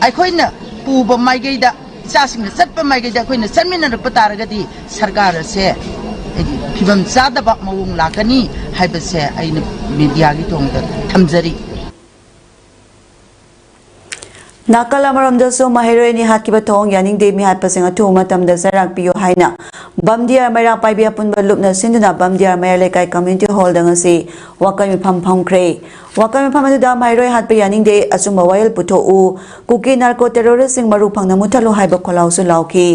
ꯑꯩꯈꯣꯏꯅ ꯄꯨꯕ ꯃꯥꯏꯀꯩꯗ, ꯏꯆꯥꯁꯤꯡꯅ ꯆꯠꯄ ꯃꯥꯏꯀꯩꯗ ꯑꯩꯈꯣꯏꯅ ꯆꯠꯃꯤꯟꯅꯔꯛꯄ ꯇꯥꯔꯒꯗꯤ ꯁꯔꯀꯥꯔ ꯑꯁꯦ ꯍꯥꯏꯗꯤ ꯐꯤꯕꯝ ꯆꯥꯗꯕ ꯃꯑꯣꯡ ꯂꯥꯛꯀꯅꯤ ꯍꯥꯏꯕꯁꯦ ꯑꯩꯅ ꯃꯤꯗꯤꯌꯥꯒꯤ ꯊꯣꯡꯗ ꯊꯝꯖꯔꯤ꯫ ꯅꯥꯀꯜ ꯑꯃꯔꯣꯝꯗꯁꯨ ꯃꯍꯩꯔꯣꯏ ꯑꯅꯤ ꯍꯥꯠꯈꯤꯕ ꯊꯧꯑꯣꯡ ꯌꯥꯅꯤꯡꯗꯦ, ꯃꯤꯍꯥꯠꯄꯁꯤꯡ ꯑꯊꯨꯕ ꯃꯇꯝꯗ ꯆꯩꯔꯥꯛ ꯄꯤꯌꯨ ꯍꯥꯏꯅ ꯕꯝꯗꯤꯌꯥꯔ ꯃꯩꯔꯥ ꯄꯥꯏꯕꯤ ꯑꯄꯨꯟꯕ ꯂꯨꯞꯅ ꯁꯤꯟꯗꯨꯅ ꯕꯝꯗꯤꯌꯥꯔ ꯃꯌꯥ ꯂꯩꯀꯥꯏ ꯀꯝꯃ꯭ꯌꯨꯅꯤꯇꯤ ꯍꯣꯜꯗ ꯉꯁꯤ ꯋꯥꯀꯜ ꯃꯤꯐꯝ ꯐꯝꯈ꯭ꯔꯦ꯫ ꯋꯥꯀꯜ ꯃꯤꯐꯝ ꯑꯗꯨꯗ ꯃꯍꯩꯔꯣꯏ ꯍꯥꯠꯄ ꯌꯥꯅꯤꯡꯗꯦ, ꯑꯆꯨꯝꯕ ꯋꯥꯌꯦꯜ ꯄꯨꯊꯣꯛꯎ, ꯀꯨꯀꯤ ꯅꯥꯔꯀꯣ ꯇꯦꯔꯣꯔꯤꯁꯁꯤꯡ ꯃꯔꯨ ꯐꯪꯅ ꯃꯨꯠꯊꯠꯂꯨ ꯍꯥꯏꯕ ꯈꯣꯜꯂꯥꯎꯁꯨ ꯂꯥꯎꯈꯤ꯫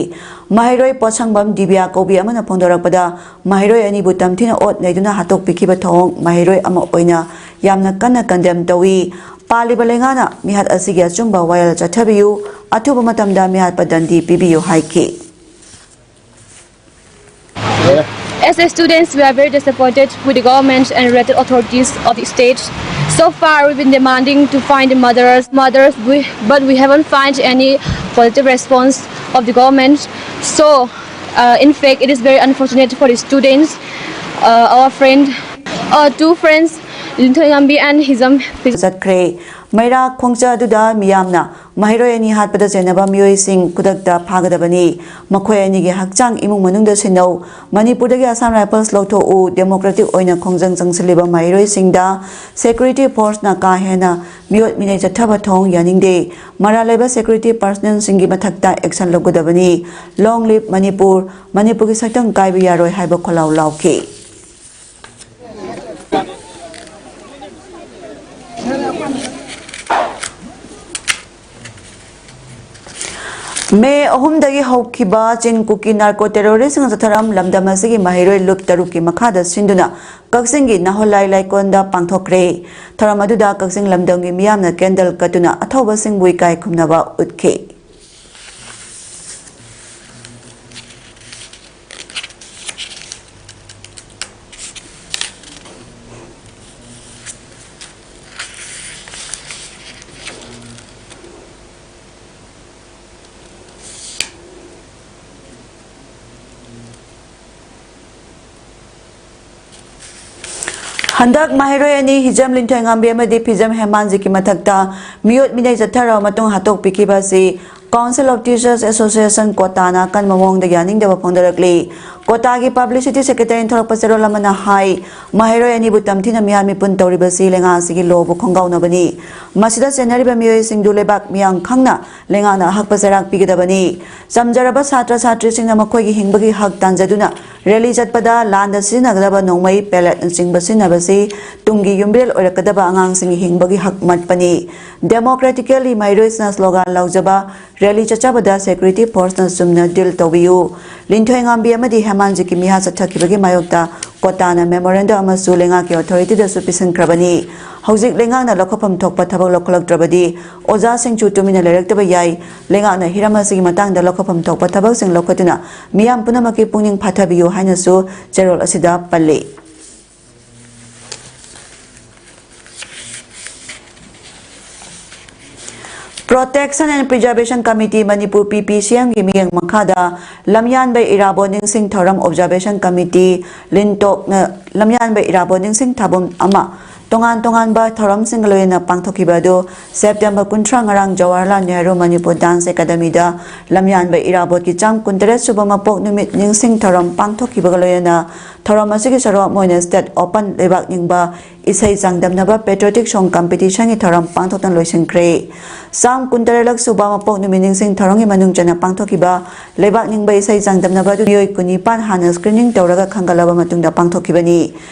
ꯃꯍꯩꯔꯣꯏ ꯄꯣꯠꯁꯪꯕꯝ ꯗꯤꯕꯤꯌꯥ ꯀꯧꯕꯤ ꯑꯃꯅ ꯐꯣꯡꯗꯣꯔꯛꯄꯗ, ꯃꯍꯩꯔꯣꯏ ꯑꯅꯤꯕꯨ ꯇꯝꯊꯤꯅ ꯑꯣꯠ ꯅꯩꯗꯨꯅ ꯍꯥꯠꯇꯣꯛꯄꯤꯈꯤꯕ ꯊꯧꯑꯣꯡ ꯃꯍꯩꯔꯣꯏ ꯑꯃ ꯑꯣꯏꯅ ꯌꯥꯝꯅ ꯀꯟꯅ ꯀꯟꯗꯦꯝ ꯇꯧꯏ꯫ ꯄꯥꯜꯂꯤꯕ ꯂꯩꯉꯥꯛꯅ ꯃꯤꯍꯥꯠ ꯑꯁꯤꯒꯤ ꯑꯆꯨꯝꯕ ꯋꯥꯌꯦꯜ ꯆꯠꯊꯕꯤꯌꯨ, ꯑꯊꯨꯕ ꯃꯇꯝꯗ ꯃꯤꯍꯥꯠꯄ ꯗꯟꯗꯤ ꯄꯤꯕꯤꯌꯨ ꯍꯥꯏꯈꯤ꯫ As a students, we are very disappointed with the government and related authorities of the state. So far, we've been demanding to find the murderers, murders, we, but we haven't find any positive response of the government. So, uh, in fact, it is very unfortunate for the students. Uh, our friend, our two friends, Linthoi Ngambi and Hijam. ꯆꯠꯈ꯭ꯔꯦ꯫ ꯃꯩꯔꯥ ꯈꯣꯡꯆꯠ ꯑꯗꯨꯗ ꯃꯤꯌꯥꯝꯅ ꯃꯍꯩꯔꯣꯏ ꯑꯅꯤ ꯍꯥꯠꯄꯗ ꯆꯦꯟꯅꯕ ꯃꯤꯑꯣꯏꯁꯤꯡ ꯈꯨꯗꯛꯇ ꯐꯥꯒꯗꯕꯅꯤ꯫ ꯃꯈꯣꯏ ꯑꯅꯤꯒꯤ ꯍꯛꯆꯥꯡ ꯏꯃꯨꯡ ꯃꯅꯨꯡꯗ ꯁꯤꯟꯅꯧ꯫ ꯃꯅꯤꯄꯨꯔꯗꯒꯤ ꯑꯁꯥꯝ ꯔꯥꯏꯐꯜꯁ ꯂꯧꯊꯣꯛꯎ꯫ ꯗꯦꯃꯣꯀ꯭ꯔꯦꯇꯤꯛ ꯑꯣꯏꯅ ꯈꯣꯡꯖꯪ ꯆꯪꯁꯤꯜꯂꯤꯕ ꯃꯍꯩꯔꯣꯏꯁꯤꯡꯗ ꯁꯦꯀ꯭ꯌꯨꯔꯤꯇꯤ ꯐꯣꯔꯁꯅ ꯀꯥ ꯍꯦꯟꯅ ꯃꯤꯑꯣꯠ ꯃꯤꯅꯩ ꯆꯠꯊꯕ ꯊꯧꯑꯣꯡ ꯌꯥꯅꯤꯡꯗꯦ꯫ ꯃꯔꯥꯜ ꯂꯩꯕ ꯁꯦꯀ꯭ꯌꯨꯔꯤꯇꯤ ꯄꯥꯔꯁꯅꯦꯜꯁꯤꯡꯒꯤ ꯃꯊꯛꯇ ꯑꯦꯛꯁꯟ ꯂꯧꯒꯗꯕꯅꯤ꯫ Long live ꯃꯅꯤꯄꯨꯔ, ꯃꯅꯤꯄꯨꯔꯒꯤ ꯁꯛꯇꯝ ꯀꯥꯏꯕ ꯌꯥꯔꯣꯏ ꯍꯥꯏꯕ ꯈꯣꯜꯂꯥꯎ ꯂꯥꯎꯈꯤ꯫ ꯃꯦ ꯑꯍꯨꯝꯗꯒꯤ ꯍꯧꯈꯤꯕ ꯆꯤꯟ ꯀꯨꯀꯤ ꯅꯥꯔꯀꯣ ꯇꯦꯔꯣꯔꯤꯁꯁꯤꯡꯅ ꯆꯠꯊꯔꯝ ꯂꯝꯗꯝ ꯑꯁꯤꯒꯤ ꯃꯍꯩꯔꯣꯏ ꯂꯨꯞ ꯇꯔꯨꯛꯀꯤ ꯃꯈꯥꯗ ꯁꯤꯟꯗꯨꯅ ꯀꯛꯆꯤꯡꯒꯤ ꯅꯥꯍꯣꯂꯥꯏ ꯂꯥꯏꯀꯣꯟꯗ ꯄꯥꯡꯊꯣꯛꯈ꯭ꯔꯦ꯫ ꯊꯧꯔꯝ ꯑꯗꯨꯗ ꯀꯛꯆꯤꯡ ꯂꯝꯗꯝꯒꯤ ꯃꯤꯌꯥꯝꯅ ꯀꯦꯟꯗꯜ ꯀꯠꯇꯨꯅ ꯑꯊꯧꯕꯁꯤꯡꯕꯨ ꯏꯀꯥꯏ ꯈꯨꯝꯅꯕ ꯎꯠꯈꯤ꯫ ꯍꯟꯗꯛ ꯃꯍꯩꯔꯣꯏ ꯑꯅꯤ ꯍꯤꯖꯝ ꯂꯤꯟꯊꯣꯏꯉꯥꯝꯕꯤ ꯑꯃꯗꯤ ꯐꯤꯖꯝ ꯍꯦꯃꯥꯟꯖꯤꯠꯀꯤ ꯃꯊꯛꯇ ꯃꯤꯑꯣꯠ ꯃꯤꯅꯩ ꯆꯠꯊꯔꯕ ꯃꯇꯨꯡ ꯍꯥꯠꯇꯣꯛꯄꯤꯈꯤꯕ ꯑꯁꯤ Council of Teachers Association ꯀꯣꯇꯥꯅ ꯑꯀꯟꯕ ꯃꯑꯣꯡꯗ ꯌꯥꯅꯤꯡꯗꯕ ꯐꯣꯡꯗꯣꯔꯛꯂꯤ꯫ ꯀꯣꯇꯥꯒꯤ publicity secretary ꯊꯣꯛꯂꯛꯄ ꯆꯦꯔꯣꯜ ꯑꯃꯅ ꯍꯥꯏ, ꯃꯍꯩꯔꯣꯏ ꯑꯅꯤꯕꯨ ꯇꯝꯊꯤꯅ ꯃꯤꯍꯥꯠ ꯃꯤꯄꯨꯟ ꯇꯧꯔꯤꯕꯁꯤ ꯂꯩꯉꯥꯛ ꯑꯁꯤꯒꯤ ꯂꯣꯕꯨ ꯈꯣꯡꯒꯥꯎꯅꯕꯅꯤ꯫ ꯃꯁꯤꯗ ꯆꯦꯟꯅꯔꯤꯕ ꯃꯤꯑꯣꯏꯁꯤꯡꯗꯨ ꯂꯩꯕꯥꯛ ꯃꯤꯌꯥꯝ ꯈꯪꯅ ꯂꯩꯉꯥꯛꯅ ꯑꯍꯛꯄ ꯆꯩꯔꯥꯛ ꯄꯤꯒꯗꯕꯅꯤ꯫ ꯆꯝꯖꯔꯕ ꯁꯥꯇ꯭ꯔ ꯁꯥꯇ꯭ꯔꯤꯁꯤꯡꯅ ꯃꯈꯣꯏꯒꯤ ꯍꯤꯡꯕꯒꯤ ꯍꯛ ꯇꯥꯟꯖꯗꯨꯅ rally ꯆꯠꯄꯗ ꯂꯥꯟꯗ ꯁꯤꯖꯤꯟꯅꯒꯗꯕ ꯅꯣꯡꯃꯩ, pelletꯅꯆꯤꯡꯕ ꯁꯤꯖꯤꯟꯅꯕꯁꯤ ꯇꯨꯡꯒꯤ ꯌꯨꯝꯕꯤꯔꯦꯜ ꯑꯣꯏꯔꯛꯀꯗꯕ ꯑꯉꯥꯡꯁꯤꯡꯒꯤ ꯍꯤꯡꯕꯒꯤ ꯍꯛ ꯃꯠꯄꯅꯤ꯫ Democratically ꯃꯍꯩꯔꯣꯏꯁꯤꯡꯅ slogan ꯂꯥꯎꯖꯕ, rally ꯆꯠꯆꯕꯗ security forceꯅ ꯆꯨꯝꯅ deal ꯇꯧꯕꯤꯌꯨ꯫ ꯂꯤꯟꯊꯣꯏꯉꯥꯝꯕꯤ ꯑꯃꯗꯤ ꯍꯦꯃꯥꯟꯖꯤꯠꯀꯤ ꯃꯤꯍꯥꯠ ꯆꯠꯊꯈꯤꯕꯒꯤ ꯃꯥꯌꯣꯛꯇ ꯀꯣꯇꯥꯅ memorandum ꯑꯃꯁꯨ ꯂꯩꯉꯥꯛꯀꯤ authorityꯗꯁꯨ ꯄꯤꯁꯤꯟꯈ꯭ꯔꯕꯅꯤ꯫ ꯍꯧꯖꯤꯛ ꯂꯩꯉꯥꯛꯅ ꯂꯧꯈꯠꯐꯝ ꯊꯣꯛꯄ ꯊꯕꯛ ꯂꯧꯈꯠꯂꯛꯇ꯭ꯔꯕꯗꯤ ꯑꯣꯖꯥꯁꯤꯡꯁꯨ ꯇꯨꯃꯤꯟꯅ ꯂꯩꯔꯛꯇꯕ ꯌꯥꯏ꯫ ꯂꯩꯉꯥꯛꯅ ꯍꯤꯔꯝ ꯑꯁꯤꯒꯤ ꯃꯇꯥꯡꯗ ꯂꯧꯈꯠꯐꯝ ꯊꯣꯛꯄ ꯊꯕꯛꯁꯤꯡ ꯂꯧꯈꯠꯇꯨꯅ ꯃꯤꯌꯥꯝ ꯄꯨꯝꯅꯃꯛꯀꯤ ꯄꯨꯛꯅꯤꯡ ꯐꯥꯊꯕꯤꯌꯨ ꯍꯥꯏꯅꯁꯨ ꯆꯦꯔꯣꯜ ꯑꯁꯤꯗ ꯄꯜꯂꯤ꯫ Protection and Preservation Committee Manipur, PPCMꯒꯤ ꯃꯤꯠꯌꯦꯡ ꯃꯈꯥꯗ ꯂꯝꯌꯥꯟꯕ ꯏꯔꯥꯕꯣꯠ ꯅꯤꯡꯁꯤꯡ ꯊꯧꯔꯝ Observation Committee ꯂꯤꯟꯇꯣꯛꯅ ꯂꯝꯌꯥꯟꯕ ꯏꯔꯥꯕꯣꯠ ꯅꯤꯡꯁꯤꯡ ꯊꯥꯕꯝ ꯑꯃ ꯇꯣꯉꯥꯟ ꯇꯣꯉꯥꯟꯕ ꯊꯧꯔꯝꯁꯤꯡꯒ ꯂꯣꯏꯅꯅ ꯄꯥꯡꯊꯣꯛꯈꯤꯕ ꯑꯗꯨ September ꯀꯨꯟꯊ꯭ꯔꯥ, ꯉꯔꯥꯡ ꯖꯋꯥꯍꯔꯂꯥꯜ ꯅꯦꯍꯔꯨ ꯃꯅꯤꯄꯨꯔ dance academyꯗ ꯂꯝꯌꯥꯟꯕ ꯏꯔꯥꯕꯣꯠꯀꯤ ꯆꯥꯝ ꯀꯨꯟꯇꯔꯦꯠ ꯁꯨꯕ ꯃꯄꯣꯛ ꯅꯨꯃꯤꯠ ꯅꯤꯡꯁꯤꯡ ꯊꯧꯔꯝ ꯄꯥꯡꯊꯣꯛꯈꯤꯕꯒ ꯂꯣꯏꯅꯅ ꯊꯧꯔꯝ ꯑꯁꯤꯒꯤ ꯁꯔꯨꯛ ꯑꯃ ꯑꯣꯏꯅ state open ꯂꯩꯕꯥꯛ ꯅꯤꯡꯕ ꯏꯁꯩ ꯆꯥꯡꯗꯝꯅꯕ patriotic song competitionꯒꯤ ꯊꯧꯔꯝ ꯄꯥꯡꯊꯣꯛꯇꯨꯅ ꯂꯣꯏꯁꯤꯟꯈ꯭ꯔꯦ꯫ ꯆꯥꯝ ꯀꯨꯟꯇꯔꯦꯠꯂꯛ ꯁꯨꯕ ꯃꯄꯣꯛ ꯅꯨꯃꯤꯠ ꯅꯤꯡꯁꯤꯡ ꯊꯧꯔꯝꯒꯤ ꯃꯅꯨꯡ ꯆꯟꯅ ꯄꯥꯡꯊꯣꯛꯈꯤꯕ ꯂꯩꯕꯥꯛ ꯅꯤꯡꯕ ꯏꯁꯩ ꯆꯥꯡꯗꯝꯅꯕ ꯑꯗꯨ ꯃꯤꯑꯣꯏ ꯀꯨꯟꯅꯤꯄꯥꯟ ꯍꯥꯟꯅ screening ꯇꯧꯔꯒ ꯈꯟꯒꯠꯂꯕ ꯃꯇꯨꯡꯗ ꯄꯥꯡꯊꯣꯛꯈꯤꯕꯅꯤ꯫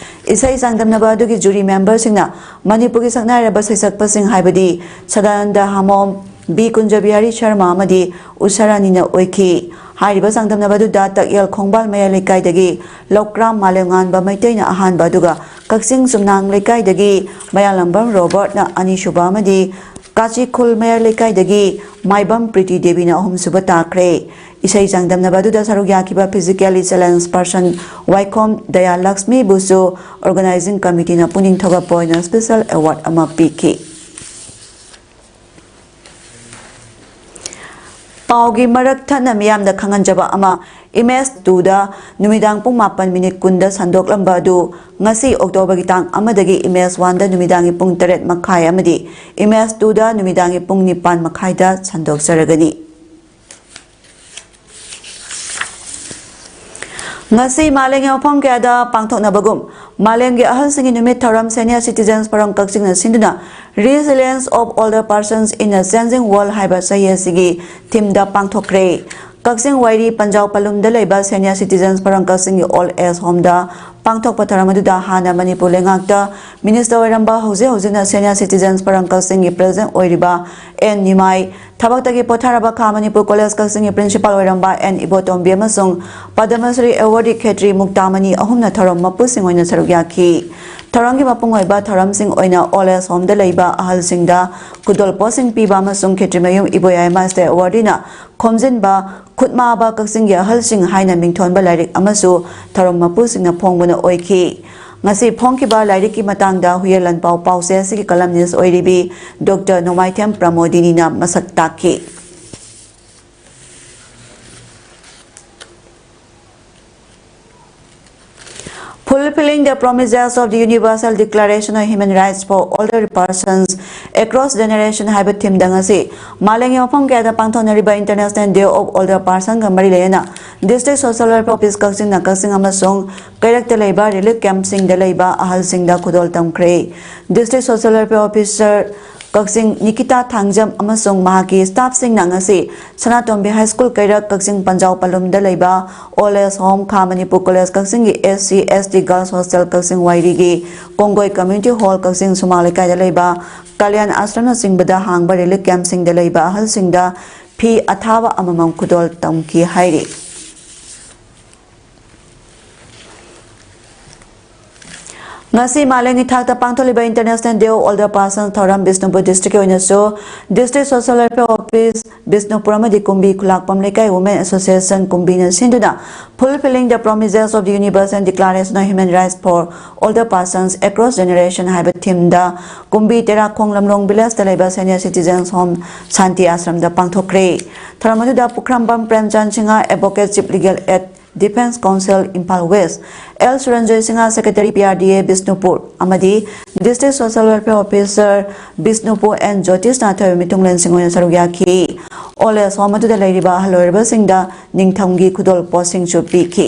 ꯏꯁꯩ ꯆꯥꯡꯗꯝꯅꯕ ꯑꯗꯨꯒꯤ jury memberꯁꯤꯡꯅ ꯃꯅꯤꯄꯨꯔꯒꯤ ꯁꯛꯅꯥꯏꯔꯕ ꯁꯩꯁꯛꯄꯁꯤꯡ ꯍꯥꯏꯕꯗꯤ ꯁꯗꯥꯅꯟꯗ ꯍꯥꯃꯣꯝ, ꯕꯤ ꯀꯨꯟꯖꯕꯤꯍꯥꯔꯤ ꯁꯔꯃ ꯑꯃꯗꯤ ꯎꯁꯥ ꯔꯥꯅꯤꯅ ꯑꯣꯏꯈꯤ꯫ ꯍꯥꯏꯔꯤꯕ ꯆꯥꯡꯗꯝꯅꯕ ꯑꯗꯨꯗ ꯇꯛꯌꯦꯜ ꯈꯣꯡꯕꯥꯜ ꯃꯌꯥꯏ ꯂꯩꯀꯥꯏꯗꯒꯤ ꯂꯧꯀ꯭ꯔꯥꯝ ꯃꯥꯂꯦꯝꯉꯥꯟꯕ ꯃꯩꯇꯩꯅ ꯑꯍꯥꯟꯕ, ꯑꯗꯨꯒ ꯀꯛꯆꯤꯡ ꯆꯨꯝꯅꯥꯡ ꯂꯩꯀꯥꯏꯗꯒꯤ ꯃꯌꯥꯂꯝꯕꯝ ꯔꯣꯕꯔꯠꯅ ꯑꯅꯤꯁꯨꯕ ꯑꯃꯗꯤ ꯀꯥꯆꯤꯈꯨꯜ ꯃꯌꯥꯏ ꯂꯩꯀꯥꯏꯗꯒꯤ ꯃꯥꯏꯕꯝ ꯄ꯭ꯔꯤꯇꯤ ꯗꯦꯕꯤꯅ ꯑꯍꯨꯝꯁꯨꯕ ꯇꯥꯈ꯭ꯔꯦ꯫ ꯏꯁꯩ ꯆꯥꯡꯗꯝꯅꯕ ꯑꯗꯨꯗ ꯁꯔꯨꯛ ꯌꯥꯈꯤꯕ physically challenged person ꯋꯥꯏꯈꯣꯝ ꯗꯌꯥꯂꯛꯁꯃꯤꯕꯨꯁꯨ organizing committeeꯅ ꯄꯨꯛꯅꯤꯡ ꯊꯧꯒꯠꯄ ꯑꯣꯏꯅ special award ꯑꯃ ꯄꯤꯈꯤ꯫ ꯄꯥꯎꯒꯤ ꯃꯔꯛ ꯊꯠꯅ ꯃꯤꯌꯥꯝꯗ ꯈꯪꯍꯟꯖꯕ ꯑꯃ, ꯏꯃꯦꯖ ꯇꯨꯗ ꯅꯨꯃꯤꯗꯥꯡ ꯄꯨꯡ ꯃꯥꯄꯟ ꯃꯤꯅꯤꯠ ꯀꯨꯟꯗ ꯁꯟꯗꯣꯛꯂꯝꯕ ꯑꯗꯨ ꯉꯁꯤ Octoberꯒꯤ ꯇꯥꯡ ꯑꯃꯗꯒꯤ ꯏꯃꯦꯖ ꯋꯥꯟꯗ ꯅꯨꯃꯤꯗꯥꯡꯒꯤ ꯄꯨꯡ ꯇꯔꯦꯠ ꯃꯈꯥꯏ ꯑꯃꯗꯤ ꯏꯃꯦꯖ ꯇꯨꯗ ꯅꯨꯃꯤꯗꯥꯡꯒꯤ ꯄꯨꯡ ꯅꯤꯄꯥꯟ ꯃꯈꯥꯏꯗ ꯁꯟꯗꯣꯛꯆꯔꯒꯅꯤ꯫ ꯉꯁꯤ ꯃꯥꯂꯦꯝꯒꯤ ꯃꯐꯝ ꯀꯌꯥꯗ ꯄꯥꯡꯊꯣꯛꯅꯕꯒꯨꯝ, ꯃꯥꯂꯦꯝꯒꯤ ꯑꯍꯜꯁꯤꯡꯒꯤ ꯅꯨꯃꯤꯠ ꯊꯧꯔꯝ ꯁꯦꯅꯤꯌꯔ ꯁꯤꯇꯤꯖꯦꯟꯁ ꯐꯣꯔꯝ ꯀꯛꯆꯤꯡꯅ ꯁꯤꯟꯗꯨꯅ Resilience of Older Persons in a Changing World ꯍꯥꯏꯕ ꯆꯍꯤ ꯑꯁꯤꯒꯤ ꯊꯤꯝꯗ ꯄꯥꯡꯊꯣꯛꯈ꯭ꯔꯦ꯫ ꯀꯛꯆꯤꯡ ꯋꯥꯏꯔꯤ ꯄꯟꯖꯥꯎ ꯄꯂꯨꯝꯗ ꯂꯩꯕ ꯁꯦꯅꯤꯌꯔ ꯁꯤꯇꯤꯖꯦꯟꯁ ꯐꯣꯔꯝ ꯀꯛꯆꯤꯡꯒꯤ ꯑꯣꯜ ꯑꯦꯖ ꯍꯣꯝꯗ ꯄꯥꯡꯊꯣꯛꯄ ꯊꯧꯔꯝ ꯑꯗꯨꯗ ꯍꯥꯟꯅ ꯃꯅꯤꯄꯨꯔ ꯂꯩꯉꯥꯛꯇ ꯃꯤꯅꯤꯁꯇꯔ ꯑꯣꯏꯔꯝꯕ, ꯍꯧꯖꯤꯛ ꯍꯧꯖꯤꯛꯅ ꯁꯦꯅꯤꯌꯔ ꯁꯤꯇꯤꯖꯦꯟꯁ ꯐꯣꯔꯝ ꯀꯛꯆꯤꯡꯒꯤ ꯄ꯭ꯔꯦꯁꯤꯗꯦꯟꯠ ꯑꯣꯏꯔꯤꯕ ꯑꯦꯟ ꯅꯤꯃꯥꯏ, ꯊꯕꯛꯇꯒꯤ ꯄꯣꯊꯥꯔꯕ ꯈꯥ ꯃꯅꯤꯄꯨꯔ ꯀꯣꯂꯦꯖ ꯀꯛꯆꯤꯡꯒꯤ ꯄ꯭ꯔꯤꯟꯁꯤꯄꯥꯜ ꯑꯣꯏꯔꯝꯕ ꯑꯦꯟ ꯏꯕꯣꯇꯣꯝꯕꯤ ꯑꯃꯁꯨꯡ ꯄꯗꯃꯁ꯭ꯔꯤ ꯑꯦꯋꯥꯔꯗꯤ ꯈꯦꯇ꯭ꯔꯤ ꯃꯨꯛꯇꯥꯃꯅꯤ ꯑꯍꯨꯝꯅ ꯊꯧꯔꯝ ꯃꯄꯨꯁꯤꯡ ꯑꯣꯏꯅ ꯁꯔꯨꯛ ꯌꯥꯈꯤ꯫ ꯊꯧꯔꯝꯒꯤ ꯃꯄꯨꯡ ꯑꯣꯏꯕ ꯊꯧꯔꯝꯁꯤꯡ ꯑꯣꯏꯅ ꯑꯣꯜ ꯑꯦꯖ ꯍꯣꯝꯗ ꯂꯩꯕ ꯑꯍꯜꯁꯤꯡꯗ ꯈꯨꯗꯣꯜꯄꯣꯠꯁꯤꯡ ꯄꯤꯕ ꯑꯃꯁꯨꯡ ꯈꯦꯇ꯭ꯔꯤꯃꯌꯨꯝ ꯏꯕꯣꯌꯥꯏꯃ ꯁ꯭ꯇꯦ ꯑꯦꯋꯥꯔꯗꯤꯅ ꯈꯣꯝꯖꯤꯟꯕ ꯈꯨꯠꯃꯥꯕ ꯀꯛꯆꯤꯡꯒꯤ ꯑꯍꯜꯁꯤꯡ ꯍꯥꯏꯅ ꯃꯤꯡꯊꯣꯟꯕ ꯂꯥꯏꯔꯤꯛ ꯑꯃꯁꯨ ꯊꯧꯔꯝ ꯃꯄꯨꯁꯤꯡꯅ ꯐꯣꯡꯕꯅ ꯑꯣꯏꯈꯤ꯫ ꯉꯁꯤ ꯐꯣꯡꯈꯤꯕ ꯂꯥꯏꯔꯤꯛꯀꯤ ꯃꯇꯥꯡꯗ ꯍꯨꯌꯦꯟ ꯂꯥꯟꯄꯥꯎ ꯄꯥꯎꯆꯦ ꯑꯁꯤꯒꯤ ꯀꯂꯝꯅꯤꯁ ꯑꯣꯏꯔꯤꯕꯤ ꯗꯣꯛꯇꯔ ꯅꯣꯡꯃꯥꯏꯊꯦꯝ ꯄ꯭ꯔꯃꯣꯗꯤꯅꯤꯅ ꯃꯁꯛ ꯇꯥꯛꯈꯤ꯫ Fulfilling the Promises of the Universal Declaration of Human Rights for Older Persons Across Generation ꯍꯥꯏꯕ ꯊꯤꯝꯗ ꯉꯁꯤ ꯃꯥꯂꯦꯝꯒꯤ ꯃꯐꯝ ꯀꯌꯥꯗ ꯄꯥꯡꯊꯣꯛꯅꯔꯤꯕ International Day of Older Personꯒ ꯃꯔꯤ ꯂꯩꯅꯅ District Social Welfare Office ꯀꯛꯆꯤꯡꯅ ꯀꯛꯆꯤꯡ ꯑꯃꯁꯨꯡ ꯀꯩꯔꯛꯇ ꯂꯩꯕ relief campꯁꯤꯡꯗ ꯂꯩꯕ ꯑꯍꯜꯁꯤꯡꯗ ꯈꯨꯗꯣꯜ ꯇꯝꯈ꯭ꯔꯦ꯫ District Social Welfare Officer ꯀꯛꯆꯤꯡ ꯅꯤꯀꯤꯇꯥ ꯊꯥꯡꯖꯝ ꯑꯃꯁꯨꯡ ꯃꯍꯥꯛꯀꯤ staffꯁꯤꯡꯅ ꯉꯁꯤ ꯁꯅꯥꯇꯣꯝꯕꯤ High School ꯀꯩꯔꯛ ꯀꯛꯆꯤꯡ ꯄꯟꯖꯥꯎ ꯄꯂꯨꯝꯗ ꯂꯩꯕ ꯑꯣꯜ ꯑꯦꯖ ꯍꯣꯝ, ꯈꯥ ꯃꯅꯤꯄꯨꯔ ꯀꯣꯂꯦꯖ ꯀꯛꯆꯤꯡꯒꯤ S C S T Girls Hostel ꯀꯛꯆꯤꯡ ꯋꯥꯏꯔꯤꯒꯤ ꯀꯣꯡꯒꯣꯏ Community Hall ꯀꯛꯆꯤꯡ ꯁꯨꯃꯥꯡ ꯂꯩꯀꯥꯏꯗ ꯂꯩꯕ ꯀꯂꯌꯥꯟ ꯑꯥꯁ꯭ꯔꯝꯅꯆꯤꯡꯕꯗ ꯍꯥꯡꯕ relief campꯁꯤꯡꯗ ꯂꯩꯕ ꯑꯍꯜꯁꯤꯡꯗ ꯐꯤ ꯑꯊꯥꯕ ꯑꯃꯃꯝ ꯈꯨꯗꯣꯜ ꯇꯝꯈꯤ ꯍꯥꯏꯔꯤ꯫ ꯉꯁꯤ ꯃꯥꯂꯦꯝꯒꯤ ꯊꯥꯛꯇ ꯄꯥꯡꯊꯣꯛꯂꯤꯕ International Day of Older Persons ꯊꯧꯔꯝ ꯕꯤꯁꯅꯨꯄꯨꯔ districtꯀꯤ ꯑꯣꯏꯅꯁꯨ District Social Welfare Office Bishnupur ꯑꯃꯗꯤ ꯀꯨꯝꯕꯤ ꯈꯨꯂꯥꯛꯄꯝ ꯂꯩꯀꯥꯏ Women Association ꯀꯨꯝꯕꯤꯅ ꯁꯤꯟꯗꯨꯅ Fulfilling the Promises of the Universal Declaration of Human Rights for Older Persons Across Generation ꯍꯥꯏꯕ ꯊꯤꯝꯗ ꯀꯨꯝꯕꯤ ꯇꯦꯔꯥꯈꯣꯡ ꯂꯝꯂꯣꯡ villageꯇ ꯂꯩꯕ Senior Citizens Home ꯁꯥꯟꯇꯤ ꯑꯥꯁ꯭ꯔꯝꯗ ꯄꯥꯡꯊꯣꯛꯈ꯭ꯔꯦ꯫ ꯊꯧꯔꯝ ꯑꯗꯨꯗ ꯄꯨꯈ꯭ꯔꯝꯕꯝ Premchan Singh, Advocate Chief Legal at Defence Council, Imphal West, L Suranjoy Singh, Secretary, P R D A, Bishnupur, ꯑꯃꯗꯤ District Social Welfare Officer Bishnupur N ꯖꯣꯇꯤꯁꯅ ꯑꯊꯣꯏꯕ ꯃꯤꯊꯨꯡꯂꯦꯟꯁꯤꯡ ꯑꯣꯏꯅ ꯁꯔꯨꯛ ꯌꯥꯈꯤ꯫ ꯑꯣꯜ ꯑꯦꯖ ꯍꯣꯝ ꯑꯗꯨꯗ ꯂꯩꯔꯤꯕ ꯑꯍꯜ ꯑꯣꯏꯔꯕꯁꯤꯡꯗ ꯅꯤꯡꯊꯝꯒꯤ ꯈꯨꯗꯣꯜ ꯄꯣꯠꯁꯤꯡꯁꯨ ꯄꯤꯈꯤ꯫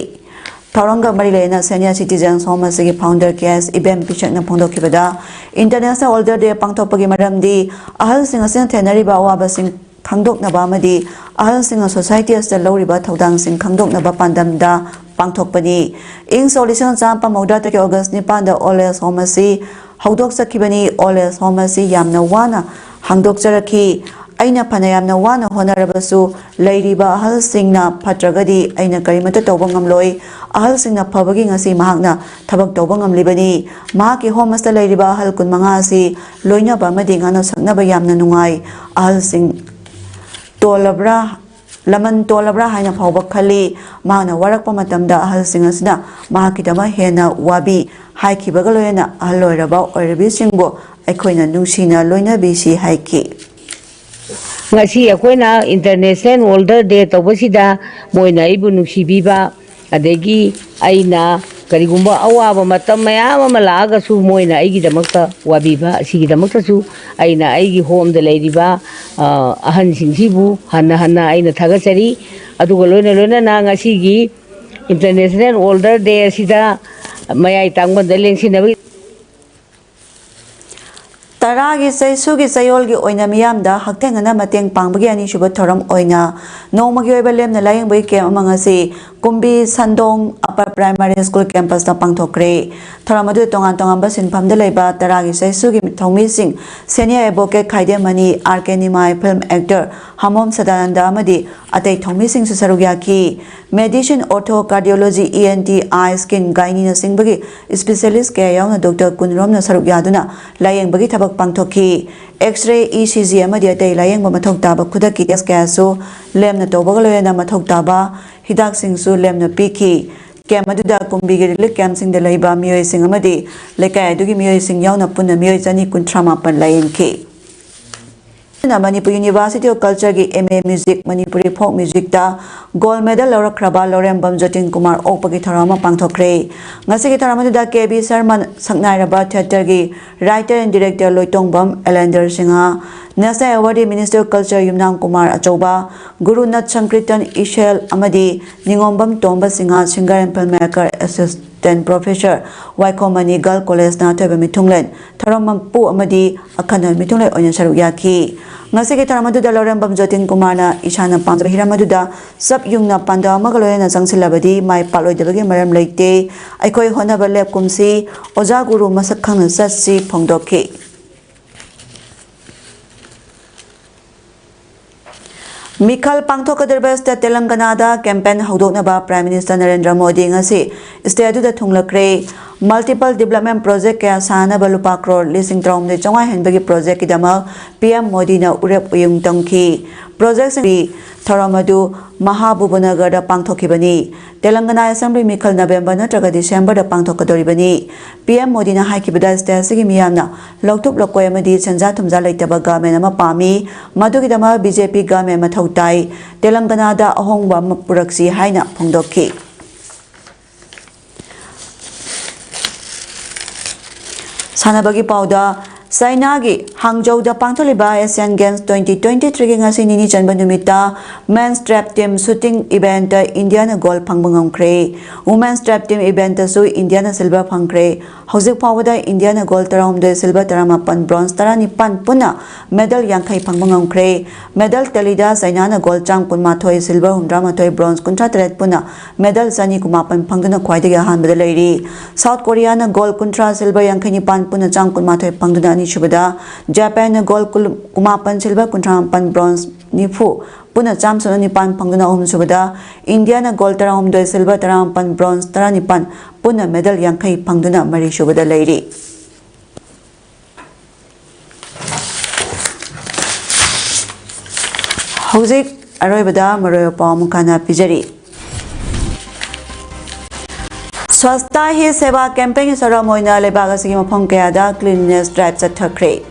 ꯊꯧꯔꯝꯒ ꯃꯔꯤ ꯂꯩꯅꯅ Senior Citizens Home ꯑꯁꯤꯒꯤ founder K S ꯏꯕꯦꯝ ꯄꯤꯁꯛꯅ ꯐꯣꯡꯗꯣꯛꯈꯤꯕꯗ, International Older Day ꯄꯥꯡꯊꯣꯛꯄꯒꯤ ꯃꯔꯝꯗꯤ ꯑꯍꯜꯁꯤꯡ ꯑꯁꯤꯅ ꯊꯦꯡꯅꯔꯤꯕ ꯑꯋꯥꯕꯁꯤꯡ ꯈꯪꯗꯣꯛꯅꯕ ꯑꯃꯗꯤ ꯑꯍꯜꯁꯤꯡꯅ society ꯑꯁꯤꯗ ꯂꯧꯔꯤꯕ ꯊꯧꯗꯥꯡꯁꯤꯡ ꯈꯪꯗꯣꯛꯅꯕ ꯄꯥꯟꯗꯝꯗ ꯄꯥꯡꯊꯣꯛꯄꯅꯤ꯫ ꯏꯪ ꯁꯣꯛ ꯂꯤꯁꯤꯡ ꯑꯃ ꯆꯥꯃꯥꯄꯟ ꯃꯧꯗ꯭ꯔꯥ ꯇꯔꯦꯠꯀꯤ August ꯅꯤꯄꯥꯟꯗ Old Age Home ꯑꯁꯤ ꯍꯧꯗꯣꯛꯆꯈꯤꯕꯅꯤ꯫ Old Age Home ꯑꯁꯤ ꯌꯥꯝꯅ ꯋꯥꯅ ꯍꯥꯡꯗꯣꯛꯆꯔꯛꯈꯤ꯫ ꯑꯩꯅ ꯐꯅ ꯌꯥꯝꯅ ꯋꯥꯅ ꯍꯣꯠꯅꯔꯕꯁꯨ, ꯂꯩꯔꯤꯕ ꯑꯍꯜꯁꯤꯡꯅ ꯐꯠꯇ꯭ꯔꯒꯗꯤ ꯑꯩꯅ ꯀꯔꯤꯃꯠꯇ ꯇꯧꯕ ꯉꯝꯂꯣꯏ꯫ ꯑꯍꯜꯁꯤꯡꯅ ꯐꯕꯒꯤ ꯉꯁꯤ ꯃꯍꯥꯛꯅ ꯊꯕꯛ ꯇꯧꯕ ꯉꯝꯂꯤꯕꯅꯤ꯫ ꯃꯍꯥꯛꯀꯤ home ꯑꯁꯤꯗ ꯂꯩꯔꯤꯕ ꯑꯍꯜ ꯀꯨꯟꯃꯉꯥ ꯑꯁꯤ ꯂꯣꯏꯅꯕ ꯑꯃꯗꯤ ꯉꯥꯡꯅ ꯁꯛꯅꯕ ꯌꯥꯝꯅ ꯅꯨꯡꯉꯥꯏ꯫ ꯑꯍꯜꯁꯤꯡ ꯇꯣꯜꯂꯕ꯭ꯔꯥ, ꯂꯃꯟ ꯇꯣꯜꯂꯕ꯭ꯔꯥ ꯍꯥꯏꯅ ꯐꯥꯎꯕ ꯈꯜꯂꯤ꯫ ꯃꯍꯥꯛꯅ ꯋꯥꯔꯛꯄ ꯃꯇꯝꯗ ꯑꯍꯜꯁꯤꯡ ꯑꯁꯤꯅ ꯃꯍꯥꯛꯀꯤꯗꯃꯛ ꯍꯦꯟꯅ ꯋꯥꯕꯤ꯫ ꯍꯥꯏꯈꯤꯕꯒ ꯂꯣꯏꯅꯅ ꯑꯍꯜ ꯑꯣꯏꯔꯕ ꯑꯣꯏꯔꯕꯤꯁꯤꯡꯕꯨ ꯑꯩꯈꯣꯏꯅ ꯅꯨꯡꯁꯤꯅ ꯂꯣꯏꯅꯕꯤꯁꯤ ꯍꯥꯏꯈꯤ꯫ ꯉꯁꯤ ꯑꯩꯈꯣꯏꯅ International Older Day ꯇꯧꯕꯁꯤꯗ ꯃꯣꯏꯅ ꯑꯩꯕꯨ ꯅꯨꯡꯁꯤꯕꯤꯕ, ꯑꯗꯒꯤ ꯑꯩꯅ ꯀꯔꯤꯒꯨꯝꯕ ꯑꯋꯥꯕ ꯃꯇꯝ ꯃꯌꯥꯝ ꯑꯃ ꯂꯥꯛꯑꯒꯁꯨ ꯃꯣꯏꯅ ꯑꯩꯒꯤꯗꯃꯛꯇ ꯋꯥꯕꯤꯕ, ꯑꯁꯤꯒꯤꯗꯃꯛꯇꯁꯨ ꯑꯩꯅ ꯑꯩꯒꯤ home ꯗ ꯂꯩꯔꯤꯕ, ꯑ, ꯑꯍꯟꯁꯤꯡꯁꯤꯕꯨ ꯍꯟꯅ ꯍꯟꯅ ꯑꯩꯅ ꯊꯥꯒꯠꯆꯔꯤ꯫ ꯑꯗꯨꯒ ꯂꯣꯏꯅ ꯂꯣꯏꯅꯅ ꯉꯁꯤꯒꯤ International Older Day ꯑꯁꯤꯗ ꯃꯌꯥꯏ ꯇꯥꯡꯕꯟꯗ ꯂꯦꯡꯁꯤꯟꯅꯕꯒꯤ ꯇꯔꯥꯒꯤ ꯆꯩꯁꯨꯒꯤ ꯆꯌꯣꯜꯒꯤ ꯑꯣꯏꯅ ꯃꯤꯌꯥꯝꯗ ꯍꯛꯊꯦꯡꯅꯅ ꯃꯇꯦꯡ ꯄꯥꯡꯕꯒꯤ ꯑꯅꯤꯁꯨꯕ ꯊꯧꯔꯝ ꯑꯣꯏꯅ ꯅꯣꯡꯃꯒꯤ ꯑꯣꯏꯕ ꯂꯦꯝꯅ ꯂꯥꯌꯦꯡꯕꯒꯤ camp ꯑꯃ ꯉꯁꯤ ꯀꯨꯝꯕꯤ ꯁꯟꯗꯣꯡ Upper Primary School campus ꯇ ꯄꯥꯡꯊꯣꯛꯈ꯭ꯔꯦ꯫ ꯊꯧꯔꯝ ꯑꯗꯨꯗ ꯇꯣꯉꯥꯟ ꯇꯣꯉꯥꯟꯕ ꯁꯤꯟꯐꯝꯗ ꯂꯩꯕ ꯇꯔꯥꯒꯤ ꯆꯩꯁꯨꯒꯤ ꯊꯧꯃꯤꯁꯤꯡ Senior Advocate ꯈꯥꯏꯗꯦꯝꯃꯅꯤ, R K ꯅꯤꯃꯥꯏ, film actor ꯍꯃꯣꯝ ꯁꯗꯥꯅꯟꯗ ꯑꯃꯗꯤ ꯑꯇꯩ ꯊꯧꯃꯤꯁꯤꯡꯁꯨ ꯁꯔꯨꯛ ꯌꯥꯈꯤ꯫ Medicine, Ortho, Cardiology, E N T, Eye, Skin, Gynae ꯅꯆꯤꯡꯕꯒꯤ specialist ꯀꯌꯥ ꯌꯥꯎꯅ doctor ꯀꯨꯟꯔꯣꯝꯅ ꯁꯔꯨꯛ ꯌꯥꯗꯨꯅ ꯂꯥꯌꯦꯡꯕꯒꯤ ꯊꯕꯛ ꯄꯥꯡꯊꯣꯛꯈꯤ꯫ X-ray, E C G ꯑꯃꯗꯤ ꯑꯇꯩ ꯂꯥꯌꯦꯡꯕ ꯃꯊꯧ ꯇꯥꯕ ꯈꯨꯗꯛꯀꯤ test ꯀꯌꯥꯁꯨ ꯂꯦꯝꯅ ꯇꯧꯕꯒ ꯂꯣꯏꯅꯅ ꯃꯊꯧ ꯇꯥꯕ ꯍꯤꯗꯥꯛꯁꯤꯡꯁꯨ ꯂꯦꯝꯅ ꯄꯤꯈꯤ꯫ Camp ꯑꯗꯨꯗ ꯀꯨꯝꯕꯤꯒꯤ relief camp ꯁꯤꯡꯗ ꯂꯩꯕ ꯃꯤꯑꯣꯏꯁꯤꯡ ꯑꯃꯗꯤ ꯂꯩꯀꯥꯏ ꯑꯗꯨꯒꯤ ꯃꯤꯑꯣꯏꯁꯤꯡ ꯌꯥꯎꯅ ꯄꯨꯟꯅ ꯃꯤꯑꯣꯏ ꯆꯅꯤ ꯀꯨꯟꯊ꯭ꯔꯥ ꯃꯥꯄꯟ ꯂꯥꯌꯦꯡꯈꯤ꯫ ꯑꯗꯨꯅ Manipur University of Culture ꯒꯤ M A Music, Manipuri Folk Music ꯇ gold medal ꯂꯧꯔꯛꯈ꯭ꯔꯕ ꯂꯧꯔꯦꯝꯕꯝ ꯖꯣꯇꯤꯟ ꯀꯨꯃꯥꯔ ꯑꯣꯛꯄꯒꯤ ꯊꯧꯔꯝ ꯑꯃ ꯄꯥꯡꯊꯣꯛꯈ꯭ꯔꯦ꯫ ꯉꯁꯤꯒꯤ ꯊꯧꯔꯝ ꯑꯗꯨꯗ K B ꯁꯔꯃꯟ, ꯁꯛꯅꯥꯏꯔꯕ theatre ꯒꯤ writer and director Loitongbam ꯑꯦꯂꯦꯟꯗꯔ Singh, National Awardee Minister of Culture ꯌꯨꯝꯅꯥꯝ ꯀꯨꯃꯥꯔ ꯑꯆꯧꯕ, ꯒꯨꯔꯨꯅꯥꯊ ꯁꯪꯀ꯭ꯔꯤꯇꯟ ꯏꯁꯦꯜ ꯑꯃꯗꯤ ꯅꯤꯉꯣꯝꯕꯝ Tomba Singh, singer and filmmaker, assistant professor, Waikhom Mani Girls College ꯅ ꯑꯊꯣꯏꯕ ꯃꯤꯊꯨꯡꯂꯦꯟ, ꯊꯧꯔꯝ ꯃꯄꯨ ꯑꯃꯗꯤ ꯑꯈꯟꯅꯕ ꯃꯤꯊꯨꯡꯂꯦꯟ ꯑꯣꯏꯅ ꯁꯔꯨꯛ ꯌꯥꯈꯤ꯫ ꯉꯁꯤꯒꯤ ꯊꯧꯔꯝ ꯑꯗꯨꯗ ꯂꯧꯔꯦꯝꯕꯝ ꯖꯣꯇꯤꯟ ꯀꯨꯃꯥꯔꯅ ꯏꯁꯥꯅ ꯄꯥꯝꯖꯕ ꯍꯤꯔꯝ ꯑꯗꯨꯗ ꯆꯞ ꯌꯨꯡꯅ ꯄꯥꯟꯗꯝ ꯑꯃꯒ ꯂꯣꯏꯅꯅ ꯆꯪꯁꯤꯜꯂꯕꯗꯤ ꯃꯥꯏ ꯄꯥꯛꯂꯣꯏꯗꯕꯒꯤ ꯃꯔꯝ ꯂꯩꯇꯦ꯫ ꯑꯩꯈꯣꯏ ꯍꯣꯠꯅꯕ ꯂꯦꯞꯀꯨꯝꯁꯤ꯫ ꯑꯣꯖꯥ ꯒꯨꯔꯨ ꯃꯁꯛ ꯈꯪꯅ ꯆꯠꯁꯤ ꯐꯣꯡꯗꯣꯛꯈꯤ꯫ ꯃꯤꯈꯜ ꯄꯥꯡꯊꯣꯛꯀꯗꯧꯔꯤꯕ state ꯇꯦꯂꯪꯒꯅꯥꯗ campaign ꯍꯧꯗꯣꯛꯅꯕ Prime Minister Narendra Modi ꯉꯁꯤ state ꯑꯗꯨꯗ ꯊꯨꯡꯂꯈ꯭ꯔꯦ꯫ Multiple development project ꯀꯌꯥ ꯁꯥꯅꯕ ꯂꯨꯄꯥ ꯀ꯭ꯔꯣꯔ ꯂꯤꯁꯤꯡ ꯇꯔꯥꯍꯨꯝꯗꯣꯏ ꯆꯥꯝꯃꯉꯥ ꯍꯦꯟꯕꯒꯤ project ꯀꯤꯗꯃꯛ P M ꯃꯣꯗꯤꯅ ꯎꯔꯦꯞ ꯎꯌꯨꯡ ꯇꯝꯈꯤ꯫ Project ꯁꯤꯡꯒꯤ ꯊꯧꯔꯝ ꯑꯗꯨ ꯃꯍꯥꯕꯨꯕꯅꯒꯔꯗ ꯄꯥꯡꯊꯣꯛꯈꯤꯕꯅꯤ꯫ ꯇꯦꯂꯪꯒꯅꯥ Assembly ꯃꯤꯈꯜ November ꯅꯠꯇ꯭ꯔꯒ December ꯗ ꯄꯥꯡꯊꯣꯛꯀꯗꯧꯔꯤꯕꯅꯤ꯫ P M ꯃꯣꯗꯤꯅ ꯍꯥꯏꯈꯤꯕꯗ state ꯑꯁꯤꯒꯤ ꯃꯤꯌꯥꯝꯅ ꯂꯧꯊꯣꯛ ꯂꯧꯀꯣꯏ ꯑꯃꯗꯤ ꯁꯦꯟꯖꯥ ꯊꯨꯝꯖꯥ ꯂꯩꯇꯕ government ꯑꯃ ꯄꯥꯝꯃꯤ꯫ ꯃꯗꯨꯒꯤꯗꯃꯛ B J P government ꯃꯊꯧ ꯇꯥꯏ꯫ ꯇꯦꯂꯪꯒꯅꯥꯗ ꯑꯍꯣꯡꯕ ꯑꯃ ꯄꯨꯔꯛꯁꯤ ꯍꯥꯏꯅ ꯐꯣꯡꯗꯣꯛꯈꯤ꯫ ꯁꯥꯟꯅꯕꯒꯤ ꯄꯥꯎꯗ, ꯆꯥꯏꯅꯥꯒꯤ ꯍꯥꯡꯖꯧꯗ ꯄꯥꯡꯊꯣꯛꯂꯤꯕ Asian Games twenty twenty-three ꯒꯤ ꯉꯁꯤ ꯅꯤꯅꯤ ꯆꯟꯕ ꯅꯨꯃꯤꯠꯇ men's trap team shooting event ꯇ ꯏꯟꯗꯤꯌꯥꯅ gold ꯐꯪꯕ ꯉꯝꯈ꯭ꯔꯦ꯫ Women's trap team event ꯇꯁꯨ ꯏꯟꯗꯤꯌꯥꯅ silver ꯐꯪꯈ꯭ꯔꯦ꯫ ꯍꯧꯖꯤꯛ ꯐꯥꯎꯕꯗ ꯏꯟꯗꯤꯌꯥꯅ gold ꯇꯔꯥꯍꯨꯝꯗꯣꯏ, silver ꯇꯔꯥꯃꯥꯄꯟ, bronze ꯇꯔꯥꯅꯤꯄꯥꯟ ꯄꯨꯟꯅ medal ꯌꯥꯡꯈꯩ ꯐꯪꯕ ꯉꯝꯈ꯭ꯔꯦ꯫ Medal tally ꯗ ꯆꯥꯏꯅꯥꯅ gold ꯆꯥꯝ ꯀꯨꯟꯃꯥꯊꯣꯏ, silver ꯍꯨꯝꯗ꯭ꯔꯥꯃꯥꯊꯣꯏ, bronze ꯀꯨꯟꯊ꯭ꯔꯥ ꯇꯔꯦꯠ ꯄꯨꯟꯅ medal ꯆꯅꯤ ꯀꯨꯟꯃꯥꯄꯟ ꯐꯪꯗꯨꯅ ꯈ꯭ꯋꯥꯏꯗꯒꯤ ꯑꯍꯥꯟꯕꯗ ꯂꯩꯔꯤ꯫ South Korea ꯅ gold ꯀꯨꯟꯊ꯭ꯔꯥ, silver ꯌꯥꯡꯈꯩ ꯅꯤꯄꯥꯟ ꯄꯨꯟꯅ ꯆꯥꯝ ꯀꯨꯟꯃꯥꯊꯣꯏ ꯐꯪꯗꯨꯅ ꯑꯅꯤꯁꯨꯕꯗ, Japan ꯅ gold ꯀꯨꯟ, ꯀꯨꯟꯃꯥꯄꯟ, silver ꯀꯨꯟꯊ꯭ꯔꯥ ꯃꯥꯄꯟ, bronze ꯅꯤꯐꯨ ꯄꯨꯟꯅ ꯆꯥꯝ ꯁꯨꯞꯅ ꯅꯤꯄꯥꯟ ꯐꯪꯗꯨꯅ ꯑꯍꯨꯝꯁꯨꯕꯗ, ꯏꯟꯗꯤꯌꯥꯅ gold ꯇꯔꯥꯍꯨꯝꯗꯣꯏ, silver ꯇꯔꯥꯃꯥꯄꯟ, bronze ꯇꯔꯥꯅꯤꯄꯥꯟ ꯄꯨꯟꯅ medal ꯌꯥꯡꯈꯩ ꯐꯪꯗꯨꯅ ꯃꯔꯤꯁꯨꯕꯗ ꯂꯩꯔꯤ꯫ ꯍꯧꯖꯤꯛ ꯑꯔꯣꯏꯕꯗ ꯃꯔꯨꯑꯣꯏꯕ ꯄꯥꯎ ꯑꯃꯨꯛ ꯍꯟꯅ ꯄꯤꯖꯔꯤ꯫ Swachhata Hi Seva campaign ꯒꯤ ꯊꯧꯔꯝ ꯑꯣꯏꯅ ꯂꯩꯕꯥꯛ ꯑꯁꯤꯒꯤ ꯃꯐꯝ ꯀꯌꯥꯗ cleanliness drive ꯆꯠꯊꯈ꯭ꯔꯦ꯫